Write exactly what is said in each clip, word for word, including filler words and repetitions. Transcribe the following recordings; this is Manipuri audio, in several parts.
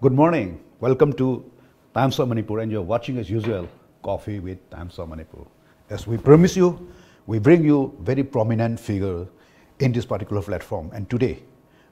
Good morning. Welcome to Times of Manipur, and you're watching, as usual, Coffee with Times of Manipur. As we promise you, we bring you very prominent figure in this particular platform. And today,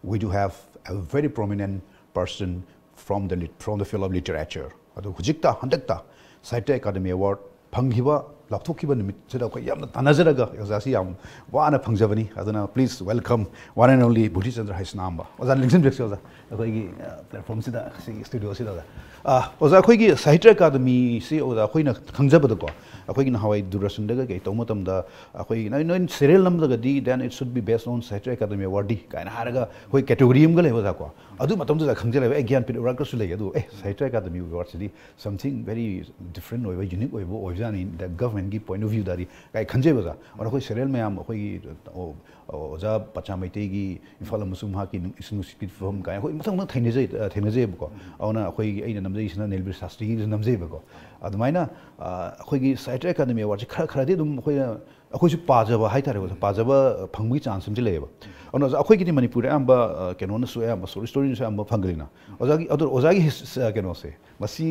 we do have a very prominent person from the lit- from the field of literature. ꯑꯗꯣ ꯍꯧꯖꯤꯛꯇ ꯍꯟꯗꯛꯇ Sahitya Academy Award ꯐꯪꯈꯤꯕ, ꯂꯥꯎꯊꯣꯛꯈꯤꯕ ꯅꯨꯃꯤꯠꯁꯤꯗ ꯑꯩꯈꯣꯏ ꯌꯥꯝꯅ ꯇꯥꯟꯅꯖꯔꯒ ꯑꯣꯖꯥꯁꯤ ꯌꯥꯝ ꯋꯥꯅ ꯐꯪꯖꯕꯅꯤ꯫ ꯑꯗꯨꯅ please welcome one and only ꯕꯨꯙꯤꯆꯟꯗ꯭ꯔ ꯍꯩꯁꯅꯥꯝꯕ꯫ ꯑꯣꯖꯥ ꯅꯤꯡꯁꯤꯡꯕꯤꯔꯛꯁꯤ ꯑꯣꯖꯥ, ꯑꯩꯈꯣꯏꯒꯤ ꯄ꯭ꯂꯦꯠꯐꯣꯝꯁꯤꯗ, ꯁꯤꯒꯤ ꯁ꯭ꯇꯨꯗꯤꯑꯣꯁꯤꯗ ꯑꯣꯖꯥ꯫ ꯑꯥ, ꯑꯣꯖꯥ, ꯑꯩꯈꯣꯏꯒꯤ ꯁꯥꯍꯤꯇ꯭ꯌ ꯑꯦꯀꯥꯗꯃꯤꯁꯤ ꯑꯣꯖꯥ ꯑꯩꯈꯣꯏꯅ ꯈꯪꯖꯕꯗꯀꯣ, ꯑꯩꯈꯣꯏꯒꯤ ꯅꯍꯥꯟꯋꯥꯏ ꯗꯨꯔꯗꯔꯁꯟꯗꯒ ꯀꯩ ꯇꯧꯕ ꯃꯇꯝꯗ ꯑꯩꯈꯣꯏꯒꯤ ꯅꯣꯏ, ꯅꯣꯏ serial ꯅꯝꯂꯒꯗꯤ then it should be based on Sahitya Academy Awardee ꯀꯥꯏꯅ ꯍꯥꯏꯔꯒ ꯑꯩꯈꯣꯏ ꯀꯦꯇꯦꯒꯣꯔꯤ ꯑꯃꯒ ꯂꯩꯕ ꯑꯣꯖꯥꯀꯣ꯫ ꯑꯗꯨ ꯃꯇꯝꯗꯨꯗ ꯈꯪꯖꯜꯂꯦꯕ, ꯑꯦ, ꯒ꯭ꯌꯥꯟꯄꯤꯊꯦꯛ ꯑꯦꯋꯥꯔꯗꯀꯁꯨ ꯂꯩ꯫ ꯑꯗꯨ ꯑꯦ, ꯁꯥꯍꯤꯇ꯭ꯌ ꯑꯦꯀꯥꯗꯃꯤ ꯑꯦꯋꯥꯔꯗꯁꯤꯗꯤ something very different ꯑꯣꯏꯕ, ꯌꯨꯅꯤꯛ ꯑꯣꯏꯕ ꯑꯣꯏꯕꯖꯥꯠꯅꯤ, ꯗ ꯒꯚꯔꯟꯃꯦꯟꯒꯤ ꯄꯣꯏꯟ ꯑꯣꯐ ꯚ꯭ꯌꯨꯗꯗꯤ ꯀꯥꯏ ꯈꯟꯖꯩꯕ ꯑꯣꯖꯥ꯫ ꯑꯗꯣ ꯑꯩꯈꯣꯏ ꯁꯦꯔꯤꯌꯦꯜ ꯃꯌꯥꯝ, ꯑꯩꯈꯣꯏꯒꯤ ꯑꯣ, ꯑꯣ, ꯑꯣꯖꯥ ꯄꯆꯥ ꯃꯩꯇꯩꯒꯤ ꯏꯝꯐꯥꯜ ꯑꯃꯁꯨꯡ ꯃꯍꯥꯛꯀꯤ ꯅꯨꯡ-, ꯏꯁꯤꯡ ꯅꯨꯡꯁꯤꯠꯀꯤ ꯐꯤꯕꯝ ꯀꯥꯏꯅ ꯑꯩꯈꯣꯏ ꯃꯊꯪ ꯃꯊꯪ ꯊꯦꯡꯅꯖꯩ, ꯑ, ꯊꯦꯡꯅꯖꯩꯕꯀꯣ꯫ ꯑꯗꯨꯅ ꯑꯩꯈꯣꯏꯒꯤ ꯑꯩꯅ ꯅꯝꯖꯩꯁꯤꯅ ꯅꯤꯜꯕꯤꯔ ꯁꯥꯁꯇ꯭ꯔꯤꯒꯤꯁꯨ ꯅꯝꯖꯩꯕꯀꯣ꯫ ꯑꯗꯨꯃꯥꯏꯅ, ꯑ, ꯑꯩꯈꯣꯏꯒꯤ ꯁꯥꯍꯤꯇ꯭ꯌ ꯑꯦꯀꯥꯗꯃꯤ ꯑꯦꯋꯥꯔꯗꯁꯦ ꯈꯔ ꯈꯔꯗꯤ ꯑꯗꯨꯝ ꯑꯩꯈꯣꯏꯅ, ꯑꯩꯈꯣꯏꯁꯨ ꯄꯥꯖꯕ ꯍꯥꯏꯇꯥꯔꯦꯀꯣ, ꯄꯥꯖꯕ ꯐꯪꯕꯒꯤ ꯆꯥꯟꯁ ꯑꯃꯗꯤ ꯂꯩꯌꯦꯕ꯫ ꯑꯗꯨꯅ ꯑꯣꯖꯥ, ꯑꯩꯈꯣꯏꯒꯤꯗꯤ ꯃꯅꯤꯄꯨꯔꯗ ꯑꯌꯥꯝꯕ, ꯑ, ꯀꯩꯅꯣꯅꯁꯨ ꯑꯌꯥꯝꯕ, ꯁꯣꯔꯠ ꯁ꯭ꯇꯣꯔꯤꯅꯁꯨ ꯑꯌꯥꯝꯕ ꯐꯪꯒꯅꯤꯅ꯫ ꯑꯣꯖꯥꯒꯤ, ꯑꯗꯣ ꯑꯣꯖꯥꯒꯤ ꯍꯤꯁ-, ꯑ, ꯀꯩꯅꯣꯁꯦ, ꯃꯁꯤ,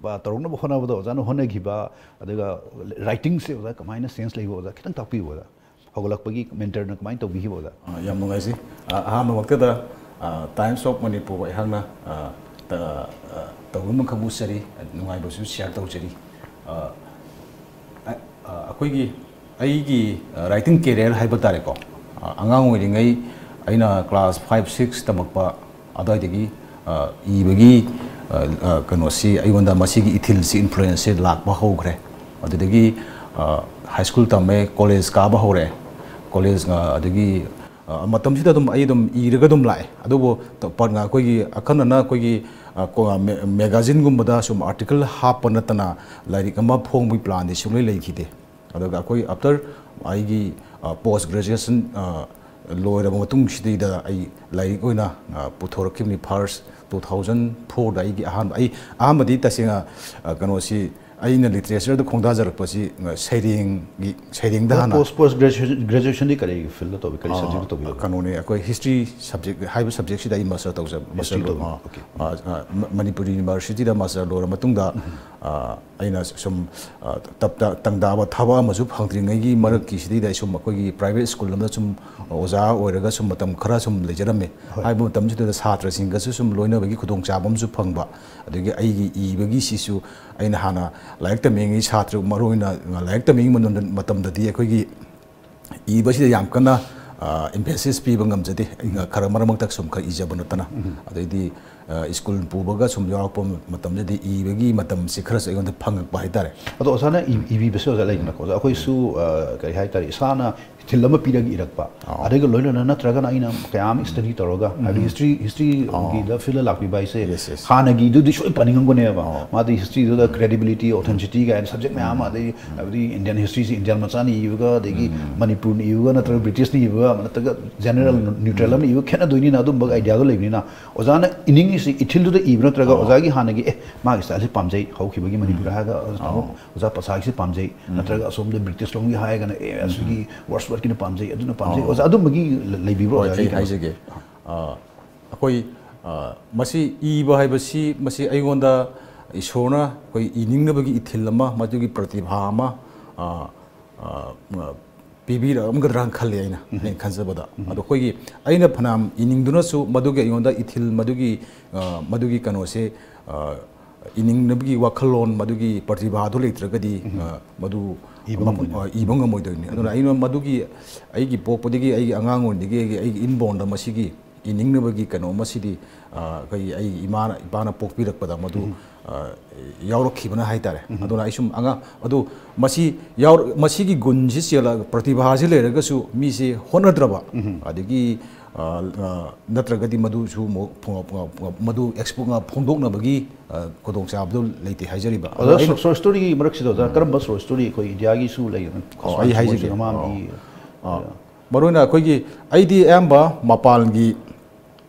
ꯑ, ꯇꯧꯔꯛꯅꯕ ꯍꯣꯠꯅꯕꯗ ꯑꯣꯖꯥꯅ ꯍꯣꯠꯅꯈꯤꯕ, ꯑꯗꯨꯒ ꯔꯥꯏꯇꯤꯡꯁꯦ ꯑꯣꯖꯥ ꯀꯃꯥꯏꯅ ꯁꯦꯟꯁ ꯂꯩꯕ ꯑꯣꯖꯥ? ꯈꯤꯇꯪ ꯇꯥꯛꯄꯤꯌꯨ ꯑꯣꯖꯥ꯫ ꯍꯧꯒꯠꯂꯛꯄꯒꯤ ꯃꯦꯟꯇꯔꯅ ꯀꯃꯥꯏꯅ ꯇꯧꯕꯤꯈꯤꯕ ꯑꯣꯖꯥ? ꯑ, ꯌꯥꯝ ꯅꯨꯡꯉꯥꯏꯖꯩ꯫ ꯑ, ꯑꯍꯥꯟꯕꯃꯛꯇꯗ, ꯑ, Times of Manipur ꯑꯩꯍꯥꯛꯅ, ꯑ, ꯇ-, ꯑ, ꯇꯧꯕꯤꯃꯈꯛ ꯎꯠꯆꯔꯤ, ꯅꯨꯡꯉꯥꯏꯕꯁꯨ ꯁꯤꯌꯥꯔ ꯇꯧꯖꯔꯤ꯫ ꯑ, ꯑ, ꯑ, ꯑꯩꯈꯣꯏꯒꯤ, ꯑꯩꯒꯤ, ꯑ, ꯔꯥꯏꯇꯤꯡ ꯀꯦꯔꯤꯌꯔ ꯍꯥꯏꯕ ꯇꯥꯔꯦꯀꯣ, ꯑ, ꯑꯉꯥꯡ ꯑꯣꯏꯔꯤꯉꯩ ꯑꯩꯅ ꯀ꯭ꯂꯥꯁ ꯐꯥꯏꯚ, ꯁꯤꯛꯁ ꯇꯝꯃꯛꯄ ꯑꯗꯨꯋꯥꯏꯗꯒꯤ, ꯑ, ꯏꯕꯒꯤ, ꯑ, ꯑ, ꯀꯩꯅꯣꯁꯤ, ꯑꯩꯉꯣꯟꯗ ꯃꯁꯤꯒꯤ ꯏꯊꯤꯜꯁꯤ, ꯏꯟꯐ꯭ꯂꯨꯌꯦꯟꯁꯁꯤ ꯂꯥꯛꯄ ꯍꯧꯈ꯭ꯔꯦ꯫ ꯑꯗꯨꯗꯒꯤ, ꯑ, ꯍꯥꯏ ꯁ꯭ꯀꯨꯜ ꯇꯝꯃꯦ, ꯀꯣꯂꯦꯖ ꯀꯥꯕ ꯍꯧꯔꯛꯑꯦ꯫ ꯀꯣꯂꯦꯖ, ꯑ, ꯑꯗꯒꯤ, ꯑ, ꯃꯇꯝꯁꯤꯗ ꯑꯗꯨꯝ ꯑꯩ ꯑꯗꯨꯝ ꯏꯔꯒ ꯑꯗꯨꯝ ꯂꯥꯛꯑꯦ꯫ ꯑꯗꯨꯕꯨ ꯇ-, ꯄ-, ꯑꯩꯈꯣꯏꯒꯤ ꯑꯈꯟꯅꯅ ꯑꯩꯈꯣꯏꯒꯤ, ꯑ, ꯀꯣ-, ꯃꯦ-, ꯃꯦꯒꯥꯖꯤꯟꯒꯨꯝꯕꯗ ꯁꯨꯝ ꯑꯥꯔꯇꯤꯀꯜ ꯍꯥꯞꯄ ꯅꯠꯇꯅ ꯂꯥꯏꯔꯤꯛ ꯑꯃ ꯐꯣꯡꯕꯒꯤ ꯄ꯭ꯂꯥꯟꯗꯤ ꯁꯨꯡꯂꯩ ꯂꯩꯈꯤꯗꯦ꯫ ꯑꯗꯨꯒ ꯑꯩꯈꯣꯏ after ꯑꯩꯒꯤ, ꯑ, post graduation, ꯑ, ꯂꯣꯏꯔꯕ ꯃꯇꯨꯡꯁꯤꯗꯩꯗ ꯑꯩ ꯂꯥꯏꯔꯤꯛ ꯑꯣꯏꯅ, ꯑ, ꯄꯨꯊꯣꯔꯛꯈꯤꯕꯅꯤ꯫ First two thousand fourꯗ ꯑꯩꯒꯤ ꯑꯍꯥꯟꯕ, ꯑꯩ ꯑꯍꯥꯟꯕꯗꯤ ꯇꯁꯦꯡꯅ, ꯑ, ꯀꯩꯅꯣꯁꯤ, ꯑꯩꯅ ꯂꯤꯇꯔꯦꯆꯔꯗ ꯈꯣꯡꯗꯥꯖꯔꯛꯄꯁꯤ ꯁꯩꯔꯦꯡꯒꯤ ꯁꯩꯔꯦꯡꯗ ꯍꯥꯟꯅ꯫ ꯄꯣꯁ ꯄꯣꯁ ꯒ꯭ꯔꯦꯖꯨꯑꯦꯁꯟ ꯒ꯭ꯔꯦꯖꯨꯑꯦꯁꯟꯗꯤ ꯀꯔꯤ ꯐꯤꯜꯗ ꯇꯧꯕꯤ, ꯀꯔꯤ ꯁꯕꯖꯦꯛꯇ ꯇꯧꯕꯤꯕ? ꯀꯩꯅꯣꯅꯦ, ꯑꯩꯈꯣꯏ ꯍꯤꯁꯇ꯭ꯔꯤ ꯁꯕꯖꯦꯛ ꯍꯥꯏꯕ ꯁꯕꯖꯦꯛꯁꯤꯗ ꯑꯩ ꯃꯥꯁꯇꯔ ꯇꯧꯖꯕ꯫ ꯍꯤꯁꯇ꯭ꯔꯤ ꯃꯥꯁꯇꯔ ꯇꯧꯕ꯫ ꯑ, ꯑꯣꯀꯦ꯫ ꯑ, ꯑ, ꯃ- ꯃꯅꯤꯄꯨꯔ ꯌꯨꯅꯤꯚꯔꯁꯤꯇꯤꯗ ꯃꯥꯁꯇꯔ ꯂꯣꯏꯔ ꯃꯇꯨꯡꯗ, ꯑ, ꯑꯩꯅ ꯁꯨꯝ, ꯑ, ꯇꯞ ꯇ- ꯇꯪꯗꯥꯕ ꯊꯕꯛ ꯑꯃꯁꯨ ꯐꯪꯗ꯭ꯔꯤꯉꯩꯒꯤ ꯃꯔꯛꯀꯤꯁꯤꯗꯩꯗ ꯑꯩ ꯁꯨꯝ ꯑꯩꯈꯣꯏꯒꯤ ꯄ꯭ꯔꯥꯏꯚꯦꯠ ꯁ꯭ꯀꯨꯜ ꯑꯃꯗ ꯁꯨꯝ ꯑꯣꯖꯥ ꯑꯣꯏꯔꯒ ꯁꯨꯝ ꯃꯇꯝ ꯈꯔ ꯁꯨꯝ ꯂꯩꯖꯔꯝꯃꯦ꯫ ꯍꯣꯏ꯫ ꯍꯥꯏꯕ ꯃꯇꯝꯁꯤꯗ ꯁꯥꯇ꯭ꯔꯁꯤꯡꯒꯁꯨ ꯁꯨꯝ ꯂꯣꯏꯅꯕꯒꯤ ꯈꯨꯗꯣꯡꯆꯥꯕ ꯑꯃꯁꯨ ꯐꯪꯕ, ꯑꯗꯒꯤ ꯑꯩꯒꯤ ꯏꯕꯒꯤꯁꯤꯁꯨ ꯑꯩꯅ ꯍꯥꯟꯅ ꯂꯥꯏꯔꯤꯛ ꯇꯝꯃꯤꯉꯩ ꯁꯥꯇ꯭ꯔ, ꯃꯔꯨꯑꯣꯏꯅ ꯂꯥꯏꯔꯤꯛ ꯇꯝꯃꯤꯉꯩ ꯃꯇꯝꯗ-, ꯃꯇꯝꯗꯗꯤ ꯑꯩꯈꯣꯏꯒꯤ ꯏꯕꯁꯤꯗ ꯌꯥꯝ ꯀꯟꯅ, ꯑ, emphasis ꯄꯤꯕ ꯉꯝꯖꯗꯦ꯫ ꯑꯩꯅ ꯈꯔ ꯃꯔꯛ ꯃꯔꯛꯇ ꯁꯨꯝ ꯈꯔ ꯏꯖꯕ ꯅꯠꯇꯅ꯫ ꯑꯗꯩꯗꯤ, ꯑ, ꯁ꯭ꯀꯨꯜ ꯄꯨꯕꯒ ꯁꯨꯝ ꯌꯥꯎꯔꯛꯄ ꯃꯇꯝꯗꯗꯤ ꯏꯕꯒꯤ ꯃꯇꯝꯁꯦ ꯑꯩꯉꯣꯟꯗ ꯐꯪꯉꯛꯄ ꯍꯥꯏꯇꯥꯔꯦ꯫ ꯑꯗꯣ ꯑꯣꯖꯥꯅ ꯏ- ꯏꯕꯤꯕꯁꯦ ꯑꯣꯖꯥ ꯂꯩꯗꯅꯀꯣ, ꯑꯣꯖꯥ, ꯑꯩꯈꯣꯏꯁꯨ, ꯑ, ꯀꯔꯤ ꯍꯥꯏꯇꯥꯔꯦ, ꯏꯁꯥꯅ ꯏꯊꯤꯜ ꯑꯃ ꯄꯤꯔꯒ ꯏꯔꯛꯄ, ꯑꯣ꯫ ꯑꯗꯨꯒ ꯂꯣꯏꯅꯅ ꯅꯠꯇ꯭ꯔꯒꯅ ꯑꯩꯅ ꯀꯌꯥ ꯑꯃ ꯁ꯭ꯇꯗꯤ ꯇꯧꯔꯒ, ꯍꯥꯏꯕꯗꯤ ꯍꯤꯁꯇ꯭ꯔꯤ ꯍꯤꯁꯇ꯭ꯔꯤꯒꯤꯗ ꯐꯤꯜꯗ ꯂꯥꯛꯄꯤꯕ ꯍꯥꯏꯁꯦ Yes, yes. ꯍꯥꯟꯅꯒꯤꯗꯨꯗꯤ ꯁꯣꯏ ꯄꯥꯅꯤꯡꯉꯝꯒꯅꯦꯕ꯫ ꯑꯣ꯫ ꯃꯥꯗꯤ ꯍꯤꯁꯇ꯭ꯔꯤꯗꯨꯗ ꯀ꯭ꯔꯦꯗꯤꯕꯤꯂꯤꯇꯤ, ꯑꯣꯊꯦꯟꯁꯤꯇꯤ ꯀꯥꯏꯅ ꯁꯕꯖꯦꯛ ꯃꯌꯥꯝ ꯑꯃ, ꯑꯗꯩ ꯍꯥꯏꯕꯗꯤ ꯏꯟꯗꯤꯌꯟ ꯍꯤꯁꯇ꯭ꯔꯤꯁꯤ ꯏꯟꯗꯤꯌꯟ ꯃꯆꯥꯅ ꯏꯕꯒ, ꯑꯗꯒꯤ ꯃꯅꯤꯄꯨꯔꯅ ꯏꯕꯒ, ꯅꯠꯇ꯭ꯔꯒ ꯕ꯭ꯔꯤꯇꯤꯁꯅ ꯏꯕꯒ, ꯅꯠꯇ꯭ꯔꯒ ꯖꯦꯅꯔꯦꯜ ꯅ꯭ꯌꯨꯇ꯭ꯔꯦꯜ ꯑꯃꯅ ꯏꯕ ꯈꯦꯠꯅꯗꯣꯏꯅꯤꯅ, ꯑꯗꯨꯝꯕ ꯑꯥꯏꯗꯤꯌꯥꯗꯣ ꯂꯩꯕꯅꯤꯅ ꯑꯣꯖꯥꯅ ꯏꯅꯤꯡꯉꯤꯁꯤ ꯏꯊꯤꯜꯗꯨꯗ ꯏꯕ ꯅꯠꯇ꯭ꯔꯒ ꯑꯣꯖꯥꯒꯤ ꯍꯥꯟꯅꯒꯤ, "ꯑꯦ, ꯃꯥꯒꯤ ꯁ꯭ꯇꯥꯏꯜꯁꯤ ꯄꯥꯝꯖꯩ, ꯍꯧꯈꯤꯕꯒꯤ ꯃꯅꯤꯄꯨꯔ ꯍꯥꯏꯔꯒ ꯇꯥꯃꯣ ꯑꯣꯖꯥ ꯄꯁꯥꯒꯤꯁꯤ ꯄꯥꯝꯖꯩ", ꯅꯠꯇ꯭ꯔꯒ ꯑꯁꯣꯝꯗ ꯕ꯭ꯔꯤꯇꯤꯁ ꯂꯣꯝꯒꯤ ꯍꯥꯏꯔꯒꯅ, "ꯑꯦ, ꯑꯁꯤꯒꯤ ꯋꯥꯔꯗꯁꯋꯔꯠꯀꯤꯅ ꯄꯥꯝꯖꯩ, ꯑꯗꯨꯅ ꯄꯥꯝꯖꯩ"? ꯑꯣꯖꯥ ꯑꯗꯨꯝꯕꯒꯤ ꯂꯩꯕꯤꯕ꯭ꯔꯣ ꯍꯣꯏ, ꯑꯣꯖꯥꯒꯤ ꯑꯩ ꯀꯩꯅꯣ? ꯍꯥꯏꯖꯒꯦ꯫ ꯑ, ꯑꯩꯈꯣꯏ, ꯑ, ꯃꯁꯤ ꯏꯕ ꯍꯥꯏꯕꯁꯤ, ꯃꯁꯤ ꯑꯩꯉꯣꯟꯗ ꯏꯁꯣꯔꯅ ꯑꯩꯈꯣꯏ ꯏꯅꯤꯡꯅꯕꯒꯤ ꯏꯊꯤꯜ ꯑꯃ, ꯃꯗꯨꯒꯤ ꯄ꯭ꯔꯇꯤꯚꯥ ꯑꯃ, ꯑ, ꯑ, ꯑ, ꯄꯤꯕꯤꯔꯛꯑꯝꯒꯗ꯭ꯔꯥꯅ ꯈꯜꯂꯤ ꯑꯩꯅ, ꯑꯩꯅ ꯈꯟꯖꯕꯗ꯫ ꯑꯗꯣ ꯑꯩꯈꯣꯏꯒꯤ, ꯑꯩꯅ ꯐꯅꯌꯥꯝ ꯏꯅꯤꯡꯗꯨꯅꯁꯨ ꯃꯗꯨꯒꯤ ꯑꯩꯉꯣꯟꯗ ꯏꯊꯤꯜ, ꯃꯗꯨꯒꯤ, ꯑ, ꯃꯗꯨꯒꯤ ꯀꯩꯅꯣꯁꯦ, ꯑ, ꯏꯅꯤꯡꯅꯕꯒꯤ ꯋꯥꯈꯜꯂꯣꯟ, ꯃꯗꯨꯒꯤ ꯄ꯭ꯔꯇꯤꯚꯥꯗꯨ ꯂꯩꯇ꯭ꯔꯒꯗꯤ, ꯑ, ꯃꯗꯨ ꯏꯕ ꯃ-, ꯉꯝꯃꯣꯏꯗꯣꯏꯅꯤ꯫ ꯑ, ꯏꯕ ꯉꯝꯃꯣꯏꯗꯣꯏꯅꯤ꯫ ꯑꯗꯨꯅ ꯑꯩꯅ ꯃꯗꯨꯒꯤ ꯑꯩꯒꯤ ꯄꯣꯛꯄꯗꯒꯤ, ꯑꯩꯒꯤ ꯑꯉꯥꯡ ꯑꯣꯏꯔꯤꯉꯩꯗꯒꯤ ꯑꯩꯒꯤ, ꯑꯩꯒꯤ ꯏꯟꯕꯣꯔꯟꯗ ꯃꯁꯤꯒꯤ ꯏꯅꯤꯡꯅꯕꯒꯤ ꯀꯩꯅꯣ ꯑꯃꯁꯤꯗꯤ, ꯑ, ꯑꯩꯈꯣꯏꯒꯤ ꯑꯩꯒꯤ ꯏꯃꯥꯅ, ꯏꯄꯥꯅ ꯄꯣꯛꯄꯤꯔꯛꯄꯗ ꯃꯗꯨ, ꯑ, ꯌꯥꯎꯔꯛꯈꯤꯕꯅ ꯍꯥꯏꯇꯥꯔꯦ꯫ ꯑꯗꯨꯅ ꯑꯩ ꯁꯨꯝ ꯑꯉꯥꯡ ꯑꯗꯨ ꯃꯁꯤ ꯌꯥꯎꯔ-, ꯃꯁꯤꯒꯤ ꯒꯨꯟꯁꯤ ꯆꯦꯜꯂ-, ꯄ꯭ꯔꯇꯤꯚꯥꯁꯤ ꯂꯩꯔꯒꯁꯨ ꯃꯤꯁꯦ ꯍꯣꯠꯅꯗ꯭ꯔꯕ, ꯑꯗꯒꯤ, ꯑ, ꯑ, ꯅꯠꯇ꯭ꯔꯒꯗꯤ ꯃꯗꯨꯁꯨ ꯑꯃꯨꯛ ꯐꯣꯡ-, ꯐꯣꯡ-, ꯐꯣꯡ-, ꯃꯗꯨ ꯑꯦꯛꯁꯄꯣ-, ꯐꯣꯡꯗꯣꯛꯅꯕꯒꯤ, ꯑ, ꯈꯨꯗꯣꯡꯆꯥꯕꯗꯨ ꯂꯩꯇꯦ ꯍꯥꯏꯖꯔꯤꯕ꯫ ꯑꯗꯣ ꯑꯣꯖꯥ, ꯑꯩꯅ ꯁꯣꯔꯠ ꯁ꯭ꯇꯣꯔꯤꯒꯤ ꯃꯔꯛꯁꯤꯗ ꯑꯣꯖꯥ, ꯀꯔꯝꯕ ꯁꯣꯔꯠ ꯁ꯭ꯇꯣꯔꯤ ꯑꯩꯈꯣꯏ ꯏꯟꯗꯤꯌꯥꯒꯤꯁꯨ ꯂꯩꯗꯅ, ꯑꯣ, ꯑꯩ ꯍꯥꯏꯖꯒꯦ꯫ ꯃꯃꯥꯡꯒꯤ, ꯑ, ꯃꯔꯨꯑꯣꯏꯅ ꯑꯩꯈꯣꯏꯒꯤ, ꯑꯩꯗꯤ ꯑꯌꯥꯝꯕ ꯃꯄꯥꯟꯒꯤ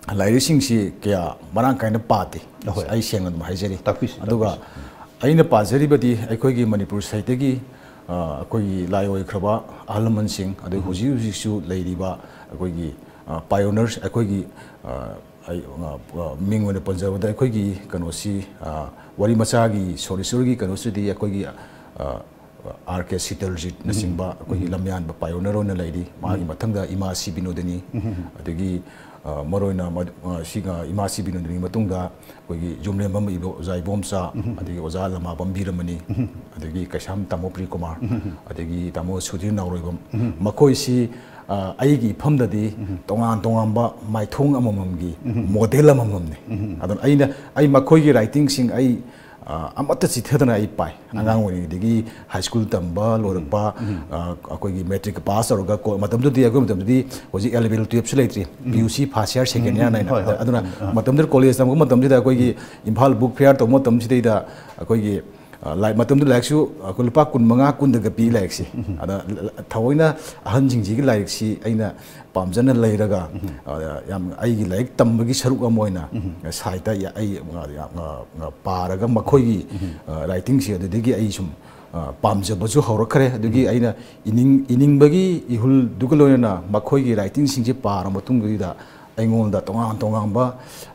ꯂꯥꯏꯔꯤꯛꯁꯤꯡꯁꯤ ꯀꯌꯥ ꯃꯔꯥꯡ ꯀꯥꯏꯅ ꯄꯥꯗꯦ꯫ ꯑꯍꯣꯏ꯫ ꯑꯩ ꯁꯦꯡꯅ ꯑꯗꯨꯝ ꯍꯥꯏꯖꯔꯤ꯫ ꯇꯥꯛꯄꯤꯁꯤ, ꯑꯗꯨꯒ ꯇꯥꯛꯄꯤꯁꯤ꯫ ꯑꯩꯅ ꯄꯥꯖꯔꯤꯕꯗꯤ ꯑꯩꯈꯣꯏꯒꯤ ꯃꯅꯤꯄꯨꯔ ꯁꯥꯍꯤꯇ꯭ꯌꯒꯤ, ꯑ, ꯑꯩꯈꯣꯏꯒꯤ ꯂꯥꯏ ꯑꯣꯏꯈ꯭ꯔꯕ ꯑꯍꯜ ꯂꯃꯟꯁꯤꯡ, ꯑꯗꯩ ꯍꯧꯖꯤꯛ ꯍꯧꯖꯤꯛꯁꯨ ꯂꯩꯔꯤꯕ ꯑꯩꯈꯣꯏꯒꯤ, ꯑ, pioneers, ꯑꯩꯈꯣꯏꯒꯤ, ꯑ, ꯑꯩ, ꯑ, ꯑ, ꯃꯤꯡ ꯑꯣꯏꯅ ꯄꯟꯖꯕꯗ ꯑꯩꯈꯣꯏꯒꯤ ꯀꯩꯅꯣꯁꯤ, ꯑ, ꯋꯥꯔꯤ ꯃꯆꯥꯒꯤ ꯁꯣꯔꯤꯁꯣꯔꯒꯤ ꯀꯩꯅꯣꯁꯤꯗꯤ ꯑꯩꯈꯣꯏꯒꯤ, ꯑ, ꯑꯥꯔ ꯀꯦ ꯁꯤꯇꯜꯖꯤꯠꯅꯆꯤꯡꯕ ꯑꯩꯈꯣꯏꯒꯤ ꯂꯝꯌꯥꯟꯕ pioneer ꯑꯣꯏꯅ ꯂꯩꯔꯤ꯫ ꯃꯥꯒꯤ ꯃꯊꯪꯗ ꯏꯃꯥ ꯁꯤ ꯕꯤꯅꯣꯗꯤꯅꯤ, ꯑꯗꯒꯤ, ꯑ, ꯃꯔꯨꯑꯣꯏꯅ ꯃꯗꯨ-, ꯑ, ꯁꯤꯒ ꯏꯃꯥ ꯁꯤ ꯕꯤꯅꯣꯗꯤꯅꯤ ꯃꯇꯨꯡꯗ ꯑꯩꯈꯣꯏꯒꯤ ꯌꯨꯝꯂꯦꯝꯕꯝ ꯏꯕꯣ-, ꯑꯣꯖꯥ ꯏꯕꯣꯝꯆꯥ, ꯑꯗꯒꯤ ꯑꯣꯖꯥ ꯂꯃꯥꯕꯝ ꯕꯤꯔꯃꯅꯤ, ꯑꯗꯒꯤ ꯀꯩꯁꯥꯝ ꯇꯥꯃꯣ ꯄ꯭ꯔꯤꯌꯀꯨꯃꯥꯔ, ꯑꯗꯒꯤ ꯇꯥꯃꯣ ꯁꯨꯙꯤꯔ ꯅꯥꯎꯔꯣꯏꯕꯝ, ꯃꯈꯣꯏꯁꯤ, ꯑ, ꯑꯩꯒꯤ ꯏꯐꯝꯗꯗꯤ ꯇꯣꯉꯥꯟ ꯇꯣꯉꯥꯟꯕ ꯃꯥꯏꯊꯣꯡ ꯑꯃꯃꯝꯒꯤ model ꯑꯃꯃꯝꯅꯤ꯫ ꯑꯗꯨꯅ ꯑꯩꯅ, ꯑꯩ ꯃꯈꯣꯏꯒꯤ writingꯁꯤꯡ ꯑꯩ, ꯑ, ꯑꯃꯠꯇ ꯆꯤꯊꯗꯅ ꯑꯩ ꯄꯥꯏ꯫ ꯑꯉꯥꯡ ꯑꯣꯏꯔꯤꯉꯩꯗꯒꯤ high school ꯇꯝꯕ ꯂꯣꯏꯔꯛꯄ, ꯑ, ꯑꯩꯈꯣꯏꯒꯤ matric pass ꯇꯧꯔꯒ ꯀꯣ-, ꯃꯇꯝꯗꯨꯗꯤ, ꯑꯩꯈꯣꯏ ꯃꯇꯝꯗꯨꯗꯤ ꯍꯧꯖꯤꯛ eleven twelve ꯁꯨ ꯂꯩꯇ꯭ꯔꯤ, P U C first year, second year ꯍꯥꯏꯅ꯫ ꯍꯣꯏ, ꯍꯣꯏ꯫ ꯑꯗꯨꯅ ꯃꯇꯝꯗꯨꯗ college ꯇꯝꯕ ꯃꯇꯝꯁꯤꯗ ꯑꯩꯈꯣꯏꯒꯤ ꯏꯝꯐꯥꯜ book fair ꯇꯧꯕ ꯃꯇꯝꯁꯤꯗꯩꯗ ꯑꯩꯈꯣꯏꯒꯤ, ꯑ, ꯂꯥꯏ-, ꯃꯇꯝꯗꯨ ꯂꯥꯏꯔꯤꯛꯁꯨ ꯑꯩꯈꯣꯏ ꯂꯨꯄꯥ ꯀꯨꯟ ꯃꯉꯥ, ꯀꯨꯟꯗꯒ ꯄꯤ ꯂꯥꯏꯔꯤꯛꯁꯤ꯫ ꯑꯗ ꯊꯑꯣꯏꯅ ꯑꯍꯟꯁꯤꯡꯁꯤꯒꯤ ꯂꯥꯏꯔꯤꯛꯁꯤ ꯑꯩꯅ ꯄꯥꯝꯖꯅ ꯂꯩꯔꯒ, ꯑ, ꯌꯥꯝ ꯑꯩꯒꯤ ꯂꯥꯏꯔꯤꯛ ꯇꯝꯕꯒꯤ ꯁꯔꯨꯛ ꯑꯃ ꯑꯣꯏꯅ side ꯇ ꯑꯩ, ꯑ, ꯌꯥꯝ, ꯑ, ꯑ, ꯄꯥꯔꯒ ꯃꯈꯣꯏꯒꯤ, ꯑ, writingꯁꯦ ꯑꯗꯨꯗꯒꯤ ꯑꯩ ꯁꯨꯝ, ꯑ, ꯄꯥꯝꯖꯕꯁꯨ ꯍꯧꯔꯛꯈ꯭ꯔꯦ꯫ ꯑꯗꯨꯒꯤ ꯑꯩꯅ ꯏꯅꯤꯡ-, ꯏꯅꯤꯡꯕꯒꯤ ꯏꯍꯨꯜꯗꯨꯒ ꯂꯣꯏꯅꯅ ꯃꯈꯣꯏꯒꯤ writingꯁꯤꯡꯁꯦ ꯄꯥꯔ ꯃꯇꯨꯡꯗꯨꯗ ꯑꯩꯉꯣꯟꯗ ꯇꯣꯉꯥꯟ ꯇꯣꯉꯥꯟꯕ,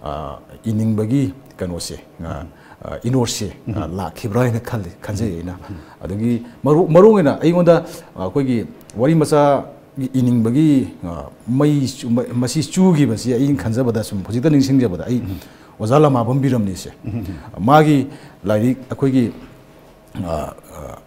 ꯑ, ꯏꯅꯤꯡꯕꯒꯤ ꯀꯩꯅꯣꯁꯦ, ꯑ, ꯑ, ꯏꯅꯣꯠꯁꯦ, ꯑ, ꯂꯥꯛꯈꯤꯕ꯭ꯔꯥ ꯍꯥꯏꯅ ꯈꯜꯂꯤ, ꯈꯟꯖꯩ ꯑꯩꯅ꯫ ꯑꯗꯒꯤ ꯃꯔꯨ-, ꯃꯔꯨ ꯑꯣꯏꯅ ꯑꯩꯉꯣꯟꯗ, ꯑ, ꯑꯩꯈꯣꯏꯒꯤ ꯋꯥꯔꯤ ꯃꯆꯥ ꯏꯅꯤꯡꯕꯒꯤ, ꯑ, ꯃꯩ ꯆꯨ-, ꯃ-, ꯃꯁꯤ ꯆꯨꯈꯤꯕꯁꯤ ꯑꯩꯅ ꯈꯟꯖꯕꯗ, ꯁꯨꯝ ꯍꯧꯖꯤꯛꯇ ꯅꯤꯡꯁꯤꯡꯖꯕꯗ, ꯑꯩ ꯑꯣꯖꯥ ꯂꯃꯥꯕꯝ ꯕꯤꯔꯝꯅꯤꯁꯦ, ꯃꯥꯒꯤ ꯂꯥꯏꯔꯤꯛ ꯑꯩꯈꯣꯏꯒꯤ, ꯑ, ꯑ,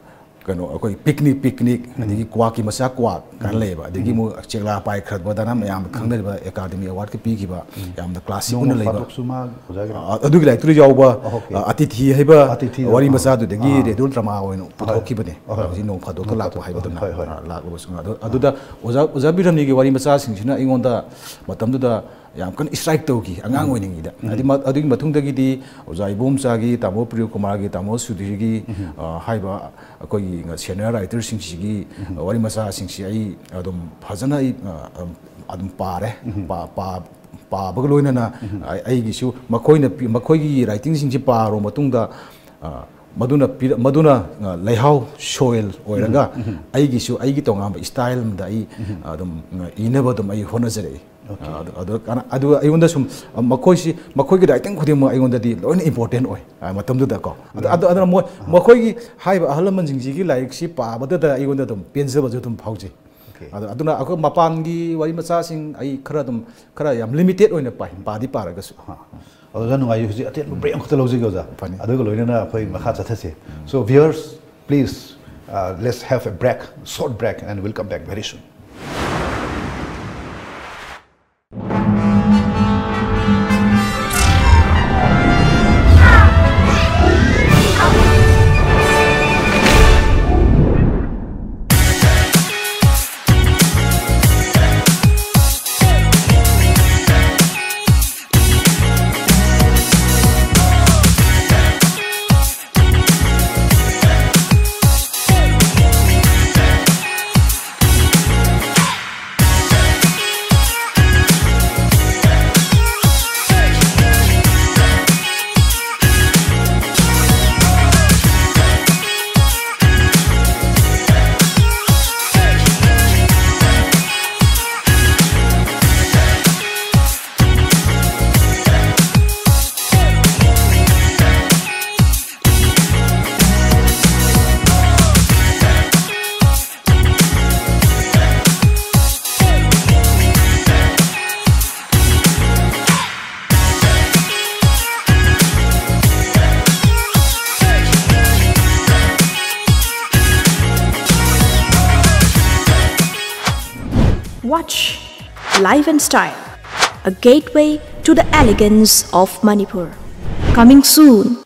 ꯀꯩꯅꯣ, ꯑꯩꯈꯣꯏ Picnic Picnic, ꯑꯗꯒꯤ ꯀ꯭ꯋꯥꯛꯀꯤ ꯃꯆꯥ ꯀ꯭ꯋꯥꯛ ꯀꯥꯏꯅ ꯂꯩꯌꯦꯕ, ꯑꯗꯒꯤ ꯑꯃꯨꯛ ꯆꯦꯛꯂꯥ ꯄꯥꯏꯈ꯭ꯔꯕꯗꯅ ꯃꯌꯥꯝꯅ ꯈꯪꯅꯔꯤꯕ Academy Award ꯀ ꯄꯤꯈꯤꯕ, ꯌꯥꯝꯅ classic ꯅꯣꯡꯃ ꯑꯣꯏꯅ ꯂꯩꯕ꯫ ꯐꯥꯗꯣꯛꯁꯨ ꯃꯥ ꯑꯣꯖꯥꯒꯤ ꯑ, ꯑꯗꯨꯒꯤ ꯂꯥꯏꯔꯤꯛꯇꯨꯗ ꯌꯥꯎꯕ, ꯑꯣꯀꯦ꯫ ꯑ, ꯑꯇꯤꯊꯤ ꯍꯥꯏꯕ ꯑꯇꯤꯊꯤꯗꯣ, ꯋꯥꯔꯤ ꯑꯥ꯫ ꯃꯆꯥꯗꯨꯗꯒꯤ ꯑꯥ꯫ Radio drama ꯑꯣꯏꯅ ꯍꯣꯏ꯫ ꯄꯨꯊꯣꯛꯈꯤꯕꯅꯦ꯫ ꯍꯣꯏ, ꯍꯣꯏ꯫ ꯍꯧꯖꯤꯛ ꯅꯣꯡ ꯐꯥꯗꯣꯛꯇ ꯅꯣꯡ ꯂꯥꯛꯄ ꯐꯥꯗꯣꯛ꯫ ꯍꯥꯏꯕꯗꯨꯅ, ꯍꯣꯏ, ꯍꯣꯏ꯫ ꯑ, ꯂꯥꯛꯂꯕꯁꯨ꯫ ꯑꯗꯨ, ꯑꯗꯨꯗ ꯑꯣꯖꯥ, ꯑꯣꯖꯥ ꯕꯤꯔꯝꯅꯤꯒꯤ ꯋꯥꯔꯤ ꯃꯆꯥꯁꯤꯡꯁꯤꯅ ꯑꯩꯉꯣꯟꯗ ꯃꯇꯝꯗꯨꯗ ꯌꯥꯝ ꯀꯟꯅ strike ꯇꯧꯈꯤ ꯑꯉꯥꯡ ꯑꯣꯏꯔꯤꯉꯩꯗ꯫ ꯍꯥꯏꯗꯤ, ꯃ-, ꯑꯗꯨꯒꯤ ꯃꯇꯨꯡꯗꯒꯤꯗꯤ ꯑꯣꯖꯥ ꯏꯕꯣꯝꯆꯥꯒꯤ, ꯇꯥꯃꯣ ꯄ꯭ꯔꯤꯌꯣꯀꯨꯃꯥꯔꯒꯤ, ꯇꯥꯃꯣ ꯁꯨꯙꯤꯔꯒꯤ, ꯑ, ꯍꯥꯏꯕ ꯑꯩꯈꯣꯏꯒꯤ senior writer ꯁꯤꯡꯁꯤꯒꯤ, ꯑ, ꯋꯥꯔꯤ ꯃꯆꯥꯁꯤꯡꯁꯤ ꯑꯩ ꯑꯗꯨꯝ ꯐꯖꯅ ꯑꯩ, ꯑ, ꯑꯗꯨꯝ, ꯑꯗꯨꯝ ꯄꯥꯔꯦ꯫ ꯄꯥ-, ꯄꯥ-, ꯄꯥꯕꯒ ꯂꯣꯏꯅꯅ ꯑꯩ-, ꯑꯩꯒꯤꯁꯨ ꯃꯈꯣꯏꯅ ꯄꯤ-, ꯃꯈꯣꯏꯒꯤ writing ꯁꯤꯡꯁꯤ ꯄꯥꯔꯕ ꯃꯇꯨꯡꯗ, ꯑ, ꯃꯗꯨꯅ ꯄꯤꯔ- ꯃꯗꯨꯅ ꯑ, ꯂꯩꯍꯥꯎ ꯁꯣꯏꯜ ꯑꯣꯏꯔꯒ ꯑꯩꯒꯤꯁꯨ ꯑꯩꯒꯤ ꯇꯣꯉꯥꯟꯕ ꯏꯁꯇꯥꯏꯜ ꯑꯃꯗ ꯑꯩ ꯑꯗꯨꯝ ꯑ, ꯏꯅꯕ ꯑꯗꯨꯝ ꯑꯩ ꯍꯣꯠꯅꯖꯔꯛꯏ꯫ ꯑ, ꯑꯗꯨ ꯑꯗꯨ ꯀꯥꯟꯅ- ꯑꯗꯨ ꯑꯩꯉꯣꯟꯗ ꯁꯨꯝ ꯑ, ꯃꯈꯣꯏꯁꯤ ꯃꯈꯣꯏꯒꯤ ꯔꯥꯏꯇꯤꯡ ꯈꯨꯗꯤꯡꯃꯛ ꯑꯩꯉꯣꯟꯗꯗꯤ ꯂꯣꯏꯅ ꯏꯝꯄꯣꯔꯇꯦꯟ ꯑꯣꯏ ꯑ, ꯃꯇꯝꯗꯨꯗ ꯀꯣ꯫ ꯑꯗꯨ ꯑꯗꯨ ꯑꯗꯨꯅ ꯃꯣꯏ ꯃꯈꯣꯏꯒꯤ ꯍꯥꯏꯔꯤꯕ ꯑꯍꯜ ꯂꯃꯟꯁꯤꯡꯁꯤꯒꯤ ꯂꯥꯏꯔꯤꯛꯁꯤ ꯄꯥꯕꯗꯗ ꯑꯩꯉꯣꯟꯗ ꯑꯗꯨꯝ ꯄꯦꯟꯖꯕꯁꯨ ꯑꯗꯨꯝ ꯐꯥꯎꯖꯩ꯫ Okay. ꯑꯗꯨ ꯑꯗꯨꯅ ꯑꯩꯈꯣꯏ ꯃꯄꯥꯟꯒꯤ ꯋꯥꯔꯤ ꯃꯆꯥꯁꯤꯡ ꯑꯩ ꯈꯔ ꯑꯗꯨꯝ ꯈꯔ ꯌꯥꯝ ꯂꯤꯃꯤꯇꯦꯠ ꯑꯣꯏꯅ ꯄꯥꯏ, ꯄꯥꯗꯤ ꯄꯥꯔꯒꯁꯨ꯫ ꯑꯣꯖꯥ ꯅꯨꯡꯉꯥꯏ, ꯍꯧꯖꯤꯛ ꯑꯇꯦꯟꯕ ꯕ꯭ꯔꯦꯛ ꯑꯃꯈꯛꯇ ꯂꯧꯖꯒꯦ ꯑꯣꯖꯥ꯫ ꯐꯅꯤ꯫ ꯑꯗꯨꯒ ꯂꯣꯏꯅꯅ ꯑꯩꯈꯣꯏ ꯃꯈꯥ ꯆꯠꯊꯁꯦ꯫ So viewers, please, uh, let's have a break, short break, and we'll come back very soon. Watch Life and Style, a gateway to the elegance of Manipur. Coming soon,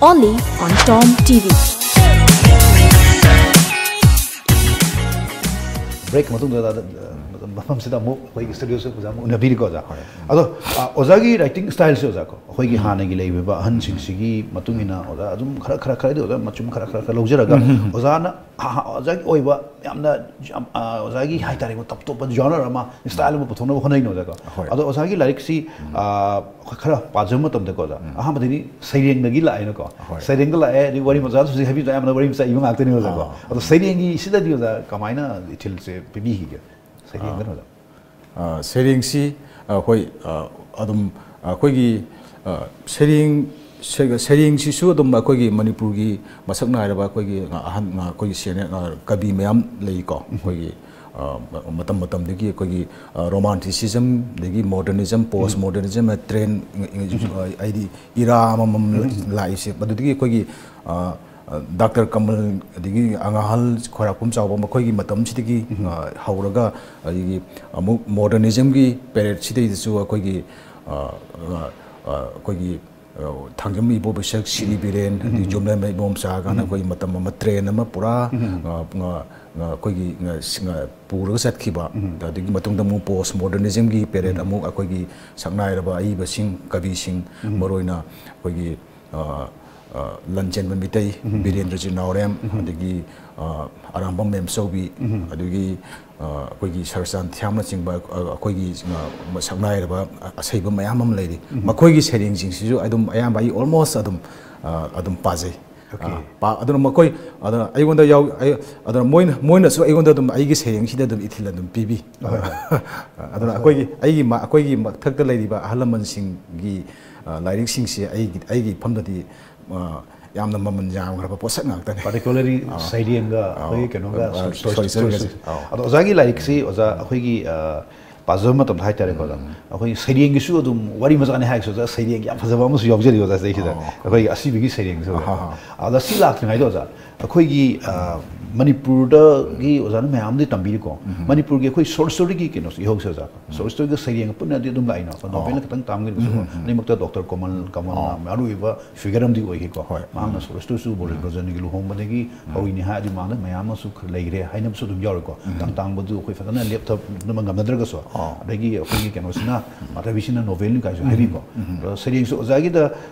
only on Tom T V. Break ꯃꯇꯨꯡꯗ ꯃꯐꯝꯁꯤꯗ ꯑꯃꯨꯛ ꯑꯩꯈꯣꯏꯒꯤ ꯁ꯭ꯇꯨꯗꯤꯑꯣꯁꯦ ꯑꯣꯖꯥ ꯑꯃꯨꯛ ꯎꯅꯕꯤꯔꯤꯀꯣ ꯑꯣꯖꯥ꯫ ꯑꯗꯣ ꯑ, ꯑꯣꯖꯥꯒꯤ ꯔꯥꯏꯇꯤꯡ ꯁ꯭ꯇꯥꯏꯜꯁꯦ ꯑꯣꯖꯥ ꯀꯣ, ꯑꯩꯈꯣꯏꯒꯤ ꯍꯥꯟꯅꯒꯤ ꯂꯩꯔꯤꯕ ꯑꯍꯟꯁꯤꯡꯁꯤꯒꯤ ꯃꯇꯨꯡ ꯏꯟꯅ ꯑꯣꯖꯥ ꯑꯗꯨꯝ ꯈꯔ ꯈꯔ ꯈꯔꯗꯤ ꯑꯣꯖꯥ ꯃꯆꯨꯝ ꯈꯔ ꯈꯔ ꯈꯔ ꯂꯧꯖꯔꯒ ꯑꯣꯖꯥꯅ ꯑ, ꯑꯣꯖꯥꯒꯤ ꯑꯣꯏꯕ ꯌꯥꯝꯅ ꯌꯥꯝ, ꯑ, ꯑꯣꯖꯥꯒꯤ ꯍꯥꯏꯇꯥꯔꯦꯀꯣ, ꯇꯣꯞ ꯇꯣꯞꯄ ꯖꯣꯅꯔ ꯑꯃ, ꯁ꯭ꯇꯥꯏꯜ ꯑꯃ ꯄꯨꯊꯣꯛꯅꯕ ꯍꯣꯠꯅꯩꯅꯣ ꯑꯣꯖꯥ ꯀꯣ꯫ ꯍꯣꯏ꯫ ꯑꯗꯣ ꯑꯣꯖꯥꯒꯤ ꯂꯥꯏꯔꯤꯛꯁꯤ ꯑ, ꯈꯔ ꯄꯥꯖꯕ ꯃꯇꯝꯗꯀꯣ ꯑꯣꯖꯥ, ꯑꯍꯥꯟꯕꯗꯗꯤ ꯁꯩꯔꯦꯡꯗꯒꯤ ꯂꯥꯛꯑꯦꯅꯀꯣ꯫ ꯍꯣꯏ꯫ ꯁꯩꯔꯦꯡꯗ ꯂꯥꯛꯑꯦ, ꯑꯗꯩ ꯋꯥꯔꯤ ꯃꯆꯥ ꯍꯧꯖꯤꯛ ꯍꯥꯏꯕꯤꯕꯗꯣ ꯑꯌꯥꯝꯕꯅ ꯋꯥꯔꯤ ꯃꯆꯥ ꯏꯕ ꯉꯥꯛꯇꯅꯦ ꯑꯣꯖꯥ ꯀꯣ꯫ ꯑꯥ꯫ ꯑꯗꯣ ꯁꯩꯔꯦꯡꯒꯤ ꯁꯤꯗꯗꯤ ꯑꯣꯖꯥ ꯀꯃꯥꯏꯅ ꯏꯊꯤꯜꯁꯦ ꯄꯤꯕꯤꯈꯤꯒꯦ? ꯁꯩꯔꯦꯡꯗꯅ ꯑꯣꯖꯥ꯫ ꯑ, ꯁꯩꯔꯦꯡꯁꯤ, ꯑ, ꯍꯣꯏ, ꯑ, ꯑꯗꯨꯝ ꯑꯩꯈꯣꯏꯒꯤ, ꯑ, ꯁꯩꯔꯦꯡ, ꯁꯩ-, ꯁꯩꯔꯦꯡꯁꯤꯁꯨ ꯑꯗꯨꯝ ꯑꯩꯈꯣꯏꯒꯤ ꯃꯅꯤꯄꯨꯔꯒꯤ ꯃꯁꯛ ꯅꯥꯏꯔꯕ ꯑꯩꯈꯣꯏꯒꯤ ꯑꯍꯟ, ꯑꯩꯈꯣꯏꯒꯤ senior, ꯑ, ꯀꯕꯤ ꯃꯌꯥꯝ ꯂꯩꯀꯣ꯫ ꯑꯩꯈꯣꯏꯒꯤ, ꯑ, ꯃ-, ꯃꯇꯝ ꯃꯇꯝꯗꯨꯒꯤ ꯑꯩꯈꯣꯏꯒꯤ, ꯑ, romanticism, ꯑꯗꯒꯤ modernism, post modernism, trend, ꯍꯥꯏꯗꯤ era ꯑꯃꯃꯝ ꯂꯥꯛꯏꯁꯦ꯫ ꯃꯗꯨꯗꯒꯤ ꯑꯩꯈꯣꯏꯒꯤ, ꯑ, ꯑ, ꯗꯥꯛꯇꯔ ꯀꯃꯜ, ꯑꯗꯒꯤ ꯑꯉꯥꯍꯜ ꯈ꯭ꯋꯥꯏꯔꯥꯛꯄꯝ ꯆꯥꯎꯕ, ꯃꯈꯣꯏꯒꯤ ꯃꯇꯝꯁꯤꯗꯒꯤ, ꯑ, ꯍꯧꯔꯒ ꯑꯩꯒꯤ ꯑꯃꯨꯛ modernismꯒꯤ periodꯁꯤꯗꯩꯗꯁꯨ ꯑꯩꯈꯣꯏꯒꯤ, ꯑ, ꯑ, ꯑ, ꯑꯩꯈꯣꯏꯒꯤ, ꯑ, ꯊꯥꯡꯖꯝ ꯏꯕꯣꯕꯤꯁꯛ, ꯁꯤꯔꯤ ꯕꯤꯔꯦꯟ, ꯑꯗꯒꯤ ꯖꯣꯝꯂꯦꯟꯕꯝ ꯏꯕꯣꯝꯆꯥ ꯀꯥꯏꯅ ꯑꯩꯈꯣꯏꯒꯤ ꯃꯇꯝ ꯑꯃ trend ꯑꯃ ꯄꯨꯔꯥ, ꯑ, ꯑ, ꯑ, ꯑꯩꯈꯣꯏꯒꯤ, ꯑ, ꯁ-, ꯑ, ꯄꯨꯔꯒ ꯆꯠꯈꯤꯕ꯫ ꯑꯗꯨꯒꯤ ꯃꯇꯨꯡꯗ ꯑꯃꯨꯛ post modernismꯒꯤ period ꯑꯃꯨꯛ ꯑꯩꯈꯣꯏꯒꯤ ꯁꯛꯅꯥꯏꯔꯕ ꯑꯏꯕꯁꯤꯡ, ꯀꯕꯤꯁꯤꯡ, ꯃꯔꯨꯑꯣꯏꯅ ꯑꯩꯈꯣꯏꯒꯤ ꯑ, ꯑ, ꯂꯟꯆꯦꯟꯕ ꯃꯤꯇꯩ, ꯕꯤꯔꯦꯟꯗ꯭ꯔꯖꯤꯠ ꯅꯥꯎꯔꯦꯝ, ꯑꯗꯒꯤ, ꯑ, ꯑꯔꯥꯝꯕꯝ ꯃꯦꯝꯆꯧꯕꯤ, ꯑꯗꯒꯤ, ꯑ, ꯑꯩꯈꯣꯏꯒꯤ ꯁꯔꯆꯥꯟ ꯊꯤꯌꯥꯝꯅꯆꯤꯡꯕ, ꯑ, ꯑꯩꯈꯣꯏꯒꯤ, ꯑ, ꯁꯛꯅꯥꯏꯔꯕ, ꯑ, ꯑꯁꯩꯕ ꯃꯌꯥꯝ ꯑꯃ ꯂꯩꯔꯤ꯫ ꯃꯈꯣꯏꯒꯤ ꯁꯩꯔꯦꯡꯁꯤꯡꯁꯤꯁꯨ ꯑꯗꯨꯝ ꯑꯌꯥꯝꯕ ꯑꯩ almost ꯑꯗꯨꯝ, ꯑ, ꯑꯗꯨꯝ ꯄꯥꯖꯩ꯫ ꯑꯣꯀꯦ꯫ ꯑ, ꯄꯥ-, ꯑꯗꯨꯅ ꯃꯈꯣꯏ, ꯑꯗꯨꯅ ꯑꯩꯉꯣꯟꯗ ꯌꯥꯎ-, ꯑꯩ, ꯑꯗꯨꯅ ꯃꯣꯏꯅ, ꯃꯣꯏꯅꯁꯨ ꯑꯩꯉꯣꯟꯗ ꯑꯗꯨꯝ ꯑꯩꯒꯤ ꯁꯩꯔꯦꯡꯁꯤꯗ ꯑꯗꯨꯝ ꯏꯊꯤꯜ ꯑꯗꯨꯝ ꯄꯤꯕꯤ꯫ ꯍꯣꯏ, ꯍꯣꯏ꯫ ꯑꯗꯨꯅ ꯑꯩꯈꯣꯏꯒꯤ, ꯑꯩꯒꯤ ꯃ-, ꯑꯩꯈꯣꯏꯒꯤ ꯃꯊꯛꯇ ꯂꯩꯔꯤꯕ ꯑꯍꯜ ꯂꯃꯟꯁꯤꯡꯒꯤ, ꯑ, ꯂꯥꯏꯔꯤꯛꯁꯤꯡꯁꯦ ꯑꯩꯒꯤ, ꯑꯩꯒꯤ ꯏꯐꯝꯗꯗꯤ, ꯑ, ꯌꯥꯝꯅ ꯃꯃꯜ ꯌꯥꯝꯈ꯭ꯔꯕ ꯄꯣꯠꯁꯛ ꯉꯥꯛꯇꯅꯤ꯫ Particularly ꯑꯥ꯫ ꯁꯩꯔꯦꯡꯒ ꯑꯥ꯫ ꯑꯩꯈꯣꯏꯒꯤ ꯀꯩꯅꯣꯒ ꯑꯥ, ꯁꯣꯔꯤ, ꯁꯣꯔꯤ, ꯁꯣꯔꯤ, ꯁꯣꯔꯤ, ꯁꯣꯔꯤ꯫ ꯁꯣꯔꯤ꯫ ꯑꯥ꯫ ꯑꯗꯣ ꯑꯣꯖꯥꯒꯤ ꯂꯥꯏꯔꯤꯛꯁꯤ ꯑꯣꯖꯥ ꯑꯩꯈꯣꯏꯒꯤ, ꯑ, ꯄꯥꯖꯕ ꯃꯇꯝꯗ ꯍꯥꯏꯇꯥꯔꯦꯀꯣ, ꯑꯣꯖꯥ, ꯑꯩꯈꯣꯏꯒꯤ ꯁꯩꯔꯦꯡꯒꯤꯁꯨ ꯑꯗꯨꯝ ꯋꯥꯔꯤ ꯃꯆꯥꯅꯤ ꯍꯥꯏꯔꯒꯁꯨ, ꯑꯣꯖꯥ, ꯁꯩꯔꯦꯡ ꯌꯥꯝ ꯐꯖꯕ ꯑꯃꯁꯨ ꯌꯥꯎꯖꯔꯤ, ꯑꯣꯖꯥ, ꯁꯤꯗꯩꯁꯤꯗ꯫ ꯑꯣ꯫ ꯑꯩꯈꯣꯏꯒꯤ ꯑꯁꯤꯕꯒꯤ ꯁꯩꯔꯦꯡꯁꯨ, ꯑꯣꯖꯥ꯫ ꯑꯍꯥ꯫ ꯑꯗ ꯁꯤ ꯂꯥꯛꯇ꯭ꯔꯤꯉꯩꯗ, ꯑꯣꯖꯥ, ꯑꯩꯈꯣꯏꯒꯤ, ꯑ, ꯃꯅꯤꯄꯨꯔꯗꯒꯤ ꯑꯣꯖꯥꯅ ꯃꯌꯥꯝ ꯑꯃꯗꯤ ꯇꯝꯕꯤꯔꯤꯀꯣ꯫ ꯎꯝ꯫ ꯃꯅꯤꯄꯨꯔꯒꯤ ꯑꯩꯈꯣꯏ short storyꯒꯤ ꯀꯩꯅꯣꯁꯦ ꯏꯍꯧꯁꯦ, ꯑꯣꯖꯥ꯫ Short storyꯒ ꯁꯩꯔꯦꯡꯒ ꯄꯨꯟꯅꯗꯤ ꯑꯗꯨꯝ ꯂꯥꯛꯏꯅ, ꯑꯣ꯫ Novelꯅ ꯈꯤꯇꯪ ꯇꯥꯡꯒꯅꯤꯕꯁꯨꯀꯣ꯫ ꯎꯝ, ꯎꯝ, ꯎꯝ꯫ ꯑꯅꯤꯃꯛꯇ ꯗꯣꯛꯇꯔ ꯀꯃꯜ, ꯀꯃꯜꯅ ꯑꯣ꯫ ꯃꯔꯨꯑꯣꯏꯕ figure ꯑꯃꯗꯤ ꯑꯣꯏꯈꯤꯀꯣ꯫ ꯍꯣꯏ꯫ ꯃꯍꯥꯛꯅ ꯎꯝ꯫ Short storyꯁꯨ ꯕ꯭ꯔꯣꯖꯦꯟ-, ꯎꯝ꯫ ꯕ꯭ꯔꯣꯖꯦꯟꯒꯤꯂꯨ ꯍꯣꯡꯕꯗꯒꯤ ꯎꯝ꯫ ꯍꯧꯔꯤꯅꯤ ꯍꯥꯏ, ꯑꯗꯨ ꯃꯃꯥꯡꯗ ꯃꯌꯥꯝ ꯑꯃꯁꯨ ꯈꯔ ꯂꯩꯈ꯭ꯔꯦ ꯍꯥꯏꯅꯕꯁꯨ ꯑꯗꯨꯝ ꯌꯥꯎꯔꯤꯀꯣ꯫ ꯎꯝ꯫ ꯇꯥꯡ ꯇꯥꯡꯕꯗꯨ ꯑꯩꯈꯣꯏ ꯐꯖꯅ ꯂꯦꯞꯊꯕ ꯉꯝꯅꯗ꯭ꯔꯒꯁꯨ, ꯑꯣ꯫ ꯑꯗꯒꯤ ꯑꯩꯈꯣꯏꯒꯤ ꯀꯩꯅꯣꯁꯤꯅ, ꯃꯥꯙꯕꯤꯁꯤꯅꯅ novelꯅꯤ ꯀꯥꯏꯁꯨ ꯎꯝ꯫ ꯍꯥꯏꯕꯤꯀꯣ꯫ ꯎꯝ꯫ ꯑꯗꯣ ꯁꯩꯔꯦꯡꯁꯨ ꯑꯣꯖꯥꯒꯤꯗ,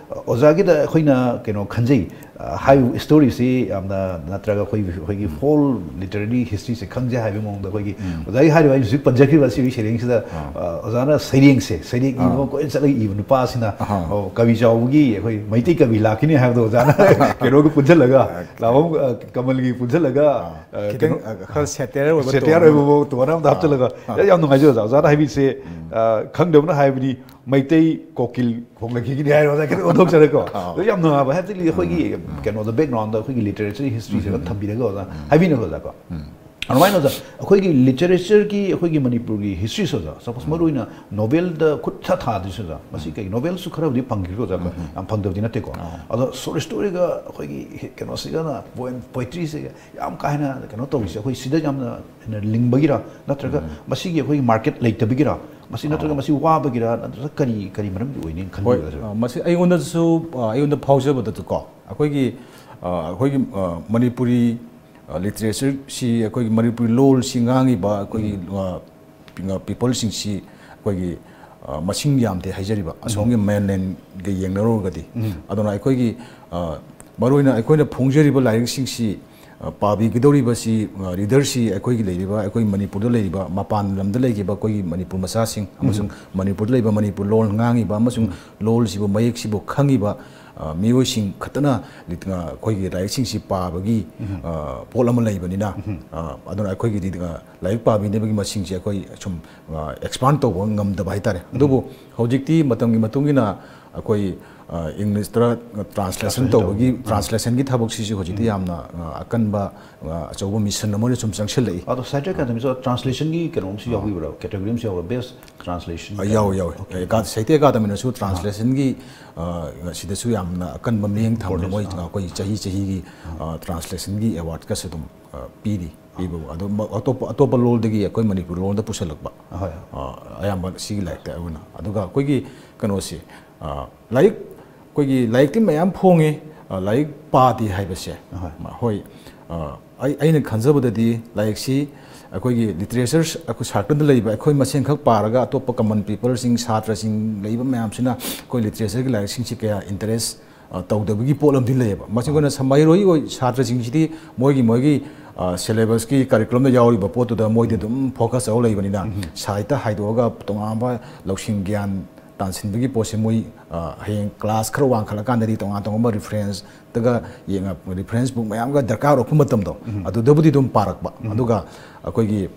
ꯑꯣꯖꯥꯒꯤꯗ ꯑꯩꯈꯣꯏꯅ ꯀꯩꯅꯣ ꯈꯟꯖꯩ, ꯑ, ꯍꯥꯏꯔꯤꯕ storyꯁꯤ ꯌꯥꯝꯅ, ꯅꯠꯇ꯭ꯔꯒ ꯑꯩꯈꯣꯏ, ꯑꯩꯈꯣꯏꯒꯤ ꯎꯝ꯫ Whole literary historyꯁꯦ ꯈꯪꯖꯩ ꯍꯥꯏꯕꯒꯤ ꯃꯑꯣꯡꯗ ꯑꯩꯈꯣꯏꯒꯤ ꯎꯝ꯫ ꯑꯣꯖꯥꯒꯤ ꯍꯥꯏꯔꯤꯕ ꯑꯩꯅ ꯍꯧꯖꯤꯛ ꯄꯟꯖꯈ꯭ꯔꯤꯕ ꯑꯁꯤꯒꯤ ꯁꯩꯔꯦꯡꯁꯤꯗ, ꯑꯥ꯫ ꯑ, ꯑꯣꯖꯥꯅ ꯁꯩꯔꯦꯡꯁꯦ, ꯁꯩꯔꯦꯡ ꯏꯕ ꯑꯥ꯫ ꯀꯣꯏꯆꯠ ꯆꯠꯂꯒ ꯏꯕ ꯅꯨꯄꯥꯁꯤꯅ, ꯑꯍꯥ꯫ ꯑꯣ, ꯀꯕꯤ ꯆꯥꯎꯕꯒꯤ ꯑꯩꯈꯣꯏ ꯃꯩꯇꯩ ꯀꯕꯤ ꯂꯥꯛꯈꯤꯅꯤ ꯍꯥꯏꯕꯗꯣ ꯑꯣꯖꯥꯅ ꯀꯩꯅꯣꯒ ꯄꯨꯟꯁꯤꯜꯂꯒ, ꯑꯥ꯫ ꯂꯥꯕꯝ, ꯑ, ꯀꯃꯜꯒꯤ ꯄꯨꯟꯁꯤꯜꯂꯒ, ꯑꯥ꯫ ꯑ, ꯈꯤꯇꯪ, ꯀꯩꯅꯣ, ꯑ, ꯈꯔ satire ꯑꯣꯏꯕ satire ꯇꯣꯉꯥꯟꯕ꯫ ꯑꯣꯏꯕ ꯃꯑꯣꯡ ꯇꯣꯉꯥꯟꯕ ꯑꯃꯗ ꯑꯥ꯫ ꯍꯥꯞꯆꯤꯜꯂꯒ, ꯑꯥ꯫ ꯌꯥꯝ ꯅꯨꯡꯉꯥꯏꯖꯩ ꯑꯣꯖꯥ꯫ ꯑꯣꯖꯥꯅ ꯍꯥꯏꯕꯤꯁꯦ, ꯎꯝ꯫ ꯑ, ꯈꯪꯗꯕꯅ ꯍꯥꯏꯕꯅꯤ, ꯃꯩꯇꯩ ꯀꯣꯀꯤꯜ ꯈꯣꯡꯂꯛꯈꯤꯒꯅꯤ ꯍꯥꯏꯔꯣ, ꯑꯣꯖꯥ, ꯈꯤꯇꯪ ꯑꯣꯟꯊꯣꯛꯆꯔꯦꯀꯣ꯫ ꯑꯥ꯫ ꯑꯗꯣ ꯌꯥꯝ ꯅꯨꯡꯉꯥꯏꯕ, ꯍꯥꯏꯕꯗꯤ ꯑꯩꯈꯣꯏꯒꯤ ꯎꯝ, ꯎꯝ꯫ ꯀꯩꯅꯣꯗ, backgroundꯗ ꯑꯩꯈꯣꯏꯒꯤ literature historyꯁꯦ ꯎꯝ, ꯑꯗꯨꯝ ꯎꯝ꯫ ꯊꯝꯕꯤꯔꯒ ꯑꯣꯖꯥ, ꯎꯝ꯫ ꯍꯥꯏꯕꯤꯅꯕ ꯑꯣꯖꯥꯀꯣ꯫ ꯎꯝ꯫ ꯑꯗꯨꯃꯥꯏꯅ ꯑꯣꯖꯥ, ꯑꯩꯈꯣꯏꯒꯤ literatureꯒꯤ, ꯑꯩꯈꯣꯏꯒꯤ ꯃꯅꯤꯄꯨꯔꯒꯤ historyꯁꯦ ꯑꯣꯖꯥ, suppose ꯎꯝ꯫ ꯃꯔꯨꯑꯣꯏꯅ novelꯗ ꯈꯨꯠ ꯁꯥ ꯊꯥꯗ꯭ꯔꯤꯁꯦ ꯑꯣꯖꯥ, ꯃꯁꯤ ꯎꯝ꯫ ꯀꯩ, novelꯁꯨ ꯈꯔꯕꯨꯗꯤ ꯐꯪꯈꯤꯀꯣ ꯑꯣꯖꯥ, ꯎꯝ, ꯎꯝ꯫ ꯌꯥꯝ ꯐꯪꯗꯕꯗꯤ ꯅꯠꯇꯦꯀꯣ꯫ ꯑꯥ꯫ ꯑꯗꯣ short storyꯒ ꯑꯩꯈꯣꯏꯒꯤ ꯀꯩꯅꯣꯁꯤꯒꯅ, poem, poetryꯁꯤꯒ ꯌꯥꯝ ꯀꯥ ꯍꯦꯟꯅ ꯀꯩꯅꯣ ꯇꯧꯔꯤꯁꯦ, ꯑꯩꯈꯣꯏ ꯁꯤꯗ ꯌꯥꯝꯅ ꯍꯦꯟꯅ ꯂꯤꯡꯕꯒꯤꯔ, ꯅꯠꯇ꯭ꯔꯒ ꯎꯝ꯫ ꯃꯁꯤꯒꯤ ꯑꯩꯈꯣꯏꯒꯤ market ꯂꯩꯇꯕꯒꯤꯔ, ꯃꯁꯤ ꯅꯠꯇ꯭ꯔꯒ ꯑꯥ꯫ ꯃꯁꯤ ꯋꯥꯕꯒꯤꯔ, ꯅꯠꯇ꯭ꯔꯒ ꯀꯔꯤ, ꯀꯔꯤ ꯃꯔꯝꯒꯤ ꯑꯣꯏꯅꯤ ꯍꯣꯏ, ꯈꯟꯕꯤꯕ ꯑꯣꯖꯥ? ꯑ, ꯃꯁꯤ ꯑꯩꯉꯣꯟꯗꯁꯨ, ꯑ, ꯑꯩꯉꯣꯟꯗ ꯐꯥꯎꯖꯕꯗꯁꯨꯀꯣ, ꯑꯩꯈꯣꯏꯒꯤ, ꯑ, ꯑꯩꯈꯣꯏꯒꯤ, ꯑ, ꯃꯅꯤꯄꯨꯔꯤ, ꯑ, literatureꯁꯤ, ꯑꯩꯈꯣꯏꯒꯤ ꯃꯅꯤꯄꯨꯔꯤ ꯂꯣꯜꯁꯤ ꯉꯥꯡꯉꯤꯕ ꯑꯩꯈꯣꯏꯒꯤ, ꯎꯝ꯫ ꯑ, ꯄꯤ-, ꯑ, peopleꯁꯤꯡꯁꯤ ꯑꯩꯈꯣꯏꯒꯤ, ꯑ, ꯃꯁꯤꯡ ꯌꯥꯝꯗꯦ ꯍꯥꯏꯖꯔꯤꯕ, ꯎꯝ꯫ ꯑꯁꯣꯝꯒꯤ mainlandꯒ ꯌꯦꯡꯅꯔꯨꯔꯒꯗꯤ꯫ ꯎꯝ꯫ ꯑꯗꯨꯅ ꯑꯩꯈꯣꯏꯒꯤ, ꯑ, ꯃꯔꯨꯑꯣꯏꯅ ꯑꯩꯈꯣꯏꯅ ꯐꯣꯡꯖꯔꯤꯕ ꯂꯥꯏꯔꯤꯛꯁꯤꯡꯁꯤ, ꯑ, ꯄꯥꯕꯤꯒꯗꯧꯔꯤꯕꯁꯤ, ꯑ, readerꯁꯤ ꯑꯩꯈꯣꯏꯒꯤ ꯂꯩꯔꯤꯕ, ꯑꯩꯈꯣꯏ ꯃꯅꯤꯄꯨꯔꯗ ꯂꯩꯔꯤꯕ, ꯃꯄꯥꯟ ꯂꯝꯗ ꯂꯩꯈꯤꯕ ꯑꯩꯈꯣꯏꯒꯤ ꯃꯅꯤꯄꯨꯔ ꯃꯆꯥꯁꯤꯡ ꯎꯝ꯫ ꯑꯃꯁꯨꯡ ꯃꯅꯤꯄꯨꯔꯗ ꯂꯩꯕ, ꯃꯅꯤꯄꯨꯔ ꯂꯣꯟ ꯉꯥꯡꯉꯤꯕ ꯑꯃꯁꯨꯡ ꯎꯝ꯫ ꯂꯣꯜꯁꯤꯕꯨ, ꯃꯌꯦꯛꯁꯤꯕꯨ ꯈꯪꯉꯤꯕ, ꯑ, ꯃꯤꯑꯣꯏꯁꯤꯡ ꯈꯛꯇꯅ lit-, ꯑ, ꯑꯩꯈꯣꯏꯒꯤ ꯂꯥꯏꯔꯤꯛꯁꯤꯡꯁꯤ ꯄꯥꯕꯒꯤ, ꯎꯝ꯫ ꯑ, ꯄꯣꯠ ꯑꯃ ꯂꯩꯕꯅꯤꯅ, ꯎꯝ꯫ ꯑ, ꯑꯗꯨꯅ ꯑꯩꯈꯣꯏꯒꯤꯗꯤ, ꯑ, ꯂꯥꯏꯔꯤꯛ ꯄꯥꯕꯤꯅꯕꯒꯤ ꯃꯁꯤꯡꯁꯦ ꯑꯩꯈꯣꯏ ꯁꯨꯝ, ꯑ, expand ꯇꯧꯕ ꯉꯝꯗꯕ ꯍꯥꯏꯇꯥꯔꯦ꯫ ꯎꯝ꯫ ꯑꯗꯨꯕꯨ ꯍꯧꯖꯤꯛꯇꯤ ꯃꯇꯝꯒꯤ ꯃꯇꯨꯡ ꯏꯟꯅ, ꯑꯩꯈꯣꯏ ꯏꯪꯂꯤꯁꯇ ꯇ꯭ꯔꯥꯟꯁꯂꯦꯁꯟ ꯇꯧꯕꯒꯤ, ꯇ꯭ꯔꯥꯟꯁꯂꯦꯁꯟꯒꯤ ꯊꯕꯛꯁꯤꯁꯨ ꯍꯧꯖꯤꯛꯇꯤ ꯌꯥꯝꯅ ꯑ, ꯑꯀꯟꯕ, ꯑ, ꯑꯆꯧꯕ ꯃꯤꯁꯟ ꯑꯃ ꯑꯣꯏꯅ ꯁꯨꯝ ꯆꯪꯁꯤꯜꯂꯛꯏ꯫ ꯑꯗꯣ ꯁꯥꯍꯤꯇ꯭ꯌ ꯑꯦꯀꯥꯗꯃꯤꯁꯨ ꯇ꯭ꯔꯥꯟꯁꯂꯦꯁꯟꯒꯤ ꯀꯩꯅꯣꯝꯁꯨ ꯌꯥꯎꯕꯤꯕ꯭ꯔꯥ? ꯀꯦꯇꯦꯒꯣꯔꯤ ꯑꯃꯁꯨ ꯌꯥꯎꯕ꯭ꯔꯥ? ꯕꯦꯁ ꯇ꯭ꯔꯥꯟꯁꯂꯦꯁꯟ ꯑ, ꯌꯥꯎꯋꯦ, ꯌꯥꯎꯋꯦ꯫ ꯑꯦꯀꯥ-, ꯁꯥꯍꯤꯇ꯭ꯌ ꯑꯦꯀꯥꯗꯃꯤꯅꯁꯨ ꯇ꯭ꯔꯥꯟꯁꯂꯦꯁꯟꯒꯤ, ꯑ, ꯁꯤꯗꯁꯨ ꯌꯥꯝꯅ ꯑꯀꯟꯕ ꯃꯤꯠꯌꯦꯡ ꯊꯝꯗꯅ ꯃꯣꯏ ꯑꯩꯈꯣꯏ ꯆꯍꯤ ꯆꯍꯤꯒꯤ, ꯑ, ꯇ꯭ꯔꯥꯟꯁꯂꯦꯁꯟꯒꯤ ꯑꯦꯋꯥꯔꯗꯀꯁꯨ ꯑꯗꯨꯝ, ꯑ, ꯄꯤꯔꯤ꯫ ꯄꯤꯕꯕꯨ ꯑꯗꯣ ꯃ-, ꯑꯇꯣꯞꯄ, ꯑꯇꯣꯞꯄ ꯂꯣꯜꯗꯒꯤ ꯑꯩꯈꯣꯏ ꯃꯅꯤꯄꯨꯔ ꯂꯣꯜꯗ ꯄꯨꯁꯜꯂꯛꯄ, ꯍꯣꯏ꯫ ꯑ, ꯑꯌꯥꯝꯕ ꯁꯤꯒꯤ ꯂꯥꯏꯔꯤꯛꯇ ꯑꯣꯏꯅ꯫ ꯑꯗꯨꯒ ꯑꯩꯈꯣꯏꯒꯤ ꯀꯩꯅꯣꯁꯦ, ꯑ, ꯂꯥꯏꯔꯤꯛ, ꯑꯩꯈꯣꯏꯒꯤ ꯂꯥꯏꯔꯤꯛꯇꯤ ꯃꯌꯥꯝ ꯐꯣꯡꯉꯤ, ꯑ, ꯂꯥꯏꯔꯤꯛ ꯄꯥꯗꯦ ꯍꯥꯏꯕꯁꯦ꯫ ꯑꯍꯣꯏ꯫ ꯍꯣꯏ꯫ ꯑ, ꯑꯩ, ꯑꯩꯅ ꯈꯟꯖꯕꯗꯗꯤ ꯂꯥꯏꯔꯤꯛꯁꯤ ꯑꯩꯈꯣꯏꯒꯤ ꯂꯤꯇꯔꯦꯆꯔ, ꯑꯩꯈꯣꯏ ꯁꯥꯔꯀꯜꯗ ꯂꯩꯕ ꯑꯩꯈꯣꯏ ꯃꯁꯦꯟꯈꯛ ꯄꯥꯔꯒ ꯑꯇꯣꯞꯄ ꯀꯃꯟ ꯄꯤꯄꯜꯁꯤꯡ, ꯁꯥꯇ꯭ꯔꯁꯤꯡ ꯂꯩꯕ ꯃꯌꯥꯝꯁꯤꯅ ꯑꯩꯈꯣꯏ ꯂꯤꯇꯔꯦꯆꯔꯒꯤ ꯂꯥꯏꯔꯤꯛꯁꯤꯡꯁꯤ ꯀꯌꯥ ꯏꯟꯇꯔꯦꯁ, ꯑ, ꯇꯧꯗꯕꯒꯤ ꯄꯣꯠ ꯑꯃꯗꯤ ꯂꯩꯌꯦꯕ꯫ ꯃꯁꯤꯡ ꯑꯣꯏꯅ ꯁ-, ꯃꯍꯩꯔꯣꯏ ꯑꯣꯏ-, ꯁꯥꯇ꯭ꯔꯁꯤꯡꯁꯤꯗꯤ ꯃꯣꯏꯒꯤ, ꯃꯣꯏꯒꯤ, ꯑ, ꯁꯦꯂꯦꯕꯁꯀꯤ ꯀꯔꯤꯀꯨꯂꯝꯗ ꯌꯥꯎꯔꯤꯕ ꯄꯣꯠꯇꯨꯗ ꯃꯣꯏꯗꯤ ꯑꯗꯨꯝ ꯐꯣꯀꯁ ꯇꯧꯔ ꯂꯩꯕꯅꯤꯅ, ꯁꯥꯏꯠꯇ ꯍꯥꯏꯗꯣꯛꯑꯒ ꯇꯣꯉꯥꯟꯕ ꯂꯧꯁꯤꯡ ꯒ꯭ꯌꯥꯟ ꯇꯥꯟꯁꯤꯟꯕꯒꯤ ꯄꯣꯠꯁꯦ ꯃꯣꯏ, ꯑ, ꯍꯌꯦꯡ ꯀ꯭ꯂꯥꯁ ꯈꯔ ꯋꯥꯡꯈꯠꯂꯀꯥꯟꯗꯗꯤ ꯇꯣꯉꯥꯟ ꯇꯣꯉꯥꯟꯕ ꯔꯤꯐꯔꯦꯟꯁꯇꯒ ꯌꯦꯡꯉ-, ꯔꯤꯐꯔꯦꯟꯁ ꯕꯨꯛ ꯃꯌꯥꯝꯒ ꯗꯔꯀꯥꯔ ꯑꯣꯏꯔꯛꯄ ꯃꯇꯝꯗꯣ, ꯑꯗꯨꯗꯕꯨꯗꯤ ꯑꯗꯨꯝ ꯄꯥꯔꯛꯄ꯫ ꯑꯗꯨꯒ ꯑꯩꯈꯣꯏꯒꯤ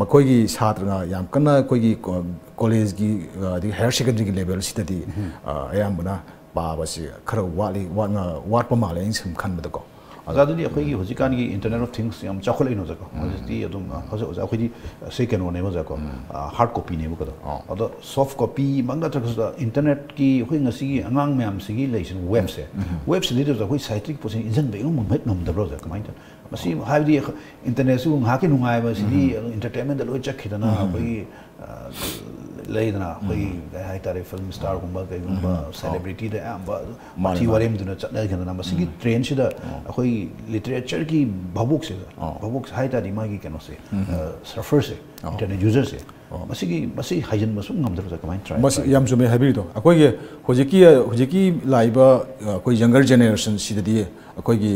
ꯃꯈꯣꯏꯒꯤ ꯁꯥꯇ꯭ꯔꯅ ꯌꯥꯝ ꯀꯟꯅ ꯑꯩꯈꯣꯏꯒꯤ ꯀꯣ-, ꯀꯣꯂꯦꯖꯀꯤ, ꯑ, ꯑꯗꯒꯤ ꯍꯥꯌꯔ ꯁꯦꯀꯦꯟꯗꯔꯤꯒꯤ ꯂꯦꯚꯦꯜꯁꯤꯗꯗꯤ, ꯑ, ꯑꯌꯥꯝꯕꯅ ꯄꯥꯕꯁꯤ ꯈꯔ ꯋꯥꯠꯂꯤ, ꯋꯥꯠꯅ-, ꯋꯥꯠꯄ ꯃꯥꯜꯂꯦ ꯑꯩꯅ ꯁꯨꯝ ꯈꯟꯕꯗꯀꯣ꯫ ꯑꯣꯖꯥ, ꯑꯗꯨꯗꯤ ꯑꯩꯈꯣꯏꯒꯤ ꯍꯧꯖꯤꯛꯀꯥꯟꯒꯤ Internet of Things ꯌꯥꯝ ꯆꯥꯎꯈꯠꯂꯛꯏꯅꯦ ꯑꯣꯖꯥꯀꯣ꯫ ꯍꯧꯖꯤꯛꯇꯤ ꯑꯗꯨꯝ, ꯑ, ꯍꯧꯖꯤꯛ ꯑꯣꯖꯥ ꯑꯩꯈꯣꯏꯗꯤ, ꯑ, ꯁꯤ ꯀꯩꯅꯣꯅꯦꯕ ꯑꯣꯖꯥꯀꯣ, ꯑ, ꯍꯥꯔꯗ ꯀꯣꯄꯤꯅꯦꯕ ꯀꯗꯣ꯫ ꯑꯗꯣ ꯁꯣꯐ ꯀꯣꯄꯤꯃꯛ ꯅꯠꯇ꯭ꯔꯒꯁꯨ ꯏꯟꯇꯔꯅꯦꯠꯀꯤ ꯑꯩꯈꯣꯏ ꯉꯁꯤꯒꯤ ꯑꯉꯥꯡ ꯃꯌꯥꯝꯁꯤꯒꯤ ꯂꯩꯔꯤꯁꯤꯅ ꯋꯦꯕꯁꯦ, ꯋꯦꯕꯁꯤꯗꯩꯗ ꯑꯣꯖꯥ ꯑꯩꯈꯣꯏ ꯁꯥꯍꯤꯇ꯭ꯌꯒꯤ ꯄꯣꯠꯁꯦ ꯏꯟꯁꯤꯟꯕ ꯏꯉꯝ ꯉꯝꯍꯦꯛ ꯉꯝꯗꯕ꯭ꯔꯣ ꯑꯣꯖꯥ? ꯀꯃꯥꯏꯅ ꯇꯧꯅꯤ? ꯃꯁꯤ ꯍꯥꯏꯕꯗꯤ ꯑꯩꯈꯣꯏ ꯏꯟꯇꯔꯅꯦꯠꯁꯤꯕꯨ ꯉꯥꯏꯍꯥꯛꯀꯤ ꯅꯨꯡꯉꯥꯏꯕꯁꯤꯗꯤ ꯑꯗꯨꯝ ꯏꯟꯇꯔꯇꯦꯟꯃꯦꯟꯗ ꯂꯣꯏ ꯆꯠꯈꯤꯗꯅ ꯑꯩꯈꯣꯏꯒꯤ, ꯑ, ꯂꯩꯗꯅ ꯑꯩꯈꯣꯏꯒꯤ ꯀꯩ ꯍꯥꯏꯇꯥꯔꯦ, ꯐꯤꯂꯝ ꯁ꯭ꯇꯥꯔꯒꯨꯝꯕ ꯀꯩꯒꯨꯝꯕ ꯁꯦꯂꯦꯕ꯭ꯔꯤꯇꯤꯗ ꯑꯌꯥꯝꯕ ꯃꯥꯅꯦ, ꯋꯥꯊꯤ ꯃꯥꯅꯦ꯫ ꯋꯥꯔꯦꯝꯗꯨꯅ ꯆꯠꯅꯈꯤꯗꯅ ꯃꯁꯤꯒꯤ ꯇ꯭ꯔꯦꯟꯁꯤꯗ ꯑꯩꯈꯣꯏ ꯂꯤꯇꯔꯦꯆꯔꯒꯤ ꯚꯥꯕꯣꯛꯁꯦ, ꯚꯥꯕꯣꯛꯁꯦ ꯍꯥꯏ ꯇꯥꯔꯗꯤ ꯃꯥꯒꯤ ꯀꯩꯅꯣꯁꯦ, ꯑ, ꯁꯔꯐꯔꯁꯦ, ꯏꯟꯇꯔꯅꯦꯠ ꯌꯨꯖꯔꯁꯦ, ꯃꯁꯤꯒꯤ, ꯃꯁꯤ ꯍꯥꯏꯖꯤꯟꯕ ꯁꯨꯝ ꯉꯝꯗ꯭ꯔꯕ ꯀꯃꯥꯏꯅ ꯇ꯭ꯔꯥꯏ ꯃꯁꯤ ꯇꯧꯔꯤ? ꯌꯥꯝ ꯆꯨꯝꯃꯦ ꯍꯥꯏꯕꯤꯔꯤꯗꯣ꯫ ꯑꯩꯈꯣꯏꯒꯤ ꯍꯧꯖꯤꯛꯀꯤ, ꯍꯧꯖꯤꯛꯀꯤ ꯂꯥꯛꯏꯕ, ꯑ, ꯑꯩꯈꯣꯏ ꯌꯪꯒꯔ ꯖꯦꯅꯦꯔꯦꯁꯟꯁꯤꯗꯗꯤ ꯑꯩꯈꯣꯏꯒꯤ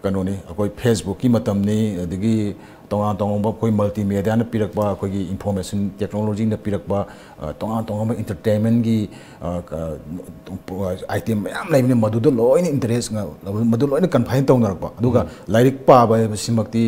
ꯀꯩꯅꯣꯅꯤ, ꯑꯩꯈꯣꯏ ꯐꯦꯁꯕꯨꯛꯀꯤ ꯃꯇꯝꯅꯤ, ꯑꯗꯒꯤ ꯇꯣꯉꯥꯟ ꯇꯣꯉꯥꯟꯕ ꯑꯩꯈꯣꯏ ꯃꯜꯇꯤ ꯃꯦꯗꯤꯌꯥꯅ ꯄꯤꯔꯛꯄ, ꯑꯩꯈꯣꯏꯒꯤ ꯏꯟꯐꯣꯔꯃꯦꯁꯟ ꯇꯦꯛꯅꯣꯂꯣꯖꯤꯅ ꯄꯤꯔꯛꯄ, ꯑ, ꯇꯣꯉꯥꯟ ꯇꯣꯉꯥꯟꯕ ꯏꯟꯇꯔꯇꯦꯟꯃꯦꯟꯒꯤ, ꯑ, ꯀ-, ꯑꯥꯏꯇꯦꯝ ꯃꯌꯥꯝ ꯂꯩꯕꯅꯤ꯫ ꯃꯗꯨꯗ ꯂꯣꯏꯅ ꯏꯟꯇꯔꯦꯁ ꯉ-, ꯃꯗꯨ ꯂꯣꯏꯅ ꯀꯟꯐꯥꯏꯟ ꯇꯧꯅꯔꯛꯄ꯫ ꯑꯗꯨꯒ ꯎꯝ꯫ ꯂꯥꯏꯔꯤꯛ ꯄꯥꯕ ꯍꯥꯏꯕꯁꯤꯃꯛꯇꯤ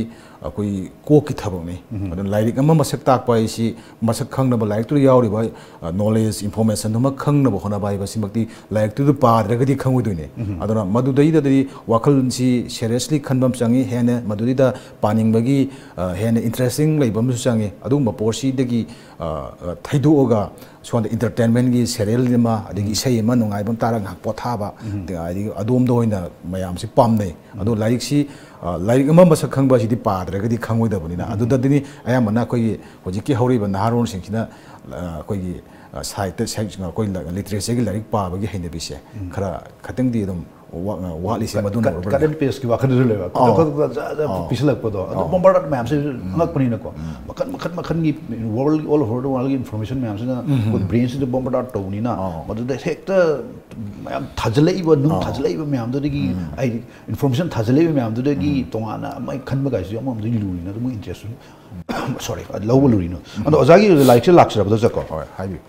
ꯑꯩꯈꯣꯏ ꯀꯣꯛꯀꯤ ꯊꯕꯛꯅꯤ꯫ ꯎꯝ꯫ ꯑꯗꯨꯅ ꯂꯥꯏꯔꯤꯛ ꯑꯃ ꯃꯁꯛ ꯇꯥꯛꯄ ꯍꯥꯏꯁꯤ ꯃꯁꯛ ꯈꯪꯅꯕ, ꯂꯥꯏꯔꯤꯛꯇꯨꯗ ꯌꯥꯎꯔꯤꯕ, ꯑ, ꯅꯣꯂꯦꯖ, ꯏꯟꯐꯣꯔꯃꯦꯁꯟꯗꯨꯃ ꯈꯪꯅꯕ ꯍꯣꯠꯅꯕ ꯍꯥꯏꯕꯁꯤꯃꯛꯇꯤ ꯂꯥꯏꯔꯤꯛꯇꯨꯗ ꯄꯥꯗ꯭ꯔꯒꯗꯤ ꯈꯪꯉꯣꯏꯗꯣꯏꯅꯦ꯫ ꯎꯝ꯫ ꯑꯗꯨꯅ ꯃꯗꯨꯗꯩꯗꯗꯤ ꯋꯥꯈꯜꯁꯤ ꯁꯦꯔꯤꯌꯁꯂꯤ ꯈꯟꯕ ꯑꯃ ꯆꯪꯉꯤ꯫ ꯍꯦꯟꯅ ꯃꯗꯨꯗꯩꯗ ꯄꯥꯅꯤꯡꯕꯒꯤ, ꯑ, ꯍꯦꯟꯅ ꯏꯟꯇꯔꯦꯁꯇꯤꯡ ꯂꯩꯕ ꯑꯃꯁꯨ ꯆꯪꯉꯤ꯫ ꯑꯗꯨꯒꯨꯝꯕ ꯄꯣꯠꯁꯤꯗꯒꯤ, ꯑ, ꯑ, ꯊꯩꯗꯣꯛꯑꯒ ꯁꯣꯝꯗ ꯏꯟꯇꯔꯇꯦꯟꯃꯦꯟꯒꯤ ꯁꯦꯔꯤꯌꯦꯜ ꯑꯃ, ꯑꯗꯒꯤ ꯎꯝ꯫ ꯏꯁꯩ ꯑꯃ ꯅꯨꯡꯉꯥꯏꯕ ꯑꯃ ꯇꯥꯔꯒ ꯉꯥꯏꯍꯥꯛ ꯄꯣꯊꯥꯕ, ꯎꯝ꯫ ꯑꯗꯒꯤ ꯑꯗꯣꯝꯗ ꯑꯣꯏꯅ ꯃꯌꯥꯝꯁꯤ ꯄꯥꯝꯅꯩ꯫ ꯎꯝ꯫ ꯑꯗꯣ ꯂꯥꯏꯔꯤꯛꯁꯤ, ꯑ, ꯂꯥꯏꯔꯤꯛ ꯑꯃ ꯃꯁꯛ ꯈꯪꯕ ꯑꯁꯤꯗꯤ ꯄꯥꯗ꯭ꯔꯒꯗꯤ ꯈꯪꯉꯣꯏꯗꯕꯅꯤꯅ, ꯎꯝ꯫ ꯑꯗꯨꯗꯗꯤꯅꯤ ꯑꯌꯥꯝꯕꯅ ꯑꯩꯈꯣꯏꯒꯤ ꯍꯧꯖꯤꯛꯀꯤ ꯍꯧꯔꯤꯕ ꯅꯍꯥꯔꯣꯜꯁꯤꯡꯁꯤꯅ, ꯑ, ꯑꯩꯈꯣꯏꯒꯤ, ꯑ, ꯁꯥꯍꯤꯇ꯭ꯌ, ꯁꯥꯍꯤꯇ꯭ꯌ, ꯑꯩꯈꯣꯏ ꯂ-, ꯂꯤꯇꯔꯦꯆꯔꯒꯤ ꯂꯥꯏꯔꯤꯛ ꯄꯥꯕꯒꯤ ꯍꯩꯅꯕꯤꯁꯦ ꯎꯝ꯫ ꯈꯔ ꯈꯇꯪꯗꯤ ꯑꯗꯨꯝ ꯋꯥ-, ꯋꯥꯠꯂꯤꯁꯦ ꯀꯠ-, ꯃꯗꯨꯅ ꯀꯠ-, ꯑꯣꯏꯔꯕ꯭ꯔꯥ? ꯀꯠ ꯑꯦꯟ ꯄꯦꯁꯀꯤ ꯋꯥꯈꯜꯗꯁꯨ ꯂꯩꯕ꯫ ꯈꯨꯗꯛ ꯑꯥꯎ꯫ ꯈꯨꯗꯛꯇ ꯖꯠ ꯖꯠ ꯑꯥꯎ꯫ ꯄꯤꯁꯤꯜꯂꯛꯄꯗꯣ꯫ ꯑꯗꯣ ꯑꯥꯎ꯫ ꯕꯣꯝꯕꯥꯔꯗꯥꯠ ꯃꯌꯥꯝꯁꯦ ꯎꯝ꯫ ꯑꯉꯛꯄꯅꯤꯅꯀꯣ꯫ ꯎꯝ꯫ ꯃꯈꯟ, ꯃꯈꯟ, ꯃꯈꯟꯒꯤ world, all over the world ꯒꯤ ꯏꯟꯐꯣꯔꯃꯦꯁꯟ ꯃꯌꯥꯝꯁꯤꯅ ꯎꯝ꯫ ꯑꯩꯈꯣꯏ ꯕ꯭ꯔꯦꯟꯁꯤꯗ ꯕꯣꯝꯕꯥꯔꯗꯥꯠ ꯇꯧꯕꯅꯤꯅ ꯑꯥꯎ꯫ ꯃꯗꯨꯗ ꯍꯦꯛꯇ ꯃꯌꯥꯝ ꯊꯥꯖꯤꯜꯂꯛꯏꯕ, ꯅꯨꯡ ꯑꯥꯎ꯫ ꯊꯥꯖꯤꯜꯂꯛꯏꯕ ꯃꯌꯥꯝꯗꯨꯗꯒꯤ, ꯎꯝ꯫ ꯍꯥꯏꯗꯤ ꯏꯟꯐꯣꯔꯃꯦꯁꯟ ꯊꯥꯖꯤꯜꯂꯛꯏꯕ ꯃꯌꯥꯝꯗꯨꯗꯒꯤ ꯎꯝ꯫ ꯇꯣꯉꯥꯟꯅ ꯑꯃ ꯈꯟꯕ ꯀꯥꯏꯁꯤꯁꯨ ꯑꯃꯔꯣꯝꯗ ꯂꯨꯔꯤꯅ ꯑꯗꯨꯝ ꯏꯟꯇꯔꯦꯁꯁꯨ ꯁꯣꯔꯤ, ꯂꯧꯕ ꯂꯨꯔꯤꯅꯣ꯫ ꯑꯗꯣ ꯑꯣꯖꯥꯒꯤ ꯂꯥꯏꯔꯤꯛꯁꯦ ꯂꯥꯛꯆꯔꯕꯗ ꯆꯠꯀꯣ꯫ ꯍꯣꯏ, ꯍꯥꯏꯕꯤꯌꯨ꯫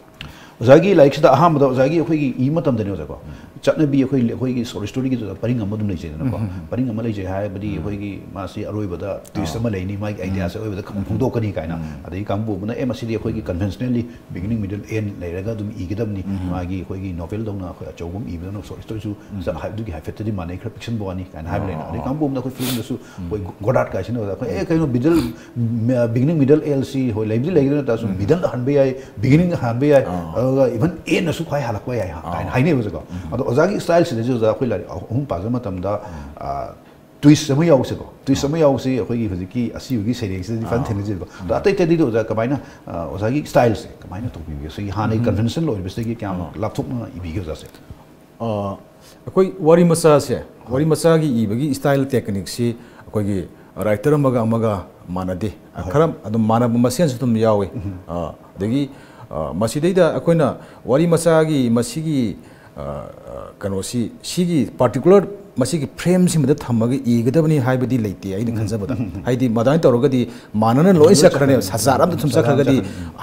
ꯑꯣꯖꯥꯒꯤ ꯂꯥꯏꯔꯤꯛꯁꯤꯗ ꯑꯍꯥꯟꯕꯗ ꯑꯣꯖꯥꯒꯤ ꯑꯩꯈꯣꯏꯒꯤ ꯏꯕ ꯃꯇꯝꯗꯅꯦ ꯑꯣꯖꯥꯀꯣ, ꯎꯝ꯫ ꯆꯠꯅꯕꯤ ꯑꯩꯈꯣꯏ, ꯑꯩꯈꯣꯏꯒꯤ ꯁꯣꯔꯤ ꯁ꯭ꯇꯣꯔꯤꯒꯤꯗꯨꯗ ꯄꯔꯤꯡ ꯑꯃ ꯑꯗꯨꯝ ꯂꯩꯖꯩꯗꯅꯀꯣ꯫ ꯎꯝ, ꯎꯝ, ꯎꯝ꯫ ꯄꯔꯤꯡ ꯑꯃ ꯂꯩꯖꯩ ꯍꯥꯏꯔꯕꯗꯤ ꯎꯝ꯫ ꯑꯩꯈꯣꯏꯒꯤ ꯃꯥꯁꯤ ꯑꯔꯣꯏꯕꯗ twist ꯑꯥ꯫ ꯑꯃ ꯂꯩꯅꯤ, ꯃꯥꯒꯤ ꯎꯝ꯫ ꯑꯥꯏꯗꯤꯌꯥꯁꯦ ꯑꯔꯣꯏꯕꯗ ꯈꯪ-, ꯎꯝ꯫ ꯐꯣꯡꯗꯣꯛꯀꯅꯤ ꯀꯥꯏꯅ꯫ ꯎꯝ꯫ ꯑꯗꯒꯤ ꯀꯥꯡꯕꯨ ꯑꯃꯅ, "ꯑꯦ, ꯃꯁꯤꯗꯤ ꯑꯩꯈꯣꯏꯒꯤ conventionally beginning, middle, end ꯂꯩꯔꯒ ꯑꯗꯨꯝ ꯏꯒꯗꯕꯅꯤ, ꯎꯝ꯫ ꯃꯥꯒꯤ ꯑꯩꯈꯣꯏꯒꯤ ꯅꯣꯕꯦꯜꯗꯧꯅ ꯑꯩꯈꯣꯏ ꯑꯆꯧꯕ ꯑꯃ ꯏꯕꯗꯧꯅ ꯁꯣꯔꯤ ꯁ꯭ꯇꯣꯔꯤꯁꯨ ꯎꯝ꯫ ꯆ-, ꯍꯥꯏ-, ꯑꯗꯨꯒꯤ ꯍꯥꯏꯐꯦꯠꯇꯗꯤ ꯃꯥꯟꯅꯩ, ꯈꯔ ꯄꯤꯛꯁꯟꯕ ꯋꯥꯅꯤ" ꯀꯥꯏꯅ ꯍꯥꯏꯕ ꯂꯩꯅ꯫ ꯑꯗꯩ ꯑꯥ꯫ ꯀꯥꯡꯕꯨ ꯑꯃꯅ ꯑꯩꯈꯣꯏ ꯐꯤꯂꯝꯗꯁꯨ ꯎꯝ꯫ ꯑꯩꯈꯣꯏ ꯒꯣꯗꯥꯔꯠ ꯀꯥꯏꯁꯤꯅ ꯑꯩꯈꯣꯏ, "ꯑꯦ, ꯀꯩꯅꯣ, ꯕꯤꯗꯜ, ꯃ-, beginning, middle, end ꯁꯤ ꯍꯣꯏ, ꯂꯩꯕꯨꯗꯤ ꯂꯩꯒꯗꯕ ꯅꯠꯇ꯭ꯔꯁꯨ ꯎꯝ꯫ ꯃꯤꯗꯜꯗ ꯍꯟꯕ ꯌꯥꯏ, beginning ꯍꯟꯕ ꯌꯥꯏ, ꯑꯥ꯫ ꯑꯗꯨꯒ even end ꯅꯁꯨ ꯈ꯭ꯋꯥꯏ ꯍꯜꯂꯛꯄ ꯌꯥꯏ" ꯍꯥ, ꯑꯥ꯫ ꯀꯥꯏꯅ ꯍꯥꯏꯅꯩꯕꯁꯦꯀꯣ꯫ ꯎꯝ꯫ ꯑꯗꯣ ꯑꯣꯖꯥꯒꯤ ꯁ꯭ꯇꯥꯏꯜꯁꯤꯗꯁꯨ ꯑꯣꯖꯥ ꯑꯩꯈꯣꯏ ꯂꯥꯏꯔꯤꯛ ꯑꯍꯨꯝ ꯄꯥꯖꯕ ꯃꯇꯝꯗ, ꯎꯝ꯫ ꯑꯥ, twist ꯑꯃ ꯌꯥꯎꯁꯦꯀꯣ꯫ Twist ꯑꯥ꯫ ꯑꯃ ꯌꯥꯎꯁꯤ ꯑꯩꯈꯣꯏꯒꯤ ꯍꯧꯖꯤꯛꯀꯤ ꯑꯁꯤꯕꯒꯤ ꯁꯩꯔꯦꯡꯁꯤꯗꯗꯤ ꯐꯖꯅ ꯑꯥ꯫ ꯊꯦꯡꯅꯖꯩꯕꯀꯣ꯫ ꯑꯗꯣ ꯎꯝ꯫ ꯑꯇꯩ ꯑꯇꯩꯗꯤ ꯑꯣꯖꯥ ꯀꯃꯥꯏꯅ, ꯑ, ꯑꯣꯖꯥꯒꯤ ꯁ꯭ꯇꯥꯏꯜꯁꯦ ꯀꯃꯥꯏꯅ ꯇꯧꯕꯤꯒꯦ? ꯁꯤꯒꯤ ꯍꯥꯟꯅꯒꯤ ꯎꯝ꯫ conventional ꯑꯣꯏꯕꯁꯤꯗꯒꯤ ꯀꯌꯥꯝ ꯑꯥ꯫ ꯂꯥꯞꯊꯣꯛꯅ ꯏꯕꯤꯒꯦ ꯑꯣꯖꯥꯁꯦ? ꯑ, ꯑꯩꯈꯣꯏ ꯋꯥꯔꯤ ꯃꯆꯥꯁꯦ, ꯍꯣꯏ꯫ ꯋꯥꯔꯤ ꯃꯆꯥꯒꯤ ꯏꯕꯒꯤ style technique ꯁꯤ ꯑꯩꯈꯣꯏꯒꯤ writer ꯑꯃꯒ ꯑꯃꯒ ꯃꯥꯟꯅꯗꯦ꯫ ꯍꯣꯏ꯫ ꯈꯔ ꯑꯗꯨꯝ ꯃꯥꯟꯅꯕ ꯃꯁꯦꯟꯁꯨ ꯑꯗꯨꯝ ꯌꯥꯎꯏ꯫ ꯎꯝ꯫ ꯑ, ꯑꯗꯒꯤ, ꯑ, ꯃꯁꯤꯗꯩꯗ ꯑꯩꯈꯣꯏꯅ ꯋꯥꯔꯤ ꯃꯆꯥꯒꯤ ꯃꯁꯤꯒꯤ, ꯑ, ꯑ, ꯀꯩꯅꯣꯁꯤ, ꯁꯤꯒꯤ particular ꯃꯁꯤꯒꯤ ꯐ꯭ꯔꯦꯝꯁꯤꯃꯗ ꯊꯝꯃꯒ ꯏꯒꯗꯕꯅꯤ ꯍꯥꯏꯕꯗꯤ ꯂꯩꯇꯦ ꯑꯩꯅ ꯈꯟꯖꯕꯗ꯫ ꯍꯥꯏꯗꯤ ꯃꯗꯨꯃꯥꯏꯅ ꯇꯧꯔꯒꯗꯤ ꯃꯥꯟꯅꯅ ꯂꯣꯏ ꯆꯠꯈ꯭ꯔꯅꯦꯕ꯫ ꯁꯖꯥꯠ ꯑꯃꯗ ꯁꯨꯝ ꯆꯠꯈ꯭ꯔꯒꯗꯤ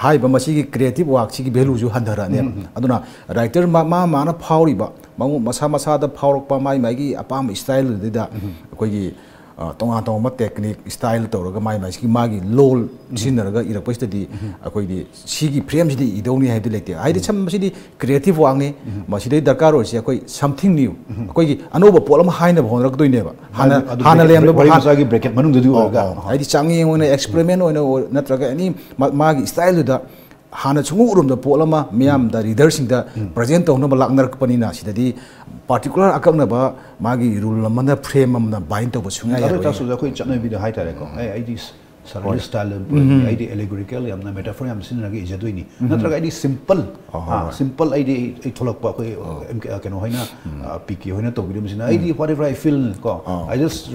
ꯍꯥꯏꯔꯤꯕ ꯃꯁꯤꯒꯤ ꯀ꯭ꯔꯤꯌꯦꯇꯤꯞ ꯋꯥꯛꯁꯤꯒꯤ ꯚꯦꯂꯨꯁꯨ ꯍꯟꯊꯔꯛꯑꯅꯦꯕ꯫ ꯑꯗꯨꯅ ꯔꯥꯏꯇꯔ ꯃꯥ ꯃꯥ ꯃꯥꯅ ꯐꯥꯎꯔꯤꯕ ꯃꯉꯣ- ꯃꯁꯥ ꯃꯁꯥꯗ ꯐꯥꯎꯔꯛꯄ ꯃꯥꯏ ꯃꯥꯏꯒꯤ ꯑꯄꯥꯝꯕ ꯏꯁꯇꯥꯏꯜꯗꯨꯗ ꯑꯩꯈꯣꯏꯒꯤ ꯑ, ꯇꯣꯉꯥꯟ ꯇꯣꯉꯥꯟꯕ ꯇꯦꯛꯅꯤꯛ ꯏꯁꯇꯥꯏꯜ ꯇꯧꯔꯒ ꯃꯥꯏ ꯃꯥꯏꯁꯤꯒꯤ ꯃꯥꯒꯤ ꯂꯣꯜ ꯁꯤꯖꯤꯟꯅꯔꯒ ꯏꯔꯛꯄꯁꯤꯗꯗꯤ ꯑꯩꯈꯣꯏꯗꯤ ꯁꯤꯒꯤ ꯐ꯭ꯔꯦꯝꯁꯤꯗꯤ ꯏꯗꯧꯅꯤ ꯍꯥꯏꯕꯗꯤ ꯂꯩꯇꯦ꯫ ꯍꯥꯏꯗꯤ ꯁꯝ ꯃꯁꯤꯗꯤ ꯀ꯭ꯔꯤꯌꯦꯇꯤꯞ ꯋꯥꯛꯅꯤ꯫ ꯃꯁꯤꯗꯩ ꯗꯔꯀꯥꯔ ꯑꯣꯏꯔꯤꯁꯦ ꯑꯩꯈꯣꯏ something new, ꯑꯩꯈꯣꯏꯒꯤ ꯑꯅꯧꯕ ꯄꯣꯠ ꯑꯃ ꯍꯥꯏꯅꯕ ꯍꯣꯠꯅꯔꯛꯇꯣꯏꯅꯦꯕ꯫ ꯍꯥꯟꯅ ꯑꯗꯨ ꯍꯥꯟꯅ bracket, ꯂꯩꯔꯝꯗꯕ ꯋꯥꯔꯤ ꯍꯥꯟ- ꯃꯆꯥꯒꯤ bracket ꯃꯅꯨꯡꯗꯗꯤ ꯑꯣ, ꯑꯣꯏꯔꯒ꯫ ꯑꯣ, ꯍꯥꯏꯗꯤ ꯆꯥꯡꯌꯦꯡ ꯑꯣꯏꯅ, ꯑꯦꯛꯁꯄꯦꯔꯤꯃꯦꯟ ꯑꯣꯏꯅ ꯑꯣꯏ- ꯅꯠꯇ꯭ꯔꯒ ꯑꯦꯅꯤ ꯃꯥꯒꯤ ꯏꯁꯇꯥꯏꯜꯗꯨꯗ ꯍꯥꯟꯅ ꯁꯨꯡꯎ ꯎꯔꯝꯗꯕ ꯄꯣꯠ ꯑꯃ ꯃꯤꯌꯥꯝꯗ, ꯔꯤꯗꯔꯁꯤꯡꯗ ꯄ꯭ꯔꯖꯦꯟ ꯇꯧꯅꯕ ꯂꯥꯛꯅꯔꯛꯄꯅꯤꯅ, ꯁꯤꯗꯗꯤ ꯄꯥꯔꯇꯤꯀꯨꯂꯔ ꯑꯀꯛꯅꯕ ꯃꯥꯒꯤ ꯔꯨꯜ ꯑꯃꯅ, ꯐ꯭ꯔꯦꯝ ꯑꯃꯅ ꯕꯥꯏꯟ ꯇꯧꯕ ꯁꯨꯡꯌꯥ ꯑꯗꯨ ꯌꯥꯔꯣꯏ꯫ ꯑꯣꯏꯇꯥꯔꯁꯨ ꯑꯩꯈꯣꯏ ꯆꯠꯅꯕꯤꯗ ꯍꯥꯏꯇꯥꯔꯦꯀꯣ, ꯑꯦ, ꯑꯩꯗꯤ ꯁꯔꯦꯂꯤꯁ ꯁ꯭ꯇꯥꯏꯜ ꯑꯣꯏꯅꯤ, ꯑꯩꯗꯤ ꯑꯦꯂꯦꯒꯣꯔꯤꯀꯦꯜ, ꯌꯥꯝꯅ ꯃꯦꯇꯥꯐꯣꯔ ꯌꯥꯝ ꯁꯤꯖꯤꯟꯅꯔꯒ ꯏꯖꯗꯣꯏꯅꯤ, ꯅꯠꯇ꯭ꯔꯒ ꯑꯩꯗꯤ ꯁꯤꯝꯄꯜ, ꯍꯣꯏ, ꯍꯣꯏ, ꯍꯣꯏ꯫ ꯁꯤꯝꯄꯜ, ꯑꯩꯗꯤ ꯑꯩ, ꯑꯩ ꯊꯣꯛꯂꯛꯄ ꯑꯩꯈꯣꯏ, ꯑꯦꯝ ꯀꯦ, ꯀꯩꯅꯣ ꯍꯣꯏꯅ, ꯄꯤ ꯀꯦ ꯍꯣꯏꯅ ꯇꯧꯕꯤꯔꯝꯕꯁꯤꯅ, ꯑꯩꯗꯤ what ever I feel ꯀꯣ, I just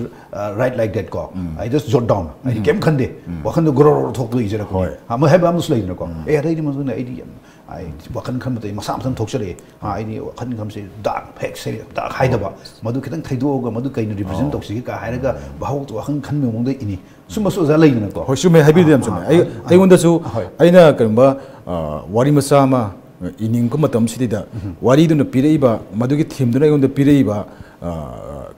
write like that ꯀꯣ, I just jot down, ꯑꯩꯗꯤ ꯀꯩꯝ ꯈꯟꯗꯦ, ꯋꯥꯈꯟꯗꯣ ꯒ꯭ꯔꯣ ꯒ꯭ꯔꯣ ꯊꯣꯛꯄꯗꯣ ꯏꯖꯔꯛꯄꯅꯦ꯫ ꯍꯣꯏ꯫ ꯑꯃ ꯍꯥꯏꯕ ꯑꯃꯁꯨ ꯂꯩꯗꯅꯀꯣ, ꯑꯦ, ꯑꯗꯩꯗꯤ ꯃꯗꯨꯅ ꯑꯩꯗꯤ ꯌꯥꯝ, ꯑꯩ ꯋꯥꯈꯜ ꯈꯟꯕꯗ ꯑꯩ ꯃꯁꯥ ꯃꯊꯟ ꯊꯣꯛꯆꯔꯛꯑꯦ꯫ ꯑꯥ, ꯑꯩꯗꯤ ꯋꯥꯈꯜ ꯈꯟꯕꯁꯦ ꯗꯥꯛ ꯍꯦꯛ ꯁꯦ ꯗꯥꯛ ꯍꯥꯏꯗꯕ, ꯃꯗꯨ ꯈꯤꯇꯪ ꯊꯩꯗꯣꯛꯑꯒ ꯃꯗꯨ ꯀꯩꯅꯣ ꯔꯤꯄ꯭ꯔꯖꯦꯟ ꯇꯧꯁꯤꯒꯦ ꯀꯥ ꯍꯥꯏꯔꯒ ꯚꯥꯕꯣꯛꯇ ꯋꯥꯈꯜ ꯈꯟꯕ ꯃꯑꯣꯡꯗ ꯏꯅꯤ꯫ ꯁꯨꯝꯕꯁꯨ ꯑꯣꯖꯥ ꯂꯩꯗꯅꯀꯣ꯫ ꯍꯣꯏ, ꯆꯨꯝꯃꯦ, ꯍꯥꯏꯕꯤꯗꯨ ꯌꯥꯝ ꯆꯨꯝꯃꯦ꯫ ꯑꯩ, ꯑꯩꯉꯣꯟꯗꯁꯨ, ꯍꯣꯏ꯫ ꯑꯩꯅ ꯀꯔꯤꯒꯨꯝꯕ, ꯑ, ꯋꯥꯔꯤ ꯃꯆꯥ ꯑꯃ, ꯑ, ꯏꯅꯤꯡꯕ ꯃꯇꯝꯁꯤꯗꯩꯗ, ꯋꯥꯔꯤꯗꯨꯅ ꯄꯤꯔꯛꯏꯕ, ꯃꯗꯨꯒꯤ ꯊꯤꯝꯗꯨꯅ ꯑꯩꯉꯣꯟꯗ ꯄꯤꯔꯛꯏꯕ, ꯑ,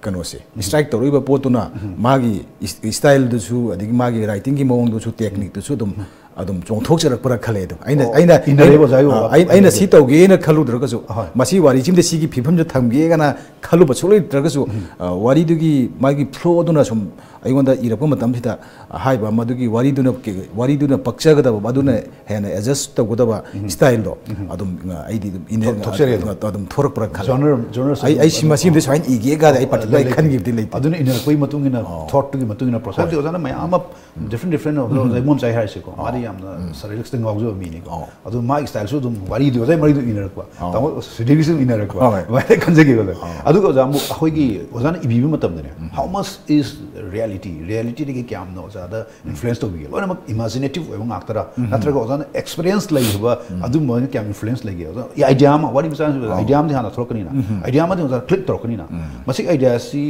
ꯀꯩꯅꯣꯁꯦ, ꯏꯁꯇ꯭ꯔꯥꯏꯛ ꯇꯧꯔꯛꯏꯕ ꯄꯣꯠꯇꯨꯅ ꯃꯥꯒꯤ ꯏꯁ-, ꯏꯁꯇꯥꯏꯜꯗꯨꯁꯨ, ꯑꯗꯒꯤ ꯃꯥꯒꯤ ꯔꯥꯏꯇꯤꯡꯒꯤ ꯃꯑꯣꯡꯗꯨꯁꯨ, ꯇꯦꯛꯅꯤꯛꯇꯨꯁꯨ ꯑꯗꯨꯝ ꯑꯗꯨꯝ ꯆꯣꯡꯊꯣꯛꯆꯔꯛꯄ꯭ꯔꯥ ꯈꯜꯂꯦ꯫ ꯑꯗꯨꯝ ꯑꯩꯅ, ꯑꯣ, ꯑꯩꯅ, ꯏꯟꯅꯔꯦꯕ ꯑꯩꯅ, ꯑꯣꯖꯥꯒꯤ ꯑ, ꯑꯩ-, ꯑꯩꯅ ꯁꯤ ꯋꯥꯈꯜꯗꯗꯤ꯫ ꯇꯧꯒꯦꯅ ꯈꯜꯂꯨꯗ꯭ꯔꯒꯁꯨ, ꯑꯍꯣꯏ꯫ ꯃꯁꯤ ꯋꯥꯔꯤꯁꯤꯃꯗ ꯁꯤꯒꯤ ꯐꯤꯕꯝꯁꯤꯗ ꯊꯝꯒꯦꯒꯅ ꯈꯜꯂꯨꯕ ꯁꯨꯡꯂꯩ ꯂꯩꯇ꯭ꯔꯒꯁꯨ, ꯑ, ꯋꯥꯔꯤꯗꯨꯒꯤ ꯃꯥꯒꯤ ꯐ꯭ꯂꯣꯗꯨꯅ ꯁꯨꯝ ꯑꯩꯉꯣꯟꯗ ꯏꯔꯛꯄ ꯃꯇꯝꯁꯤꯗ, ꯍꯥꯏꯔꯤꯕ ꯃꯗꯨꯒꯤ ꯋꯥꯔꯤꯗꯨꯅ ꯀꯦ-, ꯋꯥꯔꯤꯗꯨꯅ ꯄꯛꯆꯒꯗꯕ, ꯃꯗꯨꯅ ꯍꯦꯟꯅ ꯑꯦꯗꯖꯁ ꯇꯧꯒꯗꯕ ꯏꯁꯇꯥꯏꯜꯗꯣ ꯑꯗꯨꯝ, ꯑ, ꯑꯩꯗꯤ ꯑꯗꯨꯝ ꯏꯅ-, ꯊꯣꯛ-, ꯊꯣꯛꯆꯔꯦ ꯑꯗꯨꯝ꯫ ꯑꯗꯨꯝ ꯊꯣꯔꯛꯄ꯭ꯔꯥ ꯈꯜꯂꯦ꯫ ꯖꯣꯅꯔ, ꯖꯣꯅꯔ ꯑꯩ, ꯑꯩ ꯁꯤ ꯁꯦꯝꯕ ꯃꯁꯤꯃꯗꯤ ꯁꯨꯃꯥꯏꯅ ꯏꯒꯦ ꯀꯥꯏꯅ ꯑꯩ ꯄꯥꯔꯇꯤꯀꯨꯂꯔ ꯂꯩ, ꯂꯩ꯫ ꯈꯟꯈꯤꯕꯗꯤ ꯂꯩꯇꯦ꯫ ꯑꯗꯨꯅ ꯏꯅꯔꯛꯄꯒꯤ ꯃꯇꯨꯡ ꯏꯟꯅ, ꯑꯣ꯫ ꯊꯣꯠꯇꯨꯒꯤ ꯃꯇꯨꯡ ꯏꯟꯅ ꯄ꯭ꯔꯣꯁꯦꯁ꯫ ꯍꯣꯏ꯫ ꯍꯥꯏꯕꯗꯤ ꯑꯣꯖꯥꯅ ꯃꯌꯥꯝ ꯑꯃ ꯗꯤꯐ꯭ꯔꯦꯟ ꯗꯤꯐ꯭ꯔꯦꯟ ꯑꯣꯖꯥ ꯏꯃꯣꯝꯆꯥꯏ ꯍꯥꯏꯔꯁꯤꯀꯣ꯫ ꯑꯣ꯫ ꯃꯥꯗꯤ ꯌꯥꯝꯅ ꯁꯔꯤꯂꯤꯛꯁꯇ ꯉꯥꯎꯖꯕ ꯃꯤꯅꯤꯀꯣ꯫ ꯑꯗꯨ ꯃꯥꯒꯤ ꯁ꯭ꯇꯥꯏꯜꯁꯨ ꯑꯗꯨꯝ ꯋꯥꯔꯤꯗꯨ ꯑꯣꯖꯥ ꯋꯥꯔꯤꯗꯨ ꯏꯟꯅꯔꯛꯄ, ꯇꯥꯃꯣ ꯁꯤꯗꯒꯤꯁꯨ ꯏꯟꯅꯔꯛꯄ, ꯑꯗꯨꯃꯥꯏꯅ ꯈꯟꯖꯈꯤꯕꯗꯣ꯫ ꯑꯗꯨꯒ ꯑꯣꯖꯥ ꯑꯃꯨꯛ ꯑꯩꯈꯣꯏꯒꯤ ꯑꯣꯖꯥꯅ ꯏꯕꯤꯕ ꯃꯇꯝꯗꯅꯦ, how much is reality, ꯔꯤꯌꯦꯂꯤꯇꯤꯗꯒꯤ ꯀꯌꯥꯝꯅ ꯑꯣꯖꯥꯗ ꯏꯟꯐ꯭ꯂꯨꯌꯦꯟꯁ ꯇꯧꯕꯤꯒꯦ? ꯂꯣꯏꯅꯃꯛ ꯏꯃꯥꯖꯤꯅꯦꯇꯤꯚ ꯑꯣꯏꯕ ꯉꯥꯛꯇꯔꯥ? ꯅꯠꯇ꯭ꯔꯒ ꯑꯣꯖꯥꯅ ꯑꯦꯛꯁꯄꯤꯔꯤꯌꯦꯟꯁ ꯂꯩꯈꯤꯕ ꯑꯗꯨꯝꯕ ꯑꯣꯏꯅ ꯀꯌꯥꯝ ꯏꯟꯐ꯭ꯂꯨꯌꯦꯟꯁ ꯂꯩꯒꯦ? ꯑꯣꯖꯥ, ꯑꯥꯏꯗꯤꯌꯥ ꯑꯃ, ꯋꯥꯔꯤ ꯃꯆꯥ ꯑꯃ, ꯑꯥꯏꯗꯤꯌꯥ ꯑꯃꯗꯤ ꯍꯥꯟꯅ ꯊꯣꯛꯂꯛꯀꯅꯤꯅ, ꯑꯥꯏꯗꯤꯌꯥ ꯑꯃꯗꯤ ꯑꯣꯖꯥ ꯀ꯭ꯂꯤꯛ ꯇꯧꯔꯛꯀꯅꯤꯅ, ꯃꯁꯤꯒꯤ ꯑꯥꯏꯗꯤꯌꯥꯁꯤ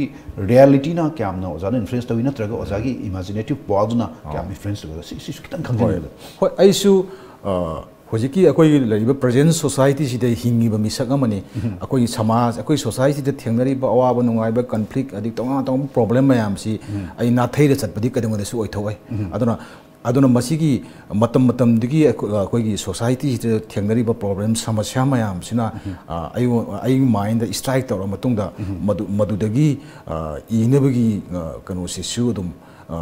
ꯔꯤꯌꯦꯂꯤꯇꯤꯅ ꯀꯌꯥꯝꯅ ꯑꯣꯖꯥꯗ ꯏꯟꯐ꯭ꯂꯨꯌꯦꯟꯁ ꯇꯧꯏ, ꯅꯠꯇ꯭ꯔꯒ ꯑꯣꯖꯥꯒꯤ ꯏꯃꯥꯖꯤꯅꯦꯇꯤꯚ ꯄꯥꯋꯔꯗꯨꯅ ꯀꯌꯥꯝ ꯏꯟꯐ꯭ꯂꯨꯌꯦꯟꯁ ꯇꯧꯏ? ꯁꯤ, ꯁꯤꯁꯨ ꯈꯤꯇꯪ ꯈꯪꯖꯅꯤꯡꯕꯗꯣ꯫ ꯍꯣꯏ, ꯑꯩꯁꯨ, ꯑ, ꯍꯧꯖꯤꯛꯀꯤ ꯑꯩꯈꯣꯏꯒꯤ ꯂꯩꯔꯤꯕ ꯄ꯭ꯔꯖꯦꯟ ꯁꯣꯁꯥꯏꯇꯤꯁꯤꯗ ꯍꯤꯡꯉꯤꯕ ꯃꯤꯁꯛ ꯑꯃꯅꯤ꯫ ꯑꯩꯈꯣꯏꯒꯤ ꯁꯃꯥꯖ, ꯑꯩꯈꯣꯏ ꯁꯣꯁꯥꯏꯇꯤꯗ ꯊꯦꯡꯅꯔꯤꯕ ꯑꯋꯥꯕ ꯅꯨꯡꯉꯥꯏꯕ, ꯀꯟꯐ꯭ꯂꯤꯛ, ꯑꯗꯒꯤ ꯇꯣꯉꯥꯟ ꯇꯣꯉꯥꯟꯕ ꯄ꯭ꯔꯣꯕ꯭ꯂꯦꯝ ꯃꯌꯥꯝꯁꯤ ꯑꯩ ꯅꯥꯊꯩꯔ ꯆꯠꯄꯗꯤ ꯀꯩꯗꯧꯉꯩꯗꯁꯨ ꯑꯣꯏꯊꯣꯛꯑꯣꯏ꯫ ꯑꯗꯨꯅ, ꯑꯗꯨꯅ ꯃꯁꯤꯒꯤ ꯃꯇꯝ ꯃꯇꯝꯗꯨꯒꯤ ꯑꯩꯈꯣꯏ, ꯑꯩꯈꯣꯏꯒꯤ ꯁꯣꯁꯥꯏꯇꯤꯁꯤꯗ ꯊꯦꯡꯅꯔꯤꯕ ꯄ꯭ꯔꯣꯕ꯭ꯂꯦꯝ, ꯁꯃꯁ꯭ꯌꯥ ꯃꯌꯥꯝꯁꯤꯅ, ꯑ, ꯑꯩꯉꯣꯟ-, ꯑꯩꯒꯤ ꯃꯥꯏꯟꯗ ꯁ꯭ꯇ꯭ꯔꯥꯏꯛ ꯇꯧꯔ ꯃꯇꯨꯡꯗ, ꯃꯗꯨ-, ꯃꯗꯨꯗꯒꯤ, ꯑ, ꯏꯅꯕꯒꯤ, ꯑ, ꯀꯩꯅꯣꯁꯤꯁꯨ ꯑꯗꯨꯝ, ꯑ,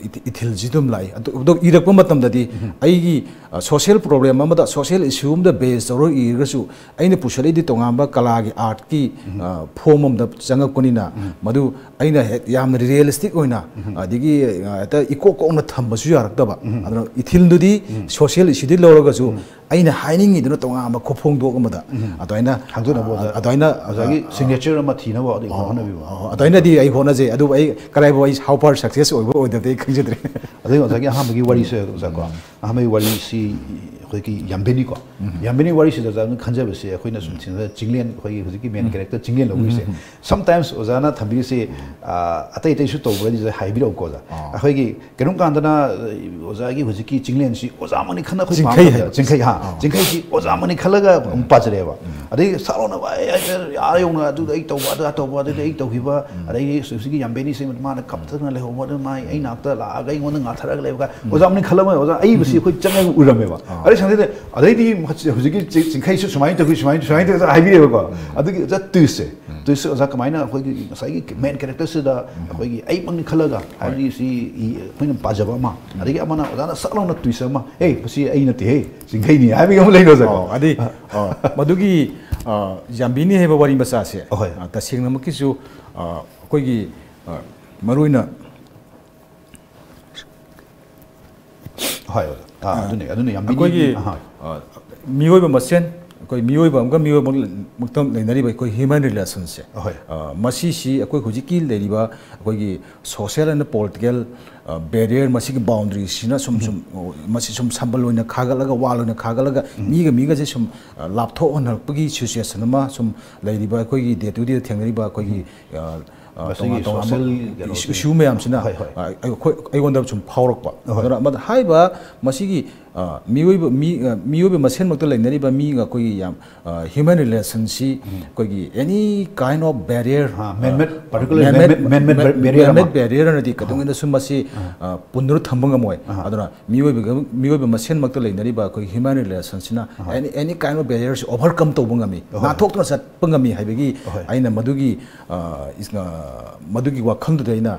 ꯏꯊꯤ-, ꯏꯊꯤꯜꯁꯤ ꯑꯗꯨꯝ ꯂꯥꯛꯏ꯫ ꯑꯗꯨ, ꯑꯗꯨ ꯏꯔꯛꯄ ꯃꯇꯝꯗꯗꯤ ꯑꯩꯒꯤ, ꯑ, ꯁꯣꯁꯤꯌꯦꯜ ꯄ꯭ꯔꯣꯕ꯭ꯂꯦꯝ ꯑꯃꯗ, ꯁꯣꯁꯤꯌꯦꯜ ꯏꯁꯨ ꯑꯃꯗ ꯕꯦꯖ ꯇꯧꯔꯒ ꯏꯔꯒꯁꯨ, ꯑꯩꯅ ꯄꯨꯁꯜꯂꯛꯏꯗꯤ ꯇꯣꯉꯥꯟꯕ ꯀꯂꯥꯒꯤ, ꯑꯥꯔꯠꯀꯤ, ꯑ, ꯐꯣꯝ ꯑꯃꯗ ꯆꯪꯉꯛꯄꯅꯤꯅ, ꯃꯗꯨ ꯑꯩꯅ ꯍꯦꯛ ꯌꯥꯝꯅ ꯔꯤꯌꯦꯂꯤꯁꯇꯤꯛ ꯑꯣꯏꯅ, ꯑꯗꯒꯤ, ꯑ, ꯍꯦꯛꯇ ꯏꯀꯣꯛ ꯀꯣꯛꯅ ꯊꯝꯕꯁꯨ ꯌꯥꯔꯛꯇꯕ꯫ ꯑꯗꯨꯅ ꯏꯊꯤꯜꯗꯨꯗꯤ ꯁꯣꯁꯤꯌꯦꯜ ꯏꯁꯨꯗꯤ ꯂꯧꯔꯒꯁꯨ, ꯑꯩꯅ ꯍꯥꯏꯅꯤꯡꯉꯤꯗꯨꯅ ꯇꯣꯉꯥꯟꯕ ꯈꯨꯐꯣꯡꯗꯣꯛ ꯑꯃꯗ ꯑꯗꯨꯃꯥꯏꯅ, ꯈꯪꯗꯣꯛꯅꯕ ꯑ, ꯑꯗꯨꯃꯥꯏꯅ, ꯑ, ꯁꯤꯒꯅꯦꯆꯔ ꯑꯃ ꯊꯤꯅꯕ ꯑꯗꯨꯒꯤ ꯍꯣꯠꯅꯕꯤꯕ꯫ ꯑ, ꯑꯗꯨꯃꯥꯏꯅꯗꯤ ꯑꯩ ꯍꯣꯠꯅꯖꯩ, ꯑꯗꯨꯕꯨ ꯑꯩ ꯀꯗꯥꯏꯐꯥꯎ ꯑꯩ how far success ꯑꯣꯏꯕ ꯑꯣꯏꯗꯕꯗꯤ ꯑꯩ ꯈꯪꯖꯗ꯭ꯔꯦ꯫ ꯑꯗꯩ ꯑꯣꯖꯥꯒꯤ ꯑꯍꯥꯟꯕꯒꯤ ꯋꯥꯔꯤꯁꯦ, ꯑꯣꯖꯥꯀꯣ, ꯑꯍꯥꯟꯕꯒꯤ ꯋꯥꯔꯤꯁꯤ ꯑꯩꯈꯣꯏꯒꯤ ꯌꯥꯝꯕꯦꯅꯤꯀꯣ꯫ ꯌꯥꯝꯕꯦꯅꯤ ꯋꯥꯔꯤꯁꯤꯗ ꯑꯣꯖꯥꯅ ꯈꯟꯖꯕꯁꯦ, ꯑꯩꯈꯣꯏꯅ ꯁꯨꯝ ꯊꯦꯡꯅꯕꯗ ꯆꯤꯡꯂꯦꯟ, ꯑꯩꯈꯣꯏꯒꯤ ꯍꯧꯖꯤꯛꯀꯤ ꯃꯦꯟ ꯀꯦꯔꯦꯛꯇꯔ ꯆꯤꯡꯂꯦꯟ ꯂꯧꯕꯤꯁꯦ, ꯁꯝꯇꯥꯏꯝꯁ ꯑꯣꯖꯥꯅ ꯊꯝꯕꯤꯔꯤꯁꯦ, ꯑ, ꯑꯇꯩ ꯑꯇꯩꯁꯨ ꯇꯧꯕ꯭ꯔꯗꯤ ꯍꯥꯏꯕꯤꯔꯛꯎꯀꯣ, ꯑꯣꯖꯥ꯫ ꯑꯩꯈꯣꯏꯒꯤ ꯀꯩꯅꯣꯝ ꯀꯥꯟꯗꯅ, ꯑ, ꯑꯣꯖꯥꯒꯤ ꯍꯧꯖꯤꯛꯀꯤ ꯆꯤꯡꯂꯦꯟꯁꯤ ꯑꯣꯖꯥꯃꯛꯅꯤ ꯈꯟꯅ ꯑꯩꯈꯣꯏ ꯆꯤꯡꯈꯩ ꯄꯥꯝꯕ ꯍꯥꯏꯕ꯫ ꯆꯤꯡꯈꯩ, ꯍꯥ, ꯆꯤꯡꯈꯩꯁꯤ ꯑꯣꯖꯥꯃꯛꯅꯤ ꯈꯜꯂꯒ ꯑꯃꯨꯛ ꯄꯥꯖꯔꯛꯑꯦꯕ꯫ ꯑꯗꯩ ꯁꯥꯔꯣꯅ ꯚꯥꯏ, ꯑꯩ, ꯑꯩ, ꯑꯥ ꯌꯧꯅ ꯑꯗꯨꯗ ꯑꯩ ꯇꯧꯕ, ꯑꯗꯨ ꯇꯧꯕ, ꯑꯗꯨꯗ ꯑꯩ ꯇꯧꯈꯤꯕ, ꯑꯗꯒꯤ ꯍꯧꯖꯤꯛꯀꯤ ꯌꯥꯝꯕꯦꯅꯤꯁꯤ ꯃꯥꯅ ꯀꯞꯇꯅ ꯂꯩꯍꯧꯕ, ꯑꯗꯨ ꯃꯥ ꯑꯩ ꯅꯥꯛꯇ ꯂꯥꯛꯑꯒ ꯑꯩꯉꯣꯟꯗ ꯉꯥꯊꯔꯒ ꯂꯩꯕ ꯀꯥꯏ꯫ ꯑꯣꯖꯥꯃꯛꯅꯤ ꯈꯜꯂꯝꯃꯣꯏ, ꯑꯣꯖꯥ ꯑꯏꯕꯁꯤ ꯑꯩꯈꯣꯏ ꯆꯪꯉꯒ ꯎꯔꯝꯃꯦꯕ꯫ ꯑꯗꯩ ꯁꯪꯗꯩꯗ, ꯑꯗꯩꯗꯤ ꯍꯧꯖꯤꯛꯀꯤ ꯆꯤꯡꯈꯩꯁꯨ ꯁꯨꯃꯥꯏꯅ ꯇꯧꯈꯤ, ꯁꯨꯃꯥꯏꯅ, ꯁꯨꯃꯥꯏꯅ ꯇꯧꯔꯒ ꯍꯥꯏꯕꯤꯔꯦꯕꯀꯣ꯫ ꯑꯗꯨꯒꯤ ꯑꯣꯖꯥ ꯇ꯭ꯋꯤꯁꯁꯦ, ꯇ꯭ꯋꯤꯁꯁꯦ ꯑꯣꯖꯥ ꯀꯃꯥꯏꯅ ꯑꯩꯈꯣꯏꯒꯤ ꯉꯁꯥꯏꯒꯤ ꯃꯦꯟ ꯀꯦꯔꯦꯛꯇꯔꯁꯤꯗ ꯑꯩꯈꯣꯏꯒꯤ ꯑꯩꯃꯛꯅꯤ ꯈꯜꯂꯒ, ꯍꯥꯏꯕꯗꯤ ꯁꯤ ꯏ-, ꯑꯩꯈꯣꯏꯅ ꯄꯥꯖꯕ ꯑꯃ, ꯑꯗꯒꯤ ꯑꯃꯅ ꯑꯣꯖꯥꯅ ꯁꯛ ꯂꯥꯎꯅ ꯇ꯭ꯋꯤꯁ ꯑꯃ, "ꯑꯦ, ꯃꯁꯤ ꯑꯩ ꯅꯠꯇꯦꯍꯦ, ꯆꯤꯡꯈꯩꯅꯤ" ꯍꯥꯏꯕꯒꯤ ꯑꯃ ꯂꯩꯔꯣ, ꯑꯣꯖꯥꯀꯣ꯫ ꯑꯣ, ꯑꯗꯩ, ꯑ, ꯑ, ꯌꯥꯝꯕꯤꯅꯤ ꯍꯥꯏꯕ ꯋꯥꯔꯤ ꯃꯆꯥꯁꯦ, ꯑꯍꯣꯏ꯫ ꯑ, ꯇꯁꯦꯡꯅꯃꯛꯀꯤꯁꯨ, ꯑ, ꯑꯩꯈꯣꯏꯒꯤ, ꯑ, ꯃꯔꯨꯑꯣꯏꯅ ꯍꯣꯏ, ꯑꯣꯖꯥ꯫ ꯑꯥ, ꯑꯗꯨꯅꯦ, ꯑꯗꯨꯅ ꯌꯥꯝ ꯑꯩꯈꯣꯏꯒꯤ meaning-, ꯑꯍꯣꯏ꯫ ꯑ, ꯃꯤꯑꯣꯏꯕ ꯃꯁꯦꯟ, ꯑꯩꯈꯣꯏ ꯃꯤꯑꯣꯏꯕ ꯑꯃꯒ ꯃꯤꯑꯣꯏꯕ ꯑꯃꯒ ꯃꯔꯛꯇ ꯂꯩꯅꯔꯤꯕ ꯑꯩꯈꯣꯏ human relationꯁꯦ, ꯑꯍꯣꯏ꯫ ꯑ, ꯃꯁꯤꯁꯤ ꯑꯩꯈꯣꯏ ꯍꯧꯖꯤꯛꯀꯤ ꯂꯩꯔꯤꯕ ꯑꯩꯈꯣꯏꯒꯤ social and political, ꯑ, barrier, ꯃꯁꯤꯒꯤ boundaryꯁꯤꯅ ꯁꯨꯝ ꯁꯨꯝ, ꯑꯣ, ꯃꯁꯤ ꯁꯨꯝ ꯁꯝꯕꯜ ꯑꯣꯏꯅ ꯈꯥꯒꯠꯂꯒ, wall ꯑꯣꯏꯅ ꯈꯥꯒꯠꯂꯒ, ꯃꯤꯒ ꯃꯤꯒꯁꯦ ꯁꯨꯝ, ꯑ, ꯂꯥꯞꯊꯣꯛꯍꯟꯅꯔꯛꯄꯒꯤ situation ꯑꯃ ꯁꯨꯝ ꯂꯩꯔꯤꯕ, ꯑꯩꯈꯣꯏꯒꯤ day to day ꯊꯦꯡꯅꯔꯤꯕ ꯑꯩꯈꯣꯏꯒꯤ, ꯑ, ꯑ, ꯃꯁꯤꯒꯤ ꯇꯣꯉꯥꯟ ꯇꯣꯉꯥꯟꯕ social issue, ꯀꯩꯅꯣꯁꯦ꯫ issue ꯃꯌꯥꯝꯁꯤꯅ, ꯍꯣꯏ, ꯍꯣꯏ꯫ ꯑ, ꯑꯩꯈꯣꯏ, ꯑꯩꯉꯣꯟꯗ ꯁꯨꯝ ꯐꯥꯎꯔꯛꯄ꯫ ꯍꯣꯏ꯫ ꯑꯗꯨꯅ ꯃꯗ-, ꯍꯥꯏꯔꯤꯕ ꯃꯁꯤꯒꯤ, ꯑ, ꯃꯤꯑꯣꯏꯕ, ꯃꯤ, ꯑ, ꯃꯤꯑꯣꯏꯕ ꯃꯁꯦꯟꯃꯛꯇ ꯂꯩꯅꯔꯤꯕ ꯃꯤꯒ ꯑꯩꯈꯣꯏꯒꯤ ꯌꯥꯝ, ꯑ, human relationꯁꯤ ꯑꯩꯈꯣꯏꯒꯤ any kind of barrier, ꯑ, man-made, ꯑ, particularly man-made, man-made, man-made man-, barrier ꯑꯃ꯫ man-made barrier ꯑꯅꯗꯤ ꯀꯩꯗꯧꯉꯩꯗꯁꯨ ꯃꯁꯤ, ꯑ, ꯄꯨꯟꯗꯨꯅ ꯊꯝꯕ ꯉꯝꯃꯣꯏ꯫ ꯑ꯫ ꯑꯗꯨꯅ ꯃꯤꯑꯣꯏꯕꯒ, ꯃꯤꯑꯣꯏꯕ ꯃꯁꯦꯟꯃꯛꯇ ꯂꯩꯅꯔꯤꯕ ꯑꯩꯈꯣꯏꯒꯤ human relationꯁꯤꯅ any, any kind of barriers overcome ꯇꯧꯕ ꯉꯝꯃꯤ, ꯑꯍꯣꯏ꯫ ꯅꯥꯟꯊꯣꯛꯇꯨꯅ ꯆꯠꯄ ꯉꯝꯃꯤ ꯍꯥꯏꯕꯒꯤ ꯑꯍꯣꯏ꯫ ꯑꯩꯅ ꯃꯗꯨꯒꯤ, ꯑ, ꯏꯁ-, ꯑ, ꯃꯗꯨꯒꯤ ꯋꯥꯈꯜꯗꯨꯗ ꯑꯩꯅ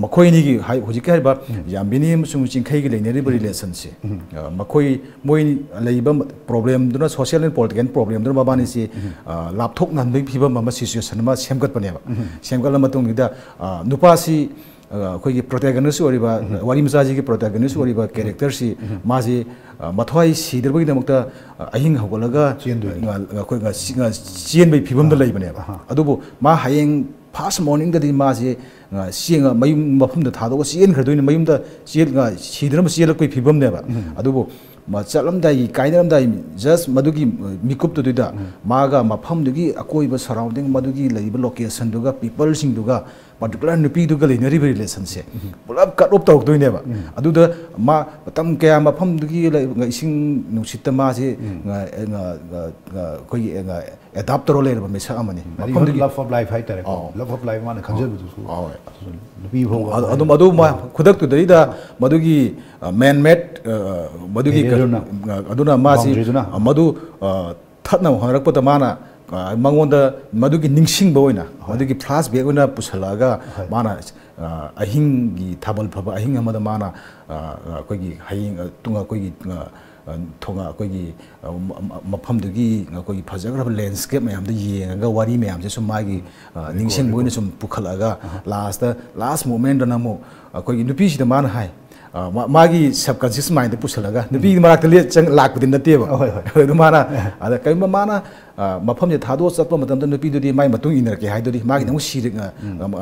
ꯃꯈꯣꯏ ꯑꯅꯤꯒꯤ ꯍꯥꯏ-, ꯍꯧꯖꯤꯛꯀꯤ ꯍꯥꯏꯔꯤꯕ ꯌꯥꯝꯕꯤꯅꯤ ꯑꯃꯁꯨꯡ ꯆꯤꯡꯈꯩꯒꯤ ꯂꯩꯅꯔꯤꯕ relationꯁꯦ, ꯑ, ꯃꯈꯣꯏ, ꯃꯣꯏ ꯂꯩꯔꯤꯕ problemꯗꯨꯅ, social and political problemꯗꯨꯅ ꯃꯕꯥꯅꯤꯁꯤ, ꯑ, ꯂꯥꯞꯊꯣꯛꯅꯍꯟꯕꯒꯤ ꯐꯤꯕꯝ ꯑꯃ, situation ꯑꯃ ꯁꯦꯝꯒꯠꯄꯅꯦꯕ꯫ ꯁꯦꯝꯒꯠꯂ ꯃꯇꯨꯡꯁꯤꯗ, ꯑ, ꯅꯨꯄꯥꯁꯤ, ꯑ, ꯑꯩꯈꯣꯏꯒꯤ protagonist ꯑꯣꯏꯔꯤꯕ, ꯋꯥꯔꯤ ꯃꯆꯥꯁꯤꯒꯤ protagonist ꯑꯣꯏꯔꯤꯕ characterꯁꯤ, ꯃꯥꯁꯤ, ꯑ, ꯃꯊ꯭ꯋꯥꯏ ꯁꯤꯗ꯭ꯔꯕꯒꯤꯗꯃꯛꯇ, ꯑ, ꯑꯍꯤꯡ ꯍꯧꯒꯠꯂꯒ, ꯆꯦꯟꯗꯣꯏꯅꯤ꯫ ꯉ-, ꯑꯩꯈꯣꯏ ꯉ-, ꯉ-, ꯆꯦꯟꯕꯒꯤ ꯐꯤꯕꯝꯗ ꯂꯩꯕꯅꯦꯕ꯫ ꯑꯗꯨꯕꯨ ꯃꯥ ꯍꯌꯦꯡ first morningꯗꯗꯤ ꯃꯥꯁꯦ, ꯑ, ꯆꯦꯡꯉ-, ꯃꯌꯨꯝ ꯃꯐꯝꯗ ꯊꯥꯗꯣꯛꯑꯒ ꯆꯦꯟꯈ꯭ꯔꯗꯣꯏꯅꯤ, ꯃꯌꯨꯝꯗ ꯆꯦꯟ-, ꯑ, ꯁꯤꯗꯅꯕ ꯆꯦꯜꯂꯛꯄꯒꯤ ꯐꯤꯕꯝꯅꯦꯕ꯫ ꯑꯗꯨꯕꯨ ꯃ-, ꯆꯠꯂꯝꯗꯥꯏꯒꯤ, ꯀꯥꯏꯅꯔꯝꯗꯥꯏꯒꯤ just ꯃꯗꯨꯒꯤ, ꯑ, ꯃꯤꯀꯨꯞꯇꯨꯗꯩꯗ ꯃꯥꯒ ꯃꯐꯝꯗꯨꯒꯤ ꯑꯀꯣꯏꯕ surrounding, ꯃꯗꯨꯒꯤ ꯂꯩꯔꯤꯕ locationꯗꯨꯒ, peopleꯁꯤꯡꯗꯨꯒ, particular ꯅꯨꯄꯤꯗꯨꯒ ꯂꯩꯅꯔꯤꯕ relationꯁꯦ ꯄꯨꯂꯞ cut off ꯇꯧꯔꯛꯇꯣꯏꯅꯦꯕ꯫ ꯑꯗꯨꯗ ꯃꯥ ꯃꯇꯝ ꯀꯌꯥ ꯃꯐꯝꯗꯨꯒꯤ ꯂꯩ-, ꯏꯁꯤꯡ ꯅꯨꯡꯁꯤꯠꯇ ꯃꯥꯁꯦ ꯉ-, ꯉ-, ꯉ-, ꯉ-, ꯑꯩꯈꯣꯏꯒꯤ ꯉ-, adapt ꯇꯧꯔ ꯂꯩꯔꯕ ꯃꯤꯁꯛ ꯑꯃꯅꯤ꯫ ꯍꯥꯏꯗꯤ ꯃꯐꯝꯗꯨꯒꯤ love of life ꯍꯥꯏꯇꯥꯔꯦꯀꯣ꯫ ꯑꯧ꯫ Love of life ꯃꯥꯅ ꯈꯟꯖꯕꯗꯨꯁꯨ ꯑꯧ꯫ ꯑꯗꯨꯁꯨ ꯅꯨꯄꯤ ꯐꯥꯎꯕ ꯑꯗꯨ, ꯑꯗꯨꯝ ꯑꯗꯨ ꯃ-, ꯈꯨꯗꯛꯇꯨꯗꯩꯗ ꯃꯗꯨꯒꯤ, ꯑ, man made, ꯑ, ꯃꯗꯨꯒꯤ ꯀ-, Barrierꯗꯨꯅ꯫ ꯑ, ꯑꯗꯨꯅ ꯃꯥꯁꯤ, Boundaryꯗꯨꯅ꯫ ꯑ, ꯃꯗꯨ, ꯑ, ꯊꯠꯅꯕ ꯍꯣꯠꯅꯔꯛꯄꯗ ꯃꯥꯅ, ꯑ, ꯃꯉꯣꯟꯗ ꯃꯗꯨꯒꯤ ꯅꯤꯡꯁꯤꯡꯕ ꯑꯣꯏꯅ, ꯃꯗꯨꯒꯤ flashback ꯑꯣꯏꯅ ꯄꯨꯁꯜꯂꯛꯑꯒ ꯃꯥꯅ, ꯑ, ꯑꯍꯤꯡꯒꯤ ꯊꯥꯕꯜ ꯐꯕ ꯑꯍꯤꯡ ꯑꯃꯗ ꯃꯥꯅ, ꯑ, ꯑꯩꯈꯣꯏꯒꯤ ꯍꯌꯦꯡ, ꯑ, ꯇꯨꯡ ꯑꯩꯈꯣꯏꯒꯤ, ꯑ, ꯑ, ꯊꯣꯉ-, ꯑꯩꯈꯣꯏꯒꯤ, ꯑ, ꯃ-, ꯃ-, ꯃꯐꯝꯗꯨꯒꯤ ꯑꯩꯈꯣꯏꯒꯤ ꯐꯖꯈ꯭ꯔꯕ landscape ꯃꯌꯥꯝꯗꯣ ꯌꯦꯡꯉꯒ ꯋꯥꯔꯤ ꯃꯌꯥꯝꯁꯦ ꯁꯨꯝ ꯃꯥꯒꯤ, ꯑ, ꯅꯤꯡꯁꯤꯡꯕ ꯑꯣꯏꯅ ꯁꯨꯝ ꯄꯨꯈꯠꯂꯛꯑꯒ lastꯇ, last momentꯇꯅ ꯑꯃꯨꯛ ꯑꯩꯈꯣꯏꯒꯤ ꯅꯨꯄꯤꯁꯤꯗ ꯃꯥꯅ ꯍꯥꯏ, ꯑ, ꯃꯥ-, ꯃꯥꯒꯤ subconscious mindꯗ ꯄꯨꯁꯜꯂꯒ ꯅꯨꯄꯤꯒꯤ ꯃꯅꯥꯛꯇ ꯂꯦ-, ꯆꯪ-, ꯂꯥꯛꯄꯗꯤ ꯅꯠꯇꯦꯕ꯫ ꯍꯣꯏ, ꯍꯣꯏ꯫ ꯑꯗꯨ ꯃꯥꯅ, ꯑꯗ ꯀꯔꯤꯒꯨꯝꯕ ꯃꯥꯅ, ꯑ, ꯃꯐꯝꯁꯦ ꯊꯥꯗꯣꯛꯑ ꯆꯠꯄ ꯃꯇꯝꯗ ꯅꯨꯄꯤꯗꯨꯗꯤ ꯃꯥꯏ ꯃꯇꯨꯡ ꯏꯟꯅꯔꯛꯀꯦ ꯍꯥꯏꯗꯨꯗꯤ ꯃꯥꯒꯤꯗꯤ ꯑꯃꯨꯛ ꯁꯤꯔꯛ-, ꯑ,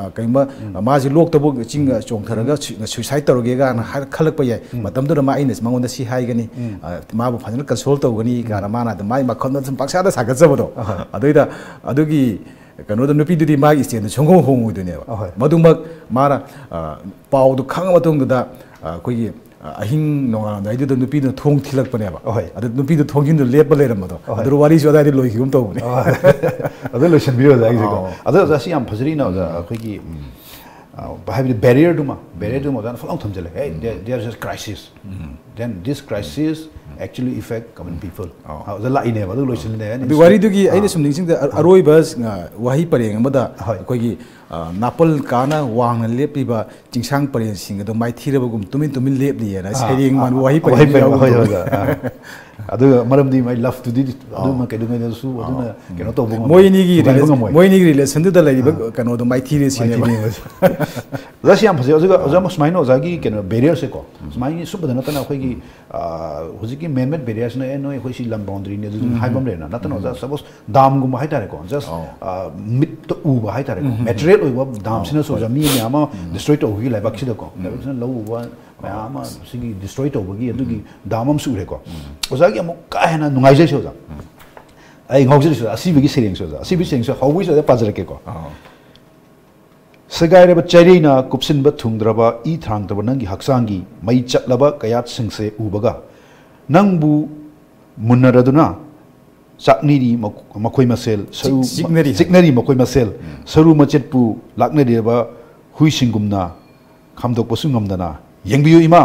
ꯑ, ꯀꯔꯤꯒꯨꯝꯕ, ꯑ, ꯃꯥꯁꯦ ꯂꯣꯛꯇꯕꯨ ꯆꯤꯡ, ꯑ, ꯆꯣꯡꯊꯔꯒ ꯁꯨ-, suicide ꯇꯧꯔꯒꯦ ꯀꯥꯏꯅ ꯍꯥꯏꯔ ꯈꯜꯂꯛꯄ ꯌꯥꯏ꯫ ꯃꯇꯝꯗꯨꯗ ꯃꯥ ꯑꯩꯅ ꯃꯉꯣꯟꯗ ꯁꯤ ꯍꯥꯏꯒꯅꯤ, ꯑ, ꯃꯥꯕꯨ ꯐꯖꯅ console ꯇꯧꯒꯅꯤ ꯀꯥꯏꯅ ꯃꯥꯅ ꯑꯗꯨꯝ ꯃꯥꯒꯤ ꯃꯈꯜꯗ ꯁꯨꯝ ꯄꯪꯁꯥꯗ ꯁꯥꯒꯠꯆꯕꯗꯣ꯫ ꯑꯗꯨꯏꯗ ꯑꯗꯨꯒꯤ ꯀꯩꯅꯣꯗ ꯅꯨꯄꯤꯗꯨꯗꯤ ꯃꯥꯒꯤ stand ꯁꯨꯡꯍꯣꯡ ꯍꯣꯡꯉꯣꯏꯗꯣꯏꯅꯦꯕ꯫ ꯑꯍꯣꯏ꯫ ꯃꯗꯨꯃꯛ ꯃꯥꯅ, ꯑ, ꯄꯥꯎꯗꯨ ꯈꯪꯉ ꯃꯇꯨꯡꯗꯨꯗ, ꯑ, ꯑꯩꯈꯣꯏꯒꯤ, ꯑ, ꯑꯍꯤꯡ ꯅꯣꯡꯉꯥꯜꯂꯝꯗꯥꯏꯗꯨꯗ ꯅꯨꯄꯤꯗꯨꯅ ꯊꯣꯡ ꯊꯤꯜꯂꯛꯄꯅꯦꯕ꯫ ꯑꯍꯣꯏ꯫ ꯑꯗꯨ ꯅꯨꯄꯤꯗꯨ ꯊꯣꯡꯖꯤꯟꯗꯨ ꯂꯦꯞꯄ ꯂꯩꯔꯝꯕꯗꯣ꯫ ꯑꯍꯣꯏ꯫ ꯑꯗꯨ ꯋꯥꯔꯤꯁꯨ ꯑꯗꯥꯏꯗ ꯂꯣꯏꯈꯤꯒꯨꯝ ꯇꯧꯕꯅꯦ꯫ ꯑꯍꯣꯏ꯫ ꯑꯗꯨ ꯂꯣꯏꯁꯤꯟꯕꯤꯔꯣ ꯑꯣꯖꯥꯒꯤꯁꯦꯀꯣ꯫ ꯑꯧ꯫ ꯑꯗꯣ ꯑꯣꯖꯥ ꯁꯤ ꯌꯥꯝ ꯐꯖꯔꯤꯅ ꯑꯣꯖꯥ, ꯑꯩꯈꯣꯏꯒꯤ, ꯑ, ꯍꯥꯏꯕꯗꯤ barrier ꯗꯨꯃ, barrier ꯗꯨꯃ ꯑꯣꯖꯥꯅ ꯐꯖꯅ ꯊꯝꯖꯜꯂꯦ꯫ Hey, there, there's a crisis. Then this crisis actually affect common people. ꯑꯧ꯫ ꯑꯣꯖꯥ ꯂꯥꯛꯏꯅꯦꯕ, ꯑꯗꯨ ꯂꯣꯏꯁꯤꯜꯂꯦ꯫ ꯑꯗꯨ ꯋꯥꯔꯤꯗꯨꯒꯤ ꯑꯩꯅ ꯁꯨꯝ ꯅꯤꯡꯁꯤꯡꯗ ꯑ-, ꯑꯔꯣꯏꯕ, ꯑ, ꯋꯥꯍꯩ ꯄꯔꯦꯡ ꯑꯃꯗ ꯍꯣꯏ꯫ ꯑꯩꯈꯣꯏꯒꯤ, ꯑ, ꯅꯥꯄꯜ ꯀꯥꯅ ꯋꯥꯡꯅ ꯂꯦꯞꯂꯤꯕ ꯆꯤꯡꯁꯥꯡ ꯄꯔꯦꯡꯁꯤꯡ ꯑꯗꯨ ꯃꯥꯏꯊꯤꯔꯕꯒꯨꯝ ꯇꯨꯃꯤꯟ ꯇꯨꯃꯤꯟ ꯂꯦꯞꯂꯤꯑꯅ ꯑꯥ, ꯁꯩꯔꯦꯡ ꯑꯥ, ꯃꯥꯟꯕ ꯋꯥꯍꯩ ꯋꯥꯍꯩ ꯄꯔꯦꯡ ꯄꯔꯦꯡ, ꯌꯥꯎꯕꯗꯣ꯫ ꯍꯣꯏ, ꯍꯣꯏ, ꯑꯥ꯫ ꯑꯗꯨꯒ ꯃꯔꯝꯗꯤ my love ꯇꯨꯗꯤ ꯑꯗꯨꯃ ꯀꯩꯗꯧꯉꯩꯗꯁꯨ ꯑꯗꯨꯅ ꯀꯩꯅꯣ ꯇꯧꯕ ꯉꯝꯃꯣꯏ, ꯃꯣꯏ ꯑꯅꯤꯒꯤ ꯊꯨꯒꯥꯏꯕ ꯔꯤꯂꯦꯁ-, ꯉꯝꯃꯣꯏ꯫ ꯃꯣꯏ ꯑꯅꯤꯒꯤ relationꯗꯨꯗ ꯂꯩꯔꯤꯕ ꯑꯥ꯫ ꯀꯩꯅꯣꯗꯣ ꯃꯥꯏꯊꯤꯔꯦ ꯁꯤꯅꯦꯕ꯫ ꯃꯥꯏꯊꯤꯔꯦ꯫ ꯑꯣꯖꯥ ꯁꯤ ꯌꯥꯝ ꯐꯖꯩ꯫ ꯑꯗꯨꯒ ꯑꯣꯖꯥ ꯁꯨꯃꯥꯏꯅ ꯑꯣꯖꯥꯒꯤ ꯀꯩꯅꯣ barrierꯁꯦꯀꯣ, ꯁꯨꯃꯥꯏꯅ ꯁꯨꯝꯕꯗ ꯅꯠꯇꯅ ꯑꯩꯈꯣꯏꯒꯤ, ꯑꯥ, ꯍꯧꯖꯤꯛꯀꯤ man made barriersꯅ, "ꯑꯦ, ꯅꯣꯏ ꯑꯩꯈꯣꯏ ꯁꯤ ꯂꯝ boundaryꯅꯤ" ꯑꯗꯨ ꯑꯗꯨꯝ ꯍꯥꯏꯕ ꯑꯃ ꯂꯩꯔꯦꯅ꯫ ꯅꯠꯇꯅ ꯑꯣꯖꯥ, suppose ꯗꯥꯝꯒꯨꯝꯕ ꯍꯥꯏꯇꯥꯔꯦꯀꯣ, just, ꯑꯧ꯫ ꯑꯥ, ꯃꯤꯠꯇ ꯎꯕ ꯍꯥꯏꯇꯥꯔꯦꯀꯣ, material ꯑꯣꯏꯕ ꯗꯥꯝꯁꯤꯅꯁꯨ ꯑꯣꯖꯥ ꯃꯤ ꯃꯌꯥꯝ ꯑꯃ destroy ꯇꯧꯕꯒꯤ ꯂꯩꯕꯥꯛꯁꯤꯗꯀꯣ, ꯂꯩꯕꯥꯛꯁꯤꯅ ꯂꯧ ꯎꯕ ꯃꯌꯥꯝ ꯑꯃ ꯁꯤꯒꯤ destroy ꯇꯧꯕꯒꯤ ꯑꯗꯨꯒꯤ ꯗꯥꯝ ꯑꯃꯁꯨ ꯎꯔꯦꯀꯣ꯫ ꯑꯣꯖꯥꯒꯤ ꯑꯃꯨꯛ ꯀꯥ ꯍꯦꯟꯅ ꯅꯨꯡꯉꯥꯏꯖꯩꯁꯦ ꯑꯣꯖꯥ꯫ ꯑꯩ ꯉꯥꯎꯖꯔꯤꯁꯦ ꯑꯣꯖꯥ, ꯑꯁꯤꯕꯒꯤ ꯁꯩꯔꯦꯡꯁꯦ ꯑꯣꯖꯥ, ꯑꯁꯤꯕꯒꯤ ꯁꯩꯔꯦꯡꯁꯦ ꯍꯧꯕꯒꯤꯁꯦ ꯑꯣꯖꯥ ꯄꯥꯖꯔꯛꯀꯦꯀꯣ꯫ ꯑꯧ꯫ ꯁꯦꯒꯥꯏꯔꯕ ꯆꯩꯔꯩꯅ ꯀꯨꯞꯁꯤꯟꯕ ꯊꯨꯡꯗ꯭ꯔꯕ ꯏ ꯊꯥꯡꯗ꯭ꯔꯕ ꯅꯪꯒꯤ ꯍꯛꯆꯥꯡꯒꯤ ꯃꯩ ꯆꯠꯂꯕ ꯀꯌꯥꯠꯁꯤꯡꯁꯦ ꯎꯕꯒ, ꯅꯪꯕꯨ ꯃꯨꯟꯅꯔꯗꯨꯅ ꯆꯥꯛꯅꯤꯔꯤ ꯃꯈꯣ-, ꯃꯈꯣꯏ ꯃꯁꯦꯜ, ꯁꯔꯨ ꯆꯤꯛ-, ꯆꯤꯛꯅꯔꯤ ꯍꯥꯏꯕ꯫ ꯆꯤꯛꯅꯔꯤ ꯃꯈꯣꯏ ꯃꯁꯦꯜ, ꯎꯝ꯫ ꯁꯔꯨ ꯃꯆꯦꯠꯄꯨ ꯂꯥꯛꯅꯔꯤꯕ ꯍꯨꯏꯁꯤꯡꯒꯨꯝꯅ ꯈꯥꯝꯗꯣꯛꯄꯁꯨ ꯉꯝꯗꯅ, "ꯌꯦꯡꯕꯤꯌꯨ ꯏꯃꯥ,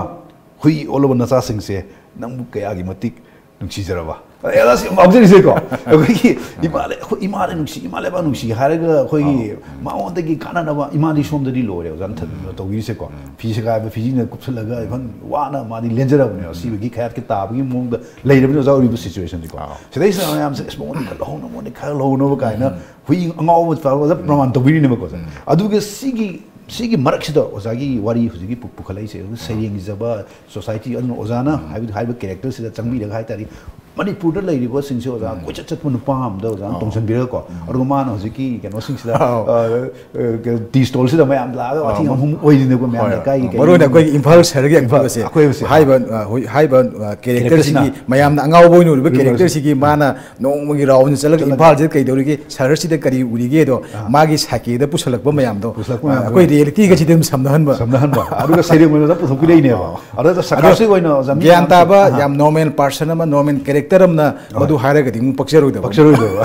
ꯍꯨꯏ ꯑꯣꯜꯂꯕ ꯅꯆꯥꯁꯤꯡꯁꯦ ꯅꯪꯕꯨ ꯀꯌꯥꯒꯤ ꯃꯇꯤꯛ ꯅꯨꯡꯁꯤꯖꯔꯕ?" ꯑꯩ ꯑꯁꯤ ꯌꯥꯝ ꯉꯥꯎꯖꯔꯤꯁꯦꯀꯣ꯫ ꯑꯩꯈꯣꯏꯒꯤ "ꯏꯃꯥ ꯂꯩ-, ꯑꯩꯈꯣꯏ ꯏꯃꯥ ꯂꯩꯕꯥꯛ ꯅꯨꯡꯁꯤ, ꯏꯃꯥ ꯂꯩꯕꯥꯛ ꯅꯨꯡꯁꯤ" ꯍꯥꯏꯔꯒ ꯑꯩꯈꯣꯏꯒꯤ ꯑꯧ꯫ ꯃꯉꯣꯟꯗꯒꯤ ꯀꯥꯟꯅꯅꯕ ꯏꯃꯥꯗꯤ ꯁꯣꯝꯗꯗꯤ ꯂꯣꯏꯔꯦ ꯑꯣꯖꯥꯅ ꯊ-, ꯇꯧꯕꯤꯔꯤꯁꯦꯀꯣ꯫ ꯎꯝ꯫ ꯐꯤ ꯁꯦꯒꯥꯏꯕ ꯐꯤꯖꯤꯟꯅ ꯀꯨꯞꯁꯜꯂꯒ even ꯋꯥꯅ ꯃꯥꯗꯤ ꯂꯦꯟꯖꯔꯕꯅꯦꯕ꯫ ꯁꯤꯕꯒꯤ ꯈꯌꯥꯠꯀꯤ ꯇꯥꯕꯒꯤ ꯃꯑꯣꯡꯗ ꯂꯩꯔꯕꯅꯤ ꯑꯣꯖꯥ ꯑꯣꯏꯔꯤꯕ situationꯁꯤꯀꯣ꯫ ꯑꯧ꯫ ꯁꯤꯗꯩꯁꯤꯗ ꯃꯌꯥꯝꯁꯦ, "ꯑꯁ, ꯃꯉꯣꯟꯗ ꯈꯔ ꯂꯧꯍꯧꯅꯕ, ꯃꯉꯣꯟꯗ ꯈꯔ ꯂꯧꯍꯧꯅꯕ" ꯀꯥꯏꯅ ꯎꯝ꯫ ꯍꯨꯏ ꯑꯉꯥꯎꯕ ꯃꯆꯥ ꯑꯣꯖꯥ ꯎꯝ꯫ ꯄ꯭ꯔꯃꯥꯟ ꯇꯧꯕꯤꯔꯤꯅꯦꯕꯀꯣ ꯑꯣꯖꯥ꯫ ꯎꯝ꯫ ꯑꯗꯨꯒ ꯁꯤꯒꯤ ꯁꯤꯒꯤ ꯃꯔꯛꯁꯤꯗ ꯑꯣꯖꯥꯒꯤ ꯋꯥꯔꯤ ꯍꯧꯖꯤꯛꯀꯤ ꯄꯨ- ꯄꯨꯈꯠꯂꯛꯏꯁꯦ, ꯑꯩꯈꯣꯏ ꯁꯩꯔꯦꯡꯒꯤ ꯖꯕ ꯁꯣꯁꯥꯏꯇꯤ ꯑꯗꯨꯅ ꯑꯣꯖꯥꯅ ꯍꯥꯏꯕꯗꯤ ꯍꯥꯏꯔꯤꯕ ꯀꯦꯔꯦꯛꯇꯔꯁꯤꯗ ꯆꯪꯕꯤꯔꯒ ꯍꯥꯏꯇꯥꯔꯦ, ꯃꯅꯤꯄꯨꯔꯗ ꯂꯩꯔꯤꯕꯁꯤꯡꯁꯦ ꯑꯣꯖꯥ, ꯀꯣꯏꯆꯠ ꯆꯠꯄ ꯅꯨꯄꯥ ꯑꯝꯗ ꯑꯣꯖꯥꯅ ꯇꯣꯡꯁꯤꯟꯕꯤꯔꯒꯀꯣ, ꯑꯗꯨꯒ ꯃꯥꯅ ꯍꯧꯖꯤꯛꯀꯤ ꯀꯩꯅꯣꯁꯤꯡꯁꯤꯗ, ꯑꯧ꯫ ꯑ, ꯑ, ꯇꯤ ꯁ꯭ꯇꯣꯜꯁꯤꯗ ꯃꯌꯥꯝ ꯂꯥꯛꯑꯒ ꯋꯥꯊꯤ ꯉꯥꯡꯐꯝ ꯑꯣꯏꯔꯤꯅꯦꯀꯣ ꯃꯌꯥꯝ ꯍꯣꯏ, ꯂꯩꯀꯥꯏꯒꯤ ꯍꯣꯏ꯫ ꯀꯩ ꯃꯔꯨ ꯑꯣꯏꯅ ꯑꯩꯈꯣꯏꯒꯤ ꯏꯝꯐꯥꯜ ꯁꯍꯔꯒꯤ ꯏꯝꯐꯥꯜ, ꯑꯀꯣꯏꯕꯁꯦ, ꯑꯀꯣꯏꯕꯁꯦ꯫ ꯍꯥꯏꯔꯤꯕ, ꯑ, ꯍꯣꯏ, ꯍꯥꯏꯔꯤꯕ, ꯑ, ꯀꯦꯔꯦꯛꯇꯔꯁꯤꯡꯒꯤ ꯀꯦꯔꯦꯛꯇꯔꯁꯤꯅ꯫ ꯃꯌꯥꯝꯅ ꯑꯉꯥꯎꯕ ꯑꯣꯏꯅ ꯎꯔꯤꯕ ꯎꯔꯤꯕ ꯀꯦꯔꯦꯛꯇꯔꯁꯤꯒꯤ ꯃꯥꯅ ꯅꯣꯡꯃꯒꯤ ꯔꯥꯎꯟꯁꯦ ꯆꯠꯂꯒ ꯆꯠꯂꯒ ꯏꯝꯐꯥꯜꯁꯤꯗ ꯀꯩꯗꯧꯔꯤꯒꯦ, ꯁꯍꯔꯁꯤꯗ ꯀꯔꯤ ꯎꯔꯤꯒꯦꯗꯣ ꯑꯥ꯫ ꯃꯥꯒꯤ ꯁꯥꯏꯀꯦꯗ ꯄꯨꯁꯜꯂꯛꯄ ꯃꯌꯥꯝꯗꯣ, ꯄꯨꯁꯜꯂꯛꯄ ꯑ, ꯃꯌꯥꯝꯗꯣ꯫ ꯑꯩꯈꯣꯏ ꯔꯤꯌꯦꯂꯤꯇꯤꯒꯁꯤꯗꯤ ꯑꯗꯨꯝ ꯁꯝꯅꯍꯟꯕ꯫ ꯁꯝꯅꯍꯟꯕ꯫ ꯑꯗꯨꯒ ꯁꯩꯔꯦꯡ ꯑꯣꯏꯅ ꯄꯨꯊꯣꯛꯄꯤꯔꯛꯏꯅꯦꯕ꯫ ꯑꯗꯣ ꯑꯗ ꯁꯔꯀꯥꯔꯁꯤ ꯑꯗꯣ ꯑꯣꯏꯅ ꯑꯣꯖꯥ ꯃꯤ ꯒ꯭ꯌꯥꯟ ꯃꯌꯥꯝ ꯇꯥꯕ, ꯑꯥ꯫ ꯌꯥꯝ ꯅꯣꯔꯃꯦꯜ ꯄꯥꯔꯁꯟ ꯑꯃ, ꯅꯣꯔꯃꯦꯜ ꯀꯦꯔꯦꯛꯇꯔ ꯑꯃꯅ ꯍꯣꯏ꯫ ꯃꯗꯨ ꯍꯥꯏꯔꯒꯗꯤ ꯑꯃꯨꯛ ꯄꯛꯆꯔꯣꯏꯗꯕ꯫ ꯄꯛꯆꯔꯣꯏꯗꯕ꯫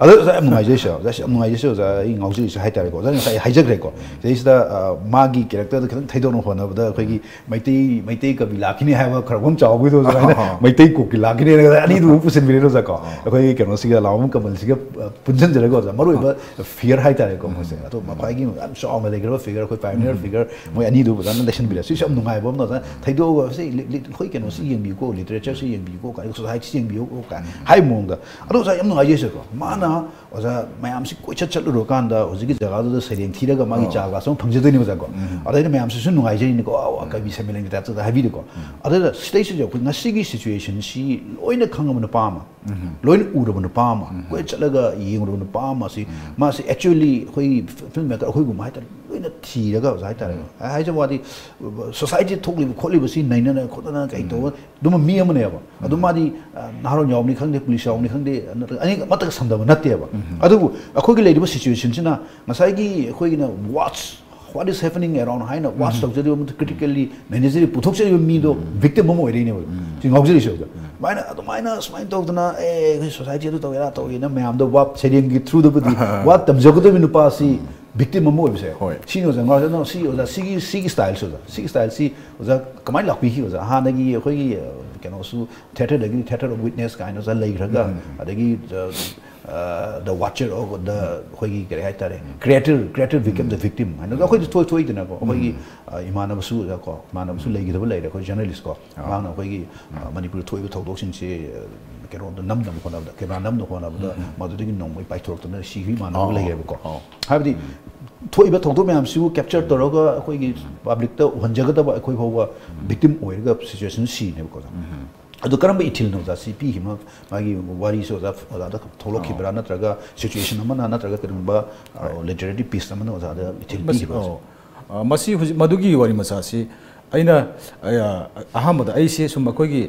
ꯑꯗꯣ ꯑꯣꯖꯥ ꯌꯥꯝ ꯅꯨꯡꯉꯥꯏꯖꯩꯁꯦ, ꯑꯣꯖꯥ ꯌꯥꯝ ꯅꯨꯡꯉꯥꯏꯖꯩꯁꯦ, ꯑꯣꯖꯥ ꯑꯩ ꯉꯥꯎꯖꯔꯤꯁꯦ ꯍꯥꯏꯇꯥꯔꯦꯀꯣ꯫ ꯑꯣꯖꯥ ꯉꯁꯥꯏ ꯑꯩ ꯍꯥꯏꯖꯈ꯭ꯔꯦꯀꯣ꯫ ꯁꯤꯗꯩꯁꯤꯗ, ꯑ, ꯃꯥꯒꯤ ꯀꯦꯔꯦꯛꯇꯔꯗ ꯈꯤꯇꯪ ꯊꯩꯗꯣꯛꯅ ꯍꯣꯠꯅꯕꯗ ꯑꯩꯈꯣꯏꯒꯤ ꯃꯩꯇꯩ, ꯃꯩꯇꯩ ꯀꯕꯤ ꯂꯥꯛꯈꯤꯅꯤ ꯍꯥꯏꯕ ꯈꯔ ꯑꯃ ꯆꯥꯎꯕꯒꯤꯗꯣ ꯑꯗꯨꯃꯥꯏꯅ ꯑꯣ꯫ ꯃꯩꯇꯩ ꯀꯣꯛꯀꯤ ꯂꯥꯛꯈꯤꯅꯤ ꯍꯥꯏꯅ ꯑꯅꯤꯗꯨ ꯑꯃꯨꯛ ꯄꯨꯁꯤꯟꯕꯤꯔꯦ ꯑꯣꯖꯥꯀꯣ꯫ ꯑꯣ꯫ ꯑꯩꯈꯣꯏꯒꯤ ꯀꯩꯅꯣꯁꯤꯒ ꯂꯥꯎꯕꯝ ꯀꯃꯜꯁꯤꯒ, ꯑ, ꯄꯨꯟꯁꯤꯟꯖꯔꯒ ꯑꯣꯖꯥ ꯃꯔꯨ ꯑꯣꯏꯕ ꯐꯤꯒꯔ ꯍꯥꯏꯇꯥꯔꯦꯀꯣ ꯃꯣꯏꯁꯦ꯫ ꯑꯗꯣ ꯃꯈꯣꯏꯒꯤ ꯌꯥꯝ ꯆꯥꯎꯅ ꯂꯩꯈ꯭ꯔꯕ ꯐꯤꯒꯔ, ꯑꯩꯈꯣꯏ ꯄꯥꯏꯑꯣꯅꯤꯌꯔ ꯐꯤꯒꯔ ꯃꯣꯏ ꯑꯅꯤꯗꯨ ꯐꯖꯅ ꯂꯩꯁꯤꯟꯕꯤꯔꯦ꯫ ꯁꯤꯁꯨ ꯌꯥꯝ ꯅꯨꯡꯉꯥꯏꯕ ꯑꯃ ꯑꯣꯖꯥ ꯊꯩꯗꯣꯛꯑꯒ ꯁꯤ ꯂꯤ-, ꯂꯤ-, ꯑꯩꯈꯣꯏ ꯀꯩꯅꯣꯁꯤ ꯌꯦꯡꯕꯤꯌꯨꯀꯣ, ꯂꯤꯇꯔꯦꯆꯔꯁꯤ ꯌꯦꯡꯕꯤꯌꯨꯀꯣ ꯀꯥꯏꯅ, ꯁꯣꯁꯥꯏꯇꯤꯁꯤ ꯌꯦꯡꯕꯤꯌꯨꯀꯣ ꯀꯥꯏꯅ ꯍꯥꯏꯕ ꯃꯑꯣꯡꯗ꯫ ꯑꯗꯣ ꯑꯣꯖꯥ ꯌꯥꯝ ꯅꯨꯡꯉꯥꯏꯖꯩꯁꯦꯀꯣ꯫ ꯃꯥꯅ ꯑꯣꯖꯥ ꯃꯌꯥꯝꯁꯤ ꯀꯣꯏꯆꯠ ꯆꯠꯂꯨꯔꯀꯥꯟꯗ ꯍꯧꯖꯤꯛꯀꯤ ꯖꯒꯥꯗꯨꯗ ꯁꯩꯔꯦꯡ ꯊꯤꯔꯒ ꯃꯥꯒꯤ ꯑꯣ꯫ ꯆꯥ ꯒ꯭ꯂꯥꯁ ꯑꯃ ꯐꯪꯖꯗꯣꯏꯅꯦꯕ ꯑꯣꯖꯥꯀꯣ꯫ ꯎꯝ꯫ ꯑꯗꯩꯗ ꯃꯌꯥꯝꯁꯤꯁꯨ ꯅꯨꯡꯉꯥꯏꯖꯩꯅꯤꯀꯣ, "ꯑꯥꯎ, ꯀꯕꯤ ꯁꯝꯃꯦꯂꯟꯒꯤ ꯇꯥꯏꯞꯇ" ꯍꯥꯏꯕꯤꯔꯦꯀꯣ꯫ ꯎꯝ꯫ ꯑꯗꯨꯗ ꯁꯤꯗꯩꯁꯤꯗ ꯑꯩꯈꯣꯏ ꯉꯁꯤꯒꯤ ꯁꯤꯆꯨꯋꯦꯁꯟꯁꯤ ꯂꯣꯏꯅ ꯈꯪꯉꯕ ꯅꯨꯄꯥ ꯑꯃ, ꯎꯝ꯫ ꯂꯣꯏꯅ ꯎꯔꯕ ꯅꯨꯄꯥ ꯑꯃ, ꯎꯝ꯫ ꯀꯣꯏ ꯆꯠꯂꯒ ꯌꯦꯡꯉꯨꯔꯕ ꯅꯨꯄꯥ ꯑꯃ ꯑꯁꯤ, ꯎꯝ꯫ ꯃꯥꯁꯤ actually ꯑꯩꯈꯣꯏꯒꯤ ꯐꯤꯜꯝ ꯃꯦꯀꯔ ꯑꯩꯈꯣꯏꯒꯨꯝꯕ ꯍꯥꯏꯇꯥꯔꯦ, ꯂꯣꯏꯅ ꯊꯤꯔꯒ ꯑꯣꯖꯥ ꯍꯥꯏꯇꯥꯔꯦ꯫ ꯎꯝ꯫ ꯑꯩ ꯍꯥꯏꯖꯕ ꯋꯥꯗꯤ, ꯁꯣꯁꯥꯏꯇꯤꯗ ꯊꯣꯛꯂꯤꯕ ꯈꯣꯠꯂꯤꯕꯁꯤ ꯅꯩꯅꯅ ꯈꯣꯠꯅꯅ ꯀꯩ ꯎꯝ꯫ ꯇꯧꯕ ꯑꯗꯨꯝꯕ ꯃꯤ ꯑꯃꯅꯦꯕ꯫ ꯑꯗꯨ ꯎꯝ꯫ ꯃꯥꯗꯤ, ꯑ, ꯅꯍꯥꯔꯣꯟ ꯌꯥꯎꯕꯅꯤ ꯈꯪꯗꯦ, ꯄꯨꯂꯤꯁ ꯌꯥꯎꯕꯅꯤ ꯈꯪꯗꯦ, ꯅꯠꯇ꯭ꯔꯒ ꯑꯅꯤ ꯑꯃꯠꯇꯒ ꯁꯝꯗꯕ ꯅꯠꯇꯦꯕ꯫ ꯎꯝ꯫ ꯑꯗꯨꯕꯨ ꯑꯩꯈꯣꯏꯒꯤ ꯂꯩꯔꯤꯕ ꯁꯤꯆꯨꯋꯦꯁꯟꯁꯤꯅ ꯉꯁꯥꯏꯒꯤ ꯑꯩꯈꯣꯏꯒꯤꯅ watch, what is happening around ꯍꯥꯏꯅ watch ꯎꯝ꯫ ꯇꯧꯖꯔꯤꯕ ꯃꯇꯝꯗ critically ꯅꯩꯅꯖꯔꯤꯕ, ꯄꯨꯊꯣꯛꯆꯔꯤꯕ ꯃꯤꯗꯣ ꯎꯝ꯫ ꯚꯤꯛꯇꯤꯝ ꯑꯃ ꯑꯣꯏꯔꯛꯏꯅꯦꯕ꯫ ꯎꯝ꯫ ꯁꯤ ꯉꯥꯎꯖꯔꯤꯁꯦ ꯑꯣꯖꯥ꯫ ꯎꯝ꯫ ꯑꯗꯨꯃꯥꯏꯅ, ꯑꯗꯨꯃꯥꯏꯅ ꯁꯨꯃꯥꯏꯅ ꯇꯧꯗꯅ, "ꯑꯦ, ꯑꯩꯈꯣꯏ ꯁꯣꯁꯥꯏꯇꯤ ꯑꯗꯨ ꯇꯧꯒꯦꯔꯥ ꯇꯧꯒꯦꯅ" ꯃꯌꯥꯝꯗ ꯋꯥ ꯁꯩꯔꯦꯡꯒꯤ ꯊ꯭ꯔꯨꯗꯕꯨꯗꯤ ꯋꯥ ꯇꯝꯖꯒꯗꯕ ꯅꯨꯄꯥꯁꯤ ꯎꯝ꯫ ꯚꯤꯛꯇꯤꯝ ꯑꯃ ꯑꯣꯏꯕꯁꯦ꯫ ꯍꯣꯏ꯫ ꯁꯤꯅꯤ ꯑꯣꯖꯥ ꯉꯥꯎꯔꯤꯁꯦ꯫ ꯑꯗꯨꯅ ꯁꯤ ꯑꯣꯖꯥ, ꯁꯤꯒꯤ, ꯁꯤꯒꯤ ꯁ꯭ꯇꯥꯏꯜꯁꯦ ꯑꯣꯖꯥ, ꯁꯤꯒꯤ ꯁ꯭ꯇꯥꯏꯜꯁꯤ ꯑꯣꯖꯥ ꯀꯃꯥꯏꯅ ꯂꯥꯛꯄꯤꯈꯤ ꯑꯣꯖꯥ? ꯍꯥꯟꯅꯒꯤ ꯑꯩꯈꯣꯏꯒꯤ, ꯑ, ꯀꯩꯅꯣꯁꯨ ꯊꯤꯌꯦꯇꯔꯗꯒꯤꯗꯤ theatre of witness ꯀꯥꯏꯅ ꯑꯣꯖꯥ ꯂꯩꯈ꯭ꯔꯒ, ꯎꯝ꯫ ꯑꯗꯒꯤ, ꯑ, ꯑ, the watcher of the, ꯑꯩꯈꯣꯏꯒꯤ ꯀꯔꯤ ꯍꯥꯏꯇꯥꯔꯦ, creator, creator become the victim ꯍꯥꯏꯅ ꯑꯩꯈꯣꯏꯗꯤ ꯊꯣꯏ-, ꯊꯣꯛꯏꯗꯅꯀꯣ꯫ ꯑꯩꯈꯣꯏꯒꯤ, ꯎꯝ꯫ ꯑ, ꯏꯃꯥꯟꯅꯕꯁꯨ ꯑꯣꯖꯥ ꯀꯣ, ꯏꯃꯥꯟꯅꯕꯁꯨ ꯂꯩꯈꯤꯗꯕ ꯂꯩꯔꯦ, ꯑꯩꯈꯣꯏ ꯖꯔꯅꯦꯂꯤꯁ ꯀꯣ꯫ ꯑꯥ꯫ ꯃꯥꯅ ꯑꯩꯈꯣꯏꯒꯤ, ꯑ, ꯃꯅꯤꯄꯨꯔꯗ ꯊꯣꯛꯏꯕ ꯊꯧꯗꯣꯛꯁꯤꯡꯁꯦ, ꯑ, ꯀꯩꯅꯣꯗ ꯅꯝꯅꯕ ꯍꯣꯠꯅꯕꯗ, ꯀꯦꯃꯦꯔꯥ ꯅꯝꯅꯕ ꯍꯣꯠꯅꯕꯗ ꯎꯝ, ꯎꯝ꯫ ꯃꯗꯨꯗꯒꯤ ꯅꯣꯡꯃꯩ ꯄꯥꯏꯊꯣꯔꯛꯇꯅ ꯁꯤꯈꯤꯕ ꯏꯃꯥꯟꯅꯕ ꯑꯥ, ꯂꯩꯌꯦꯕꯀꯣ꯫ ꯑꯥ꯫ ꯍꯥꯏꯕꯗꯤ, ꯎꯝ꯫ ꯊꯣꯛꯏꯕ ꯊꯧꯗꯣꯛ ꯃꯌꯥꯝꯁꯤꯕꯨ ꯀꯦꯞꯆꯔ ꯇꯧꯔꯒ ꯑꯩꯈꯣꯏꯒꯤ ꯄꯕ꯭ꯂꯤꯛꯇ ꯎꯍꯟꯖꯒꯗꯕ ꯑꯩꯈꯣꯏ ꯐꯥꯎꯕ ꯚꯤꯛꯇꯤꯝ ꯑꯣꯏꯔꯒ ꯁꯤꯆꯨꯋꯦꯁꯟ ꯁꯤꯅꯦꯕꯀꯣ ꯑꯣꯖꯥ꯫ ꯑꯗꯨ ꯀꯔꯝꯕ ꯏꯊꯤꯜꯅꯣ ꯑꯣꯖꯥ ꯁꯤ ꯄꯤꯈꯤꯕ? ꯃꯥꯒꯤ ꯋꯥꯔꯤꯁꯦ ꯑꯣꯖꯥ, ꯑꯣꯖꯥꯗ ꯊꯣꯛꯂꯛꯈꯤꯕ꯭ꯔꯥ, ꯅꯠꯇ꯭ꯔꯒ ꯁꯤꯆꯨꯋꯦꯁꯟ ꯑꯃꯅ, ꯅꯠꯇ꯭ꯔꯒ ꯀꯔꯤꯒꯨꯝꯕ ꯂꯤꯇꯔꯦꯔꯤ ꯄꯤꯁ ꯑꯃꯅ ꯑꯣꯖꯥꯗ ꯏꯊꯤꯜ ꯃꯁꯤ ꯄꯤꯈꯤꯕ꯭ꯔꯥ? ꯑꯣ, ꯑ, ꯃꯁꯤ ꯍꯧꯖꯤꯛ ꯃꯗꯨꯒꯤ ꯋꯥꯔꯤ ꯃꯆꯥꯁꯤ ꯑꯩꯅ, ꯑ, ꯑꯍꯥꯟꯕꯗ ꯑꯩꯁꯦ ꯁꯨꯝ ꯑꯩꯈꯣꯏꯒꯤ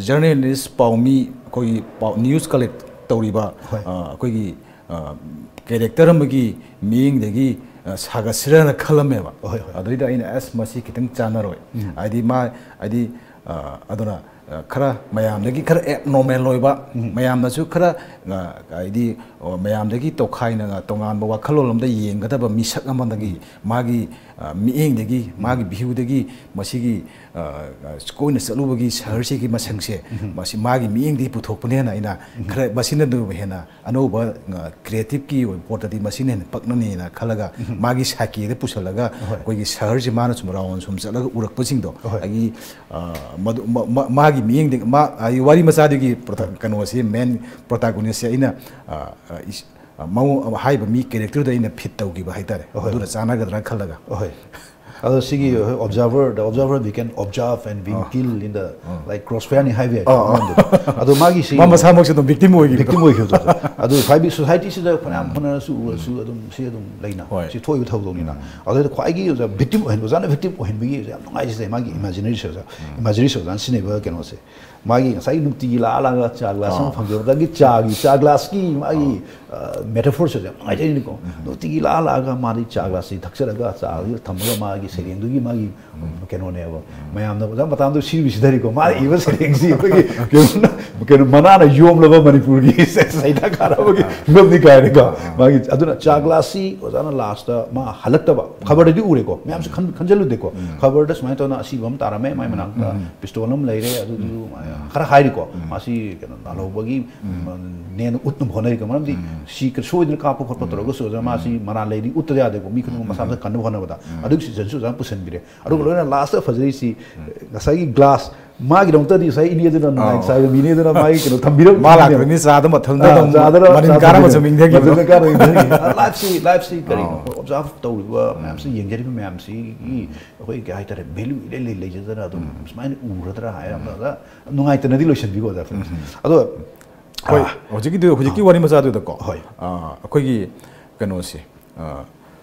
ꯖꯔꯅꯦꯂꯤꯁ, ꯄꯥꯎꯃꯤ, ꯑꯩꯈꯣꯏꯒꯤ ꯄꯥꯎ, ꯅ꯭ꯌꯨꯁ ꯀꯂꯦꯛ ꯇꯧꯔꯤꯕ, ꯍꯣꯏ꯫ ꯑ, ꯑꯩꯈꯣꯏꯒꯤ, ꯑ, ꯀꯦꯔꯦꯛꯇꯔ ꯑꯃꯒꯤ ꯃꯤꯠꯌꯦꯡꯗꯒꯤ, ꯑ, ꯁꯥꯒꯠꯁꯤꯔꯅ ꯈꯜꯂꯝꯃꯦꯕ꯫ ꯍꯣꯏ, ꯍꯣꯏ꯫ ꯑꯗꯨꯗꯩꯗ ꯑꯩꯅ, "ꯑꯁ, ꯃꯁꯤ ꯈꯤꯇꯪ ꯆꯥꯟꯅꯔꯣꯏ"꯫ ꯎꯝ꯫ ꯍꯥꯏꯗꯤ ꯃꯥ, ꯍꯥꯏꯗꯤ, ꯑ, ꯑꯗꯨꯅ, ꯑ, ꯈꯔ ꯃꯌꯥꯝꯗꯒꯤ ꯈꯔ ꯑꯦꯕꯅꯣꯔꯃꯦꯜ ꯑꯣꯏꯕ, ꯎꯝ꯫ ꯃꯌꯥꯝꯅꯁꯨ ꯈꯔ, ꯑ, ꯍꯥꯏꯗꯤ, ꯑꯣ, ꯃꯌꯥꯝꯗꯒꯤ ꯇꯣꯈꯥꯏꯅ ꯇꯣꯉꯥꯟꯕ ꯋꯥꯈꯜꯂꯣꯟ ꯑꯃꯗ ꯌꯦꯡꯒꯗꯕ ꯃꯤꯁꯛ ꯑꯃꯗꯒꯤ ꯃꯥꯒꯤ, ꯑ, ꯃꯤꯠꯌꯦꯡꯗꯒꯤ, ꯃꯥꯒꯤ ꯚ꯭ꯌꯨꯗꯒꯤ ꯃꯁꯤꯒꯤ, ꯑ, ꯑ, ꯀꯣꯏꯅ ꯆꯠꯂꯨꯕꯒꯤ ꯁꯍꯔꯁꯤꯒꯤ ꯃꯁꯛꯁꯦ, ꯎꯝ꯫ ꯃꯁꯤ ꯃꯥꯒꯤ ꯃꯤꯠꯌꯦꯡꯗꯒꯤ ꯄꯨꯊꯣꯛꯄꯅꯦꯅ ꯑꯩꯅ ꯎꯝ꯫ ꯈꯔ ꯃꯁꯤꯅ ꯑꯗꯨ ꯍꯦꯟꯅ ꯑꯅꯧꯕ, ꯑ, ꯀ꯭ꯔꯤꯌꯦꯇꯤꯞꯀꯤ ꯑꯣꯏꯕ ꯄꯣꯠꯇꯗꯤ ꯃꯁꯤꯅ ꯍꯦꯟꯅ ꯄꯛꯅꯅꯤꯅ ꯈꯜꯂꯒ ꯎꯝ꯫ ꯃꯥꯒꯤ ꯁꯥꯏꯀꯦꯗ ꯄꯨꯁꯜꯂꯒ ꯍꯣꯏ꯫ ꯑꯩꯈꯣꯏꯒꯤ ꯁꯍꯔꯁꯤ ꯃꯥꯅ ꯁꯨꯝ ꯔꯥꯎꯟ ꯁꯨꯝ ꯆꯠꯂꯒ ꯎꯔꯛꯄꯁꯤꯡꯗꯣ ꯍꯣꯏ꯫ ꯑꯩꯒꯤ, ꯑ, ꯃꯗꯨ, ꯃ-, ꯃ-, ꯃꯥꯒꯤ ꯃꯤꯠꯌꯦꯡꯗꯒꯤ ꯃꯥ, ꯑ, ꯋꯥꯔꯤ ꯃꯆꯥꯗꯨꯒꯤ ꯄ꯭ꯔꯣꯇ-, ꯀꯩꯅꯣꯁꯤ ꯃꯦꯟ ꯄ꯭ꯔꯣꯇꯥꯒꯣꯅꯤꯁꯁꯦ ꯑꯩꯅ, ꯑ, ꯑ, ꯏꯁ-, ꯑ, ꯃꯉꯣ-, ꯍꯥꯏꯔꯤꯕ ꯃꯤ ꯀꯦꯔꯦꯛꯇꯔꯗ ꯑꯩꯅ ꯐꯤꯠ ꯇꯧꯈꯤꯕ ꯍꯥꯏꯇꯥꯔꯦ꯫ ꯍꯣꯏ꯫ ꯑꯗꯨꯅ ꯆꯥꯟꯅꯒꯗ꯭ꯔꯥ ꯈꯜꯂꯒ꯫ ꯍꯣꯏ꯫ ꯑꯗꯣ ꯁꯤꯒꯤ observer, the observer, we can observe and being ah. Killed in the, ah. Like, crossfire ꯅꯤ ꯍꯥꯏꯕ ꯌꯥꯏ ꯑꯥ, ꯑꯥ꯫ ꯃꯉꯣꯟꯗ꯫ ꯑꯗꯣ ꯃꯥꯒꯤ ꯁꯤ ꯃꯥ ꯃꯁꯥꯃꯛꯁꯨ ꯑꯗꯨꯝ ꯚꯤꯛꯇꯤꯝ ꯑꯣꯏꯈꯤꯕꯗꯣ꯫ ꯚꯤꯛꯇꯤꯝ ꯑꯣꯏꯈꯤꯕꯗꯣ꯫ ꯑꯗꯨ ꯍꯥꯏꯗꯤ ꯁꯣꯁꯥꯏꯇꯤꯁꯤꯗ ꯐꯅꯌꯥꯝ ꯎꯝ꯫ ꯍꯣꯠꯅꯔꯁꯨ ꯎꯔꯁꯨ ꯎꯝ꯫ ꯑꯗꯨꯝ ꯁꯤ ꯑꯗꯨꯝ ꯂꯩꯅ ꯍꯣꯏ꯫ ꯁꯤ ꯊꯣꯛꯏꯕ ꯊꯧꯗꯣꯛꯅꯤꯅ꯫ ꯎꯝ꯫ ꯑꯗꯨꯗ ꯈ꯭ꯋꯥꯏꯒꯤ ꯑꯣꯖꯥ ꯚꯤꯛꯇꯤꯝ ꯑꯣꯏꯍꯟꯕ, ꯑꯣꯖꯥꯅ ꯚꯤꯛꯇꯤꯝ ꯑꯣꯏꯍꯟꯕꯒꯤ ꯑꯣꯖꯥ ꯌꯥꯝ ꯅꯨꯡꯉꯥꯏꯖꯩ ꯃꯥꯒꯤ ꯏꯃꯥꯖꯤꯅꯔꯤꯁꯦ ꯑꯣꯖꯥ꯫ ꯎꯝ꯫ ꯏꯃꯥꯖꯤꯅꯔꯤꯁꯦ ꯑꯣꯖꯥꯅ ꯁꯤꯖꯤꯟꯅꯕ ꯀꯩꯅꯣꯁꯦ꯫ ꯃꯥꯒꯤ ꯉꯁꯥꯏꯒꯤ ꯅꯨꯡꯇꯤꯒꯤ ꯂꯥꯛꯑ ꯂꯥꯛꯑꯒ ꯆꯥ ꯒ꯭ꯂꯥꯁ ꯑꯃ ꯑꯥ꯫ ꯐꯪꯖꯕꯗꯒꯤ ꯆꯥꯒꯤ, ꯆꯥ ꯒ꯭ꯂꯥꯁꯀꯤ ꯃꯥꯒꯤ, ꯑꯥ꯫ ꯑ, ꯃꯦꯇꯥꯐꯣꯔꯁꯦ ꯌꯥꯝ ꯅꯨꯡꯉꯥꯏꯖꯩꯅꯤꯀꯣ꯫ ꯎꯝ꯫ ꯅꯨꯡꯇꯤꯒꯤ ꯂꯥꯛꯑ ꯂꯥꯛꯑꯒ ꯃꯥꯗꯤ ꯆꯥ ꯒ꯭ꯂꯥꯁꯁꯤ ꯊꯛꯆꯔꯒ ꯆꯥꯁꯤ ꯊꯝꯃꯒ ꯃꯥꯒꯤ ꯁꯩꯔꯦꯡꯗꯨꯒꯤ ꯃꯥꯒꯤ, ꯎꯝ꯫ ꯀꯩꯅꯣꯅꯦꯕ꯫ ꯎꯝ꯫ ꯃꯌꯥꯝꯅ ꯑꯣꯖꯥ ꯃꯇꯥꯝꯗꯣ ꯁꯤꯕꯨ ꯁꯤꯊꯔꯤꯀꯣ꯫ ꯃꯥꯅ ꯑꯥ꯫ ꯏꯕ ꯁꯩꯔꯦꯡꯁꯤ ꯑꯩꯈꯣꯏꯒꯤ ꯀꯩꯅꯣꯅ, ꯀꯩꯅꯣ ꯃꯅꯥꯅ ꯌꯣꯝꯂꯕ ꯃꯅꯤꯄꯨꯔꯒꯤ ꯁꯩꯗꯥ ꯀꯥꯔꯕꯒꯤ ꯑꯥ꯫ ꯐꯤꯕꯝꯅꯤ ꯀꯥꯏꯅꯀꯣ꯫ ꯑꯥ꯫ ꯃꯥꯒꯤ ꯑꯗꯨꯅ ꯆꯥ ꯒ꯭ꯂꯥꯁꯁꯤ ꯑꯣꯖꯥꯅ ꯂꯥꯁꯇ ꯃꯥ ꯍꯜꯂꯛꯇꯕ ꯈꯕꯔꯗꯗꯤ ꯎꯔꯦꯀꯣ꯫ ꯃꯌꯥꯝꯁꯨ ꯈꯟ-, ꯈꯟꯖꯜꯂꯨꯗꯦꯀꯣ꯫ ꯎꯝ꯫ ꯈꯕꯔꯗ ꯁꯨꯃꯥꯏꯅ ꯇꯧꯅ ꯑꯁꯤꯕ ꯑꯃ ꯇꯥꯔꯝꯃꯦ, ꯃꯥꯏ ꯃꯅꯥꯛꯇ ꯎꯝ꯫ ꯄꯤꯁꯇꯣꯜ ꯑꯃ ꯂꯩꯔꯦ, ꯑꯗꯨꯗꯨ ꯎꯝ꯫ ꯈꯔ ꯍꯥꯏꯔꯤꯀꯣ꯫ ꯎꯝ꯫ ꯃꯥꯁꯤ ꯀꯩꯅꯣ ꯂꯥꯜꯍꯧꯕꯒꯤ, ꯎꯝ꯫ ꯎꯝ, ꯅꯦꯅ ꯎꯠꯅꯕ ꯍꯣꯠꯅꯔꯤꯀꯣ꯫ ꯃꯔꯝꯗꯤ ꯎꯝ꯫ ꯁꯤ ꯁꯣꯏꯗꯅ ꯀꯥꯞꯄ ꯈꯣꯠꯄ ꯎꯝ꯫ ꯇꯧꯔꯒꯁꯨ ꯑꯣꯖꯥ ꯃꯥꯁꯤ ꯎꯝ꯫ ꯃꯔꯥꯜ ꯂꯩꯔꯤ ꯎꯠꯇ ꯌꯥꯗꯦꯀꯣ꯫ ꯃꯤ ꯈꯨꯗꯤꯡꯃꯛ ꯃꯁꯥ ꯃꯁꯥ ꯎꯝ꯫ ꯀꯟꯅꯕ ꯍꯣꯠꯅꯕꯗ꯫ ꯎꯝ꯫ ꯑꯗꯨꯒꯤ ꯁꯤꯖꯟꯁꯨ ꯑꯣꯖꯥꯅ ꯄꯨꯁꯤꯟꯕꯤꯔꯦ꯫ ꯑꯗꯨꯒ ꯎꯝ꯫ ꯂꯣꯏꯅꯅ ꯂꯥꯁꯇ ꯐꯖꯔꯤꯁꯤ ꯎꯝ꯫ ꯉꯁꯥꯏꯒꯤ ꯒ꯭ꯂꯥꯁ ꯃꯥꯒꯤꯗꯃꯛꯇꯗꯤ ꯉꯁꯥꯏ ꯏꯅꯦꯗꯨꯅ ꯅꯨꯡꯉꯥꯏ ꯑꯥ꯫ ꯆꯥꯏꯕ ꯃꯤꯅꯦꯗꯨꯅ ꯃꯥꯒꯤ ꯀꯩꯅꯣ ꯊꯝꯕꯤꯔꯝ-, ꯃꯥ ꯂꯥꯛꯇ꯭ꯔꯕꯅꯤ, ꯆꯥꯗ ꯃꯊꯟꯇ ꯑꯥ, ꯑꯗꯨꯝ ꯆꯥꯗꯅ, ꯃꯅꯤꯟ ꯆꯥꯗꯅ ꯀꯥꯔꯝꯕ ꯊꯝꯕꯤꯔꯝ-, ꯆꯨꯝꯃꯤꯡꯗꯒꯤ ꯃꯊꯟꯇ ꯀꯥꯔꯝꯃꯤꯡꯗꯒꯤ꯫ ꯑꯥ, life ꯁꯤ, life ꯁꯤ ꯀꯔꯤꯅꯣ? ꯑꯥ꯫ ꯑꯩꯈꯣꯏ observe ꯇꯧꯔꯤꯕ ꯃꯌꯥꯝꯁꯤ, ꯌꯦꯡꯖꯔꯤꯕ ꯃꯌꯥꯝꯁꯤꯒꯤ ꯑꯩꯈꯣꯏ ꯀꯩ ꯍꯥꯏꯇꯥꯔꯦ, value ꯏꯂꯩ ꯂꯩ ꯂꯩꯖꯗꯅ ꯑꯗꯨꯝ ꯁꯨꯃꯥꯏꯅ ꯎꯔꯗ꯭ꯔꯥ ꯍꯥꯏꯔꯝꯕꯗ ꯅꯨꯡꯉꯥꯏꯇꯅꯗꯤ ꯂꯣꯏꯁꯤꯟꯕꯤꯀꯣ, ꯑꯣꯖꯥ ꯐꯤꯂꯝꯁꯦ꯫ ꯑꯗꯣ, ꯍꯣꯏ, ꯑꯥ, ꯍꯧꯖꯤꯛꯀꯤ ꯋꯥꯔꯤ ꯃꯆꯥꯗꯨꯗꯀꯣ, ꯍꯣꯏ꯫ ꯑꯥ, ꯑꯩꯈꯣꯏꯒꯤ ꯀꯩꯅꯣꯁꯦ, ꯑꯥ,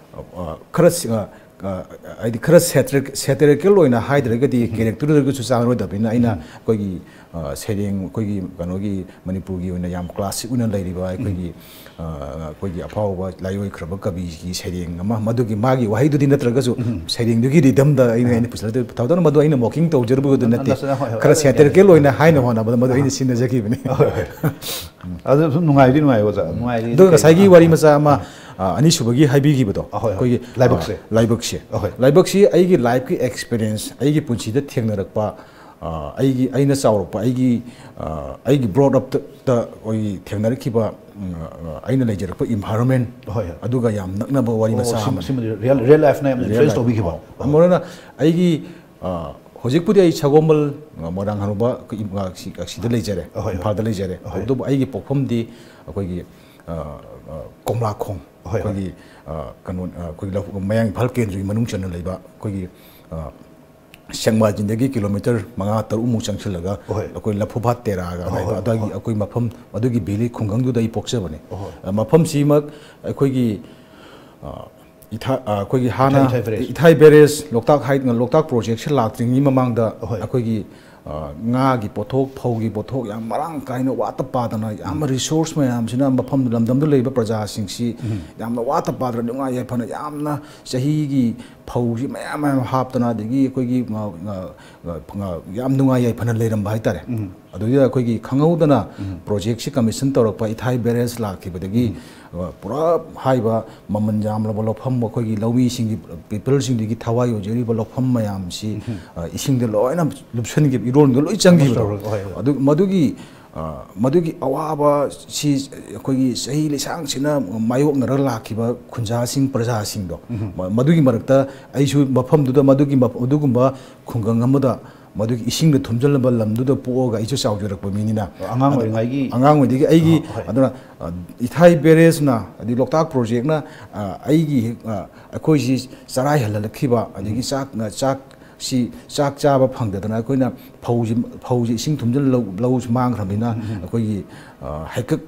ꯑꯥ, ꯈꯔ ꯁꯤ-, ꯑꯥ, ꯑꯥ, ꯍꯥꯏꯗꯤ ꯈꯔ satiric-, satirical ꯑꯣꯏꯅ ꯍꯥꯏꯗ꯭ꯔꯒꯗꯤ characterꯗꯨꯒꯁꯨ ꯆꯥꯟꯅꯔꯣꯏꯗꯕꯅꯤꯅ ꯑꯩꯅ ꯑꯩꯈꯣꯏꯒꯤ, ꯑꯥ, ꯁꯩꯔꯦꯡ, ꯑꯩꯈꯣꯏꯒꯤ ꯀꯩꯅꯣꯒꯤ ꯃꯅꯤꯄꯨꯔꯒꯤ ꯑꯣꯏꯅ ꯌꯥꯝ classic ꯑꯣꯏꯅ ꯂꯩꯔꯤꯕ ꯑꯩꯈꯣꯏꯒꯤ, ꯑꯥ, ꯑꯩꯈꯣꯏꯒꯤ ꯑꯐꯥꯎꯕ ꯂꯥꯏꯑꯣꯏꯈ꯭ꯔꯕ ꯀꯕꯤꯒꯤ ꯁꯩꯔꯦꯡ ꯑꯃ, ꯃꯗꯨꯒꯤ ꯃꯥꯒꯤ ꯋꯥꯍꯩꯗꯨꯗꯤ ꯅꯠꯇ꯭ꯔꯒꯁꯨ ꯁꯩꯔꯦꯡꯗꯨꯒꯤ rhythmꯗ ꯑꯩꯅ, ꯑꯩꯅ ꯄꯨꯁꯤꯜꯂꯛꯇꯣꯏ ꯊꯧꯗꯅ ꯃꯗꯨ ꯑꯩꯅ mocking ꯇꯧꯖꯔꯨꯕꯗꯨꯗ ꯅꯠꯇꯦ, ꯅꯠꯇꯅ, ꯍꯣꯏ, ꯍꯣꯏ, ꯈꯔ ꯑꯗꯨ satirical ꯑꯣꯏꯅ ꯍꯥꯏꯅ ꯍꯣꯠꯅꯕꯗ ꯃꯗꯨ ꯑꯩꯅ ꯁꯤꯟꯅꯖꯈꯤꯕꯅꯤ꯫ ꯍꯣꯏ, ꯍꯣꯏ꯫ ꯑꯗꯨ ꯁꯨꯝ ꯅꯨꯡꯉꯥꯏꯗꯤ ꯅꯨꯡꯉꯥꯏ, ꯑꯣꯖꯥ, ꯅꯨꯡꯉꯥꯏꯔꯤ꯫ ꯑꯗꯨꯒ ꯉꯁꯥꯏꯒꯤ ꯋꯥꯔꯤ ꯃꯆꯥ ꯑꯃ, ꯑ, ꯑꯅꯤꯁꯨꯕꯒꯤ ꯍꯥꯏꯕꯤꯈꯤꯕꯗꯣ, ꯑꯍꯣꯏ, ꯍꯣꯏ꯫ ꯑꯩꯈꯣꯏꯒꯤ, ꯂꯥꯏꯕꯛꯁꯦ꯫ ꯑ, ꯂꯥꯏꯕꯛꯁꯦ꯫ ꯑꯍꯣꯏ꯫ ꯂꯥꯏꯕꯛꯁꯤ ꯑꯩꯒꯤ lifeꯀꯤ experience, ꯑꯩꯒꯤ ꯄꯨꯟꯁꯤꯗ ꯊꯦꯡꯅꯔꯛꯄ, ꯑ, ꯑꯩꯒꯤ, ꯑꯩꯅ ꯆꯥꯎꯔꯛꯄ, ꯑꯩꯒꯤ, ꯑ, ꯑꯩꯒꯤ brought upꯇ ꯑꯩꯈꯣꯏꯒꯤ ꯊꯦꯡꯅꯔꯛꯈꯤꯕ, ꯎꯝ, ꯑ, ꯑꯩꯅ ꯂꯩꯖꯔꯛꯄ environment, ꯍꯣꯏ, ꯍꯣꯏ꯫ ꯑꯗꯨꯒ ꯌꯥꯝ ꯅꯛꯅꯕ ꯋꯥꯔꯤ ꯑꯣ, ꯃꯆꯥ ꯁꯤꯃ-, ꯑꯃꯅꯤ꯫ ꯁꯤꯃꯗꯤ real, real lifeꯅ ꯌꯥꯝꯅ Real influence life꯫ ꯇꯧꯕꯤꯈꯤꯕ꯫ ꯑꯣ, ꯃꯔꯨ ꯑꯣꯏꯅ ꯑꯩꯒꯤ, ꯑ, ꯍꯧꯖꯤꯛꯄꯨꯗꯤ ꯑꯩ ꯁꯒꯣꯜꯕꯜ, ꯑ, ꯃꯣꯏꯔꯥꯡ ꯍꯅꯨꯕ, ꯑꯩꯈꯣꯏ ꯏꯝ-, ꯑ, ꯁꯤ-, ꯑ, ꯁꯤꯗ ꯂꯩꯖꯔꯦ, ꯑꯍꯣꯏ, ꯍꯣꯏ꯫ ꯏꯝꯐꯥꯜꯗ ꯂꯩꯖꯔꯦ꯫ ꯑꯍꯣꯏ꯫ ꯑꯗꯨꯕꯨ ꯑꯩꯒꯤ ꯄꯣꯛꯐꯝꯗꯤ ꯑꯩꯈꯣꯏꯒꯤ, ꯑ, ꯑ, ꯀꯣꯝꯂꯥꯈꯣꯡ, ꯑꯍꯣꯏ, ꯍꯣꯏ꯫ ꯑꯩꯈꯣꯏꯒꯤ, ꯑ, ꯀꯩꯅꯣ, ꯑ, ꯑꯩꯈꯣꯏꯒꯤ ꯂꯧ-, ꯃꯌꯥꯡ ꯏꯝꯐꯥꯜ ꯀꯦꯟꯗ꯭ꯔꯒꯤ ꯃꯅꯨꯡ ꯆꯟꯅ ꯂꯩꯕ ꯑꯩꯈꯣꯏꯒꯤ, ꯑ, ꯁꯦꯛꯃꯥꯏꯖꯤꯟꯗꯒꯤ kilometre ꯃꯉꯥ ꯇꯔꯨꯛꯃꯨꯛ ꯆꯪꯁꯤꯜꯂꯒ ꯍꯣꯏ꯫ ꯑꯩꯈꯣꯏ ꯂꯐꯨꯐꯥꯠ ꯇꯦꯔꯥꯒ ꯑꯍꯣꯏ, ꯍꯥꯏꯕ ꯑꯗꯨꯋꯥꯏꯒꯤ ꯍꯣꯏ꯫ ꯑꯩꯈꯣꯏ ꯃꯐꯝ, ꯑꯗꯨꯒꯤ village ꯈꯨꯡꯒꯪꯗꯨꯗ ꯑꯩ ꯄꯣꯛꯆꯕꯅꯦ꯫ ꯑꯍꯣꯏ꯫ ꯑ, ꯃꯐꯝꯁꯤꯃꯛ ꯑꯩꯈꯣꯏꯒꯤ, ꯑ, ꯏꯊꯥ-, ꯑ, ꯑꯩꯈꯣꯏꯒꯤ ꯍꯥꯟꯅ ꯏꯊꯥꯏ, ꯏꯊꯥꯏ barrage꯫ ꯏꯊꯥꯏ barrage, ꯂꯣꯛꯇꯥꯛ ꯍꯥꯏ-, ꯂꯣꯛꯇꯥꯛ projectꯁꯦ ꯂꯥꯛꯇ꯭ꯔꯤꯉꯩ ꯃꯃꯥꯡꯗ ꯑꯍꯣꯏ꯫ ꯑꯩꯈꯣꯏꯒꯤ, ꯑ, ꯉꯥꯒꯤ ꯄꯣꯠꯊꯣꯛ, ꯐꯧꯒꯤ ꯄꯣꯠꯊꯣꯛ ꯌꯥꯝ ꯃꯔꯥꯡ ꯀꯥꯏꯅ ꯋꯥꯠꯇ ꯄꯥꯗꯅ ꯌꯥꯝꯅ resource ꯃꯌꯥꯝꯁꯤꯅ ꯃꯐꯝ ꯂꯝꯗꯝꯗ ꯂꯩꯔꯤꯕ ꯄ꯭ꯔꯖꯥꯁꯤꯡꯁꯤ ꯌꯥꯝꯅ ꯋꯥꯠꯇ ꯄꯥꯗꯅ ꯅꯨꯡꯉꯥꯏ ꯌꯥꯏꯐꯅ ꯌꯥꯝꯅ ꯆꯍꯤꯒꯤ ꯐꯧꯁꯤ ꯃꯌꯥꯝ ꯃꯌꯥꯝ ꯍꯥꯞꯇꯅ ꯑꯗꯒꯤ ꯑꯩꯈꯣꯏꯒꯤ ꯉ-, ꯉ-, ꯉ-, ꯉ-, ꯌꯥꯝ ꯅꯨꯡꯉꯥꯏ ꯌꯥꯏꯐꯅ ꯂꯩꯔꯝꯕ ꯍꯥꯏꯇꯥꯔꯦ꯫ ꯑꯗꯨꯗ ꯑꯩꯈꯣꯏꯒꯤ ꯈꯪꯍꯧꯗꯅ projectꯁꯤ commission ꯇꯧꯔꯛꯄ ꯏꯊꯥꯏ barrage ꯂꯥꯛꯈꯤꯕꯗꯒꯤ, ꯑ, ꯄꯨꯔꯥ ꯍꯥꯏꯕ ꯃꯃꯜ ꯌꯥꯝꯂꯕ ꯂꯧꯐꯝ, ꯑꯩꯈꯣꯏꯒꯤ ꯂꯧꯃꯤꯁꯤꯡꯒꯤ, peopleꯁꯤꯡꯗꯨꯒꯤ ꯊꯋꯥꯏ ꯑꯣꯏꯖꯔꯤꯕ ꯂꯧꯐꯝ ꯃꯌꯥꯝꯁꯤ, ꯑ, ꯏꯁꯤꯡꯗ ꯂꯣꯏꯅ ꯂꯨꯞꯁꯟꯈꯤꯕ, ꯏꯔꯣꯟꯗ ꯂꯣꯏ ꯆꯪꯈꯤꯕꯗꯣ꯫ ꯍꯣꯏ, ꯍꯣꯏ꯫ ꯑꯗꯨ, ꯃꯗꯨꯒꯤ, ꯑ, ꯃꯗꯨꯒꯤ ꯑꯋꯥꯕꯁꯤ ꯑꯩꯈꯣꯏꯒꯤ ꯆꯍꯤ ꯂꯤꯁꯥꯡꯁꯤꯠꯅ ꯃꯥꯌꯣꯛꯅꯔ ꯂꯥꯛꯈꯤꯕ ꯈꯨꯟꯖꯥꯁꯤꯡ, ꯄ꯭ꯔꯖꯥꯁꯤꯡꯗꯣ, ꯃ-, ꯃꯗꯨꯒꯤ ꯃꯔꯛꯇ ꯑꯩꯁꯨ ꯃꯐꯝꯗꯨꯗ ꯃꯗꯨꯒꯤ ꯃꯐ-, ꯑꯗꯨꯒꯨꯝꯕ ꯈꯨꯡꯒꯪ ꯑꯃꯗ ꯃꯗꯨꯒꯤ ꯏꯁꯤꯡꯗ ꯊꯨꯝꯖꯤꯜꯂꯕ ꯂꯝꯗꯨꯗ ꯄꯣꯛꯑꯒ ꯑꯩꯁꯨ ꯆꯥꯎꯖꯔꯛꯄ ꯃꯤꯅꯤꯅ, ꯑꯉꯥꯡ ꯑꯣꯏꯔꯤꯉꯩꯒꯤ ꯑꯉꯥꯡ ꯑꯣꯏꯔꯤꯉꯩꯗꯒꯤ ꯑꯩꯒꯤ ꯑ, ꯍꯣꯏ꯫ ꯑꯗꯨꯅ, ꯑ, ꯏꯊꯥꯏ ꯕꯦꯔꯦꯖꯅ, ꯑꯗꯩ ꯂꯣꯛꯇꯥꯛ ꯄ꯭ꯔꯣꯖꯦꯛꯅ, ꯑ, ꯑꯩꯒꯤ ꯍꯦꯛ, ꯑ, ꯑꯩꯈꯣꯏꯁꯤ ꯆꯔꯥꯏꯍꯜꯂꯛꯈꯤꯕ, ꯑꯗꯒꯤ ꯆꯥꯛ ꯆꯥꯛꯁꯤ ꯆꯥꯛ ꯆꯥꯕ ꯐꯪꯗꯗꯅ ꯑꯩꯈꯣꯏꯅ ꯐꯧꯁꯤ ꯐꯧꯁꯤ ꯏꯁꯤꯡ ꯊꯨꯝꯖꯤꯜꯂ ꯂꯧ ꯂꯧꯁꯤ ꯃꯥꯡꯈ꯭ꯔꯕꯅꯤꯅ, ꯑꯩꯈꯣꯏꯒꯤ, ꯑ, ꯍꯩꯀꯛ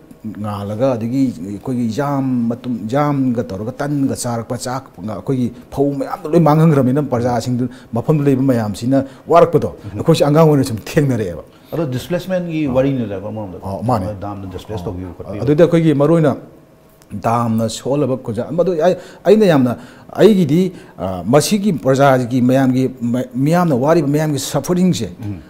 ꯉꯥꯜꯂꯒ, ꯑꯗꯒꯤ ꯑꯩꯈꯣꯏꯒꯤ ꯌꯥꯝ ꯃꯇꯨꯝ, ꯌꯥꯝꯒ ꯇꯧꯔꯒ ꯇꯟꯒ ꯆꯥꯔꯛꯄ, ꯆꯥꯛ, ꯑꯩꯈꯣꯏꯒꯤ ꯐꯧ ꯃꯌꯥꯝꯗꯣ ꯂꯣꯏ ꯃꯥꯡꯍꯟꯈ꯭ꯔꯕꯅꯤꯅ, ꯄ꯭ꯔꯖꯥꯁꯤꯡꯗꯨ, ꯃꯐꯝꯗ ꯂꯩꯕ ꯃꯌꯥꯝꯁꯤꯅ ꯋꯥꯔꯛꯄꯗꯣ ꯑꯩꯈꯣꯏꯁꯦ ꯑꯉꯥꯡ ꯑꯣꯏꯅ ꯁꯨꯝ ꯊꯦꯡꯅꯔꯛꯑꯦꯕ꯫ ꯑꯗꯣ ꯗꯤꯁꯄ꯭ꯂꯦꯁꯃꯦꯟꯒꯤ ꯋꯥꯔꯤꯅꯤꯗ ꯑꯃꯔꯣꯝꯗ꯫ ꯑꯣ, ꯃꯥꯅꯦ꯫ ꯗꯥꯝꯅ ꯗꯤꯁꯄ꯭ꯂꯦꯁ ꯇꯧꯕꯤꯕ ꯈꯣꯠꯄꯤꯕ꯫ ꯑꯗꯨꯗꯤ ꯑꯩꯈꯣꯏꯒꯤ ꯃꯔꯨꯑꯣꯏꯅ ꯗꯥꯝꯅ ꯁꯣꯛꯍꯜꯂꯕ ꯈꯨꯟꯖꯥ-, ꯃꯗꯨ ꯑꯩ-, ꯑꯩꯅ ꯌꯥꯝꯅ, ꯑꯩꯒꯤꯗꯤ, ꯑ, ꯃꯁꯤꯒꯤ ꯄ꯭ꯔꯖꯥꯒꯤ ꯃꯌꯥꯝꯒꯤ, ꯃ-, ꯃꯤꯌꯥꯝꯅ ꯋꯥꯔꯤꯕ ꯃꯌꯥꯝꯒꯤ ꯁꯐꯔꯤꯡꯁꯦ,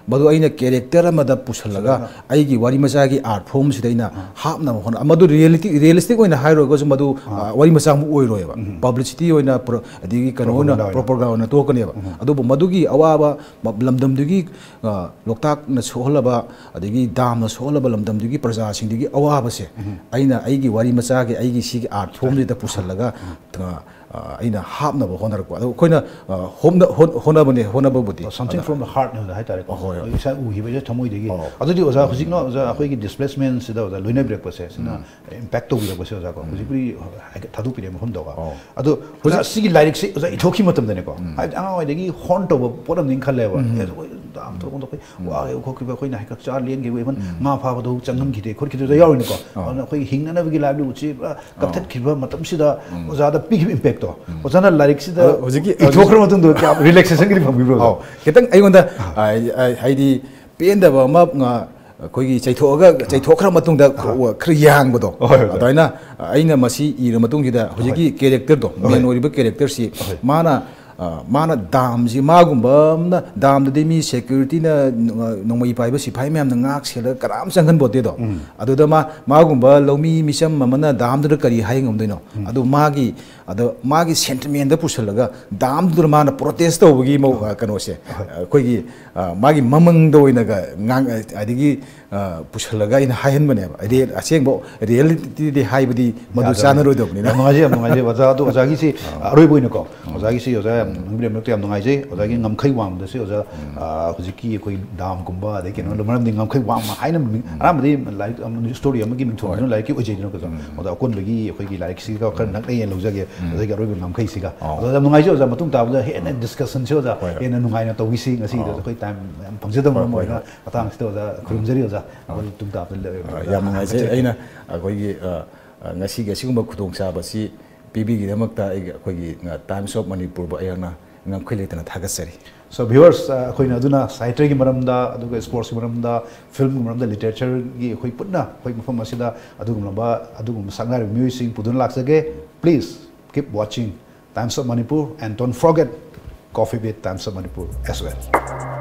ꯃꯗꯨ ꯑꯩꯅ ꯀꯦꯔꯦꯛꯇꯔ ꯑꯃꯗ ꯄꯨꯁꯜꯂꯒ, ꯑꯩꯒꯤ ꯋꯥꯔꯤ ꯃꯆꯥꯒꯤ ꯑꯥꯔꯠ ꯐꯣꯝꯁꯤꯗ ꯑꯩꯅ ꯍꯥꯞꯅꯕ ꯍꯣꯠꯅ-, ꯃꯗꯨ ꯔꯤꯌꯦꯂꯤꯇꯤ, ꯔꯤꯌꯦꯂꯤꯁꯇꯤꯛ ꯑꯣꯏꯅ ꯍꯥꯏꯔꯨꯔꯒꯁꯨ ꯃꯗꯨ, ꯑ, ꯋꯥꯔꯤ ꯃꯆꯥ ꯑꯃ ꯑꯣꯏꯔꯣꯏꯕ꯫ ꯄꯕ꯭ꯂꯤꯁꯤꯇꯤ ꯑꯣꯏꯅ, ꯄ꯭ꯔꯣ-, ꯑꯗꯒꯤ ꯀꯩꯅꯣ ꯑꯣꯏꯅ, propaganda ꯑꯣꯏꯅ꯫ Propaganda ꯑꯣꯏꯅ ꯊꯣꯛꯀꯅꯦꯕ꯫ ꯑꯗꯨꯕꯨ ꯃꯗꯨꯒꯤ ꯑꯋꯥꯕ ꯃ-, ꯂꯝꯗꯝꯗꯨꯒꯤ, ꯑ, ꯂꯣꯛꯇꯥꯛꯅ ꯁꯣꯛꯍꯜꯂꯕ, ꯑꯗꯒꯤ ꯗꯥꯝꯅ ꯁꯣꯛꯍꯜꯂꯕ ꯂꯝꯗꯝꯗꯨꯒꯤ ꯄ꯭ꯔꯖꯥꯁꯤꯡꯗꯨꯒꯤ ꯑꯋꯥꯕꯁꯦ ꯑꯩꯅ ꯑꯩꯒꯤ ꯋꯥꯔꯤ ꯃꯆꯥꯒꯤ, ꯑꯩꯒꯤ ꯁꯤꯒꯤ ꯑꯥꯔꯠ ꯐꯣꯝꯁꯤꯗ ꯄꯨꯁꯜꯂꯒ, ꯑ, ꯑ, ꯑꯩꯅ ꯍꯥꯞꯅꯕ ꯍꯣꯠꯅꯔꯛꯄ꯫ ꯑꯗꯣ ꯑꯩꯈꯣꯏꯅ, ꯑ, ꯍꯣꯝꯅ-, ꯍꯣꯠ-, ꯍꯣꯠꯅꯕꯅꯦ, ꯍꯣꯠꯅꯕꯕꯨꯗꯤ꯫ Something from the heart ꯍꯥꯏꯕꯗ ꯍꯥꯏꯇꯥꯔꯦꯀꯣ꯫ ꯍꯣꯏ, ꯍꯣꯏ꯫ ꯑꯩ ꯏꯁꯥ ꯎꯈꯤꯕꯁꯦ ꯊꯃꯣꯏꯗꯒꯤ꯫ ꯑꯣ꯫ ꯑꯗꯨꯗꯤ ꯑꯣꯖꯥ, ꯍꯧꯖꯤꯛꯅ ꯑꯣꯖꯥ ꯑꯩꯈꯣꯏꯒꯤ ꯗꯤꯁꯄ꯭ꯂꯦꯁꯃꯦꯟꯁꯤꯗ ꯑꯣꯖꯥ ꯂꯣꯏꯅꯕꯤꯔꯛꯄꯁꯦ, ꯁꯤꯅ ꯏꯝꯄꯦꯛ ꯇꯧꯕꯤꯔꯛꯄꯁꯦ ꯑꯣꯖꯥꯀꯣ꯫ ꯍꯧꯖꯤꯛꯄꯨꯗꯤ ꯍꯥꯏꯐꯦꯠ ꯊꯥꯗꯣꯛꯄꯤꯔꯦ ꯃꯐꯝꯗꯀꯣ꯫ ꯑꯣ꯫ ꯑꯗꯣ ꯑꯣꯖꯥ, ꯁꯤꯒꯤ ꯂꯥꯏꯔꯤꯛꯁꯦ ꯑꯣꯖꯥ ꯏꯊꯣꯛꯈꯤ ꯃꯇꯝꯗꯅꯦꯀꯣ, ꯍꯥꯏꯕꯗꯤ ꯑꯉꯥꯡ ꯑꯣꯏꯗꯒꯤ ꯍꯣꯟ ꯇꯧꯕ ꯄꯣꯠ ꯑꯃꯅꯤ ꯈꯜꯂꯦꯕ꯫ ꯑꯦ, ꯑꯩꯈꯣꯏ ꯗꯥꯝ ꯊꯣꯛꯄꯗ ꯑꯩꯈꯣꯏ ꯋꯥꯈꯤꯕ ꯈꯣꯠꯈꯤꯕ, ꯑꯩꯈꯣꯏꯅ ꯍꯦꯛ ꯆꯥ ꯂꯦꯟꯈꯤꯕ, even ꯉꯥ ꯐꯥꯕꯗ ꯆꯪꯍꯟꯈꯤꯗꯦ ꯈꯣꯠꯈꯤꯗꯦ ꯌꯥꯎꯔꯤꯅꯤꯀꯣ꯫ ꯑꯗꯨꯅ ꯑꯩꯈꯣꯏꯒꯤ ꯍꯤꯡꯅꯅꯕꯒꯤ livelihoodꯁꯤ ꯄꯨꯔꯥ ꯀꯛꯊꯠꯈꯤꯕ ꯃꯇꯝꯁꯤꯗ ꯑꯣꯖꯥꯗ ꯄꯤꯈꯤꯕ ꯏꯝꯄꯦꯛꯇꯣ, ꯑꯣꯖꯥꯅ ꯂꯥꯏꯔꯤꯛꯁꯤꯗ ꯑꯗꯣ ꯍꯧꯖꯤꯛꯀꯤ, ꯏꯊꯣꯛꯈ꯭ꯔ ꯃꯇꯨꯡꯗ ꯀꯌꯥꯝ ꯔꯤꯂꯦꯛꯁꯦꯁꯟꯒꯗꯤ ꯐꯪꯕꯤꯕ꯭ꯔꯣ? ꯑꯣ, ꯈꯤꯇꯪ ꯑꯩꯉꯣꯟꯗ, ꯑ, ꯑ, ꯍꯥꯏꯗꯤ ꯄꯦꯟꯗꯕ ꯑꯃ, ꯉ-, ꯑꯩꯈꯣꯏꯒꯤ ꯆꯩꯊꯣꯛꯑꯒ, ꯆꯩꯊꯣꯛꯈ꯭ꯔ ꯃꯇꯨꯡꯗ ꯈꯔ ꯌꯥꯡꯕꯗꯣ꯫ ꯍꯣꯏ, ꯍꯣꯏ, ꯍꯣꯏ꯫ ꯑꯗꯨꯃꯥꯏꯅ ꯑꯩꯅ ꯃꯁꯤ ꯏꯔ ꯃꯇꯨꯡꯁꯤꯗ ꯍꯧꯖꯤꯛꯀꯤ ꯀꯦꯔꯦꯛꯇꯔꯗꯣ, ꯃꯦꯟ ꯑꯣꯏꯔꯤꯕ ꯀꯦꯔꯦꯛꯇꯔꯁꯤ, ꯃꯥꯅ, ꯑ, ꯃꯥꯅ ꯗꯥꯝꯁꯤ, ꯃꯥꯒꯨꯝꯕ ꯑꯃꯅ ꯗꯥꯝꯗꯨꯗꯤ ꯃꯤ ꯁꯦꯀ꯭ꯌꯨꯔꯤꯇꯤꯅ, ꯅꯣꯡꯃꯩ ꯄꯥꯏꯕ ꯁꯤꯐꯥꯏ ꯃꯌꯥꯝꯅ ꯉꯥꯛ ꯁꯦꯜꯂꯒ ꯀꯅꯥꯝ ꯆꯪꯍꯟꯄꯣꯠꯇꯦꯗꯣ꯫ ꯑꯗꯨꯗ ꯃꯥ, ꯃꯥꯒꯨꯝꯕ ꯂꯧꯃꯤ ꯃꯤꯆꯝ ꯑꯃꯅ ꯗꯥꯝꯗꯨꯗ ꯀꯔꯤ ꯍꯥꯏ ꯉꯝꯗꯣꯏꯅꯣ? ꯑꯗꯨ ꯃꯥꯒꯤ, ꯑꯗꯣ ꯃꯥꯒꯤ ꯁꯦꯟꯇꯤꯃꯦꯟꯗ ꯄꯨꯁꯜꯂꯒ ꯗꯥꯝꯗꯨꯗ ꯃꯥꯅ ꯄ꯭ꯔꯣꯇꯦꯁ ꯇꯧꯕꯒꯤ ꯃꯑꯣ-, ꯑ, ꯀꯩꯅꯣꯁꯦ, ꯑꯩꯈꯣꯏꯒꯤ, ꯑ, ꯃꯥꯒꯤ ꯃꯃꯪꯗ ꯑꯣꯏꯅꯒ ꯉꯥꯡ-, ꯑ, ꯑꯗꯒꯤ, ꯑ, ꯄꯨꯁꯜꯂꯒ ꯑꯩꯅ ꯍꯥꯏꯍꯟꯕꯅꯦꯕ꯫ ꯍꯥꯏꯗꯤ ꯑꯁꯦꯡꯕ ꯔꯤꯌꯦꯂꯤꯇꯤꯗꯤ ꯍꯥꯏꯕꯗꯤ ꯃꯗꯨ ꯌꯥꯗꯕꯅꯤ꯫ ꯆꯥꯟꯅꯔꯣꯏꯗꯕꯅꯤꯅ꯫ ꯌꯥꯝ ꯅꯨꯡꯉꯥꯏꯖꯩ, ꯌꯥꯝ ꯅꯨꯡꯉꯥꯏꯖꯩ ꯑꯣꯖꯥ꯫ ꯑꯗꯣ ꯑꯣꯖꯥꯒꯤꯁꯤ ꯑꯔꯣꯏꯕ ꯑꯣꯏꯅꯀꯣ, ꯑꯣꯖꯥꯒꯤꯁꯤ ꯑꯣꯖꯥ ꯌꯥꯝ ꯅꯪꯕꯤꯔꯝꯕꯗꯣ ꯌꯥꯝ ꯅꯨꯡꯉꯥꯏꯖꯩ꯫ ꯑꯣꯖꯥꯒꯤ ꯉꯝꯈꯩ ꯋꯥꯡꯕꯗꯁꯨ ꯑꯣꯖꯥ, ꯑ, ꯍꯧꯖꯤꯛꯀꯤ ꯑꯩꯈꯣꯏ ꯗꯥꯝꯒꯨꯝꯕ ꯑꯗꯩ ꯀꯩꯅꯣ, ꯃꯔꯝꯗꯤ ꯉꯝꯈꯩ ꯋꯥꯡꯕ ꯍꯥꯏꯅ ꯃꯤꯡ, ꯑꯍꯥꯟꯕꯗꯤ ꯂꯥꯏꯔꯤꯛ ꯑꯃ, ꯁ꯭ꯇꯣꯔꯤ ꯑꯃꯒꯤ ꯃꯤꯡꯊꯣꯟꯗꯨꯅ ꯂꯥꯏꯔꯤꯛꯀꯤ ꯑꯣꯏꯖꯩꯗꯅ ꯑꯣꯖꯥ꯫ ꯑꯗꯣ ꯑꯀꯣꯟꯕꯒꯤ ꯑꯩꯈꯣꯏꯒꯤ ꯂꯥꯏꯔꯤꯛꯁꯤꯒ ꯈꯔ ꯅꯛꯅ ꯌꯦꯡ ꯂꯧꯖꯒꯦ, ꯑꯗꯒꯤ ꯑꯔꯣꯏꯕ ꯉꯝꯈꯩꯁꯤꯒ꯫ ꯑꯣ꯫ ꯑꯗꯣ ꯌꯥꯝ ꯅꯨꯡꯉꯥꯏꯖꯩ ꯑꯣꯖꯥ, ꯃꯇꯨꯡ ꯇꯥꯕꯗ ꯍꯦꯟꯅ ꯗꯤꯁꯀꯁꯟꯁꯦ ꯑꯣꯖꯥ, ꯍꯣꯏ, ꯍꯣꯏ꯫ ꯍꯦꯟꯅ ꯅꯨꯡꯉꯥꯏꯅ ꯇꯧꯈꯤꯁꯤ꯫ ꯉꯁꯤꯒꯤꯗꯤ ꯑꯣ꯫ ꯑꯩꯈꯣꯏ ꯇꯥꯏꯝ ꯌꯥꯝ ꯐꯪꯖꯗꯕ ꯍꯣꯏ, ꯃꯔꯝ ꯍꯣꯏ, ꯑꯣꯏꯅ ꯍꯣꯏ꯫ ꯃꯇꯥꯡꯁꯤꯗ ꯑꯣꯖꯥ ꯈꯨꯔꯨꯝꯖꯔꯤ ꯑꯣꯖꯥ꯫ ꯑꯣ꯫ ꯑꯩꯈꯣꯏ ꯇꯨꯡ ꯇꯥꯕꯗ ꯂꯩ-, ꯑ, ꯌꯥꯝ ꯅꯨꯡꯉꯥꯏꯖꯩ꯫ ꯍꯥꯏꯖꯔꯛꯀꯦ꯫ ꯑꯩꯅ ꯑꯩꯈꯣꯏꯒꯤ, ꯑ, ꯑ, ꯉꯁꯤꯒꯤ ꯑꯁꯤꯒꯨꯝꯕ ꯈꯨꯗꯣꯡꯆꯥꯕꯁꯤ ꯄꯤꯕꯤꯒꯤꯗꯃꯛꯇ ꯑꯩꯒꯤ, ꯑꯩꯈꯣꯏꯒꯤ, ꯑ, Times of ꯃꯅꯤꯄꯨꯔꯕꯨ ꯑꯩꯍꯥꯛꯅ ꯉꯝꯈꯩ ꯂꯩꯇꯅ ꯊꯥꯒꯠꯆꯔꯤ꯫ So viewers, ꯑ, ꯑꯩꯈꯣꯏꯅ ꯑꯗꯨꯅ ꯁꯥꯍꯤꯇ꯭ꯌꯒꯤ ꯃꯔꯝꯗ, ꯑꯗꯨꯒ ꯁ꯭ꯄꯣꯔꯠꯁꯀꯤ ꯃꯔꯝꯗ, ꯐꯤꯜꯝꯒꯤ ꯃꯔꯝꯗ, ꯂꯤꯇꯔꯦꯆꯔꯒꯤ ꯑꯩꯈꯣꯏ ꯄꯨꯟꯅ ꯑꯩꯈꯣꯏ ꯃꯐꯝ ꯑꯁꯤꯗ ꯑꯗꯨꯒꯨꯝꯂꯕ, ꯑꯗꯨꯒꯨꯝꯕ ꯁꯛꯅꯥꯏꯔꯕ ꯃꯤꯑꯣꯏꯁꯤꯡ ꯄꯨꯗꯨꯅ ꯂꯥꯛꯆꯒꯦ꯫ Please keep watching Times of Manipur and don't forget Coffee with Times of Manipur as well.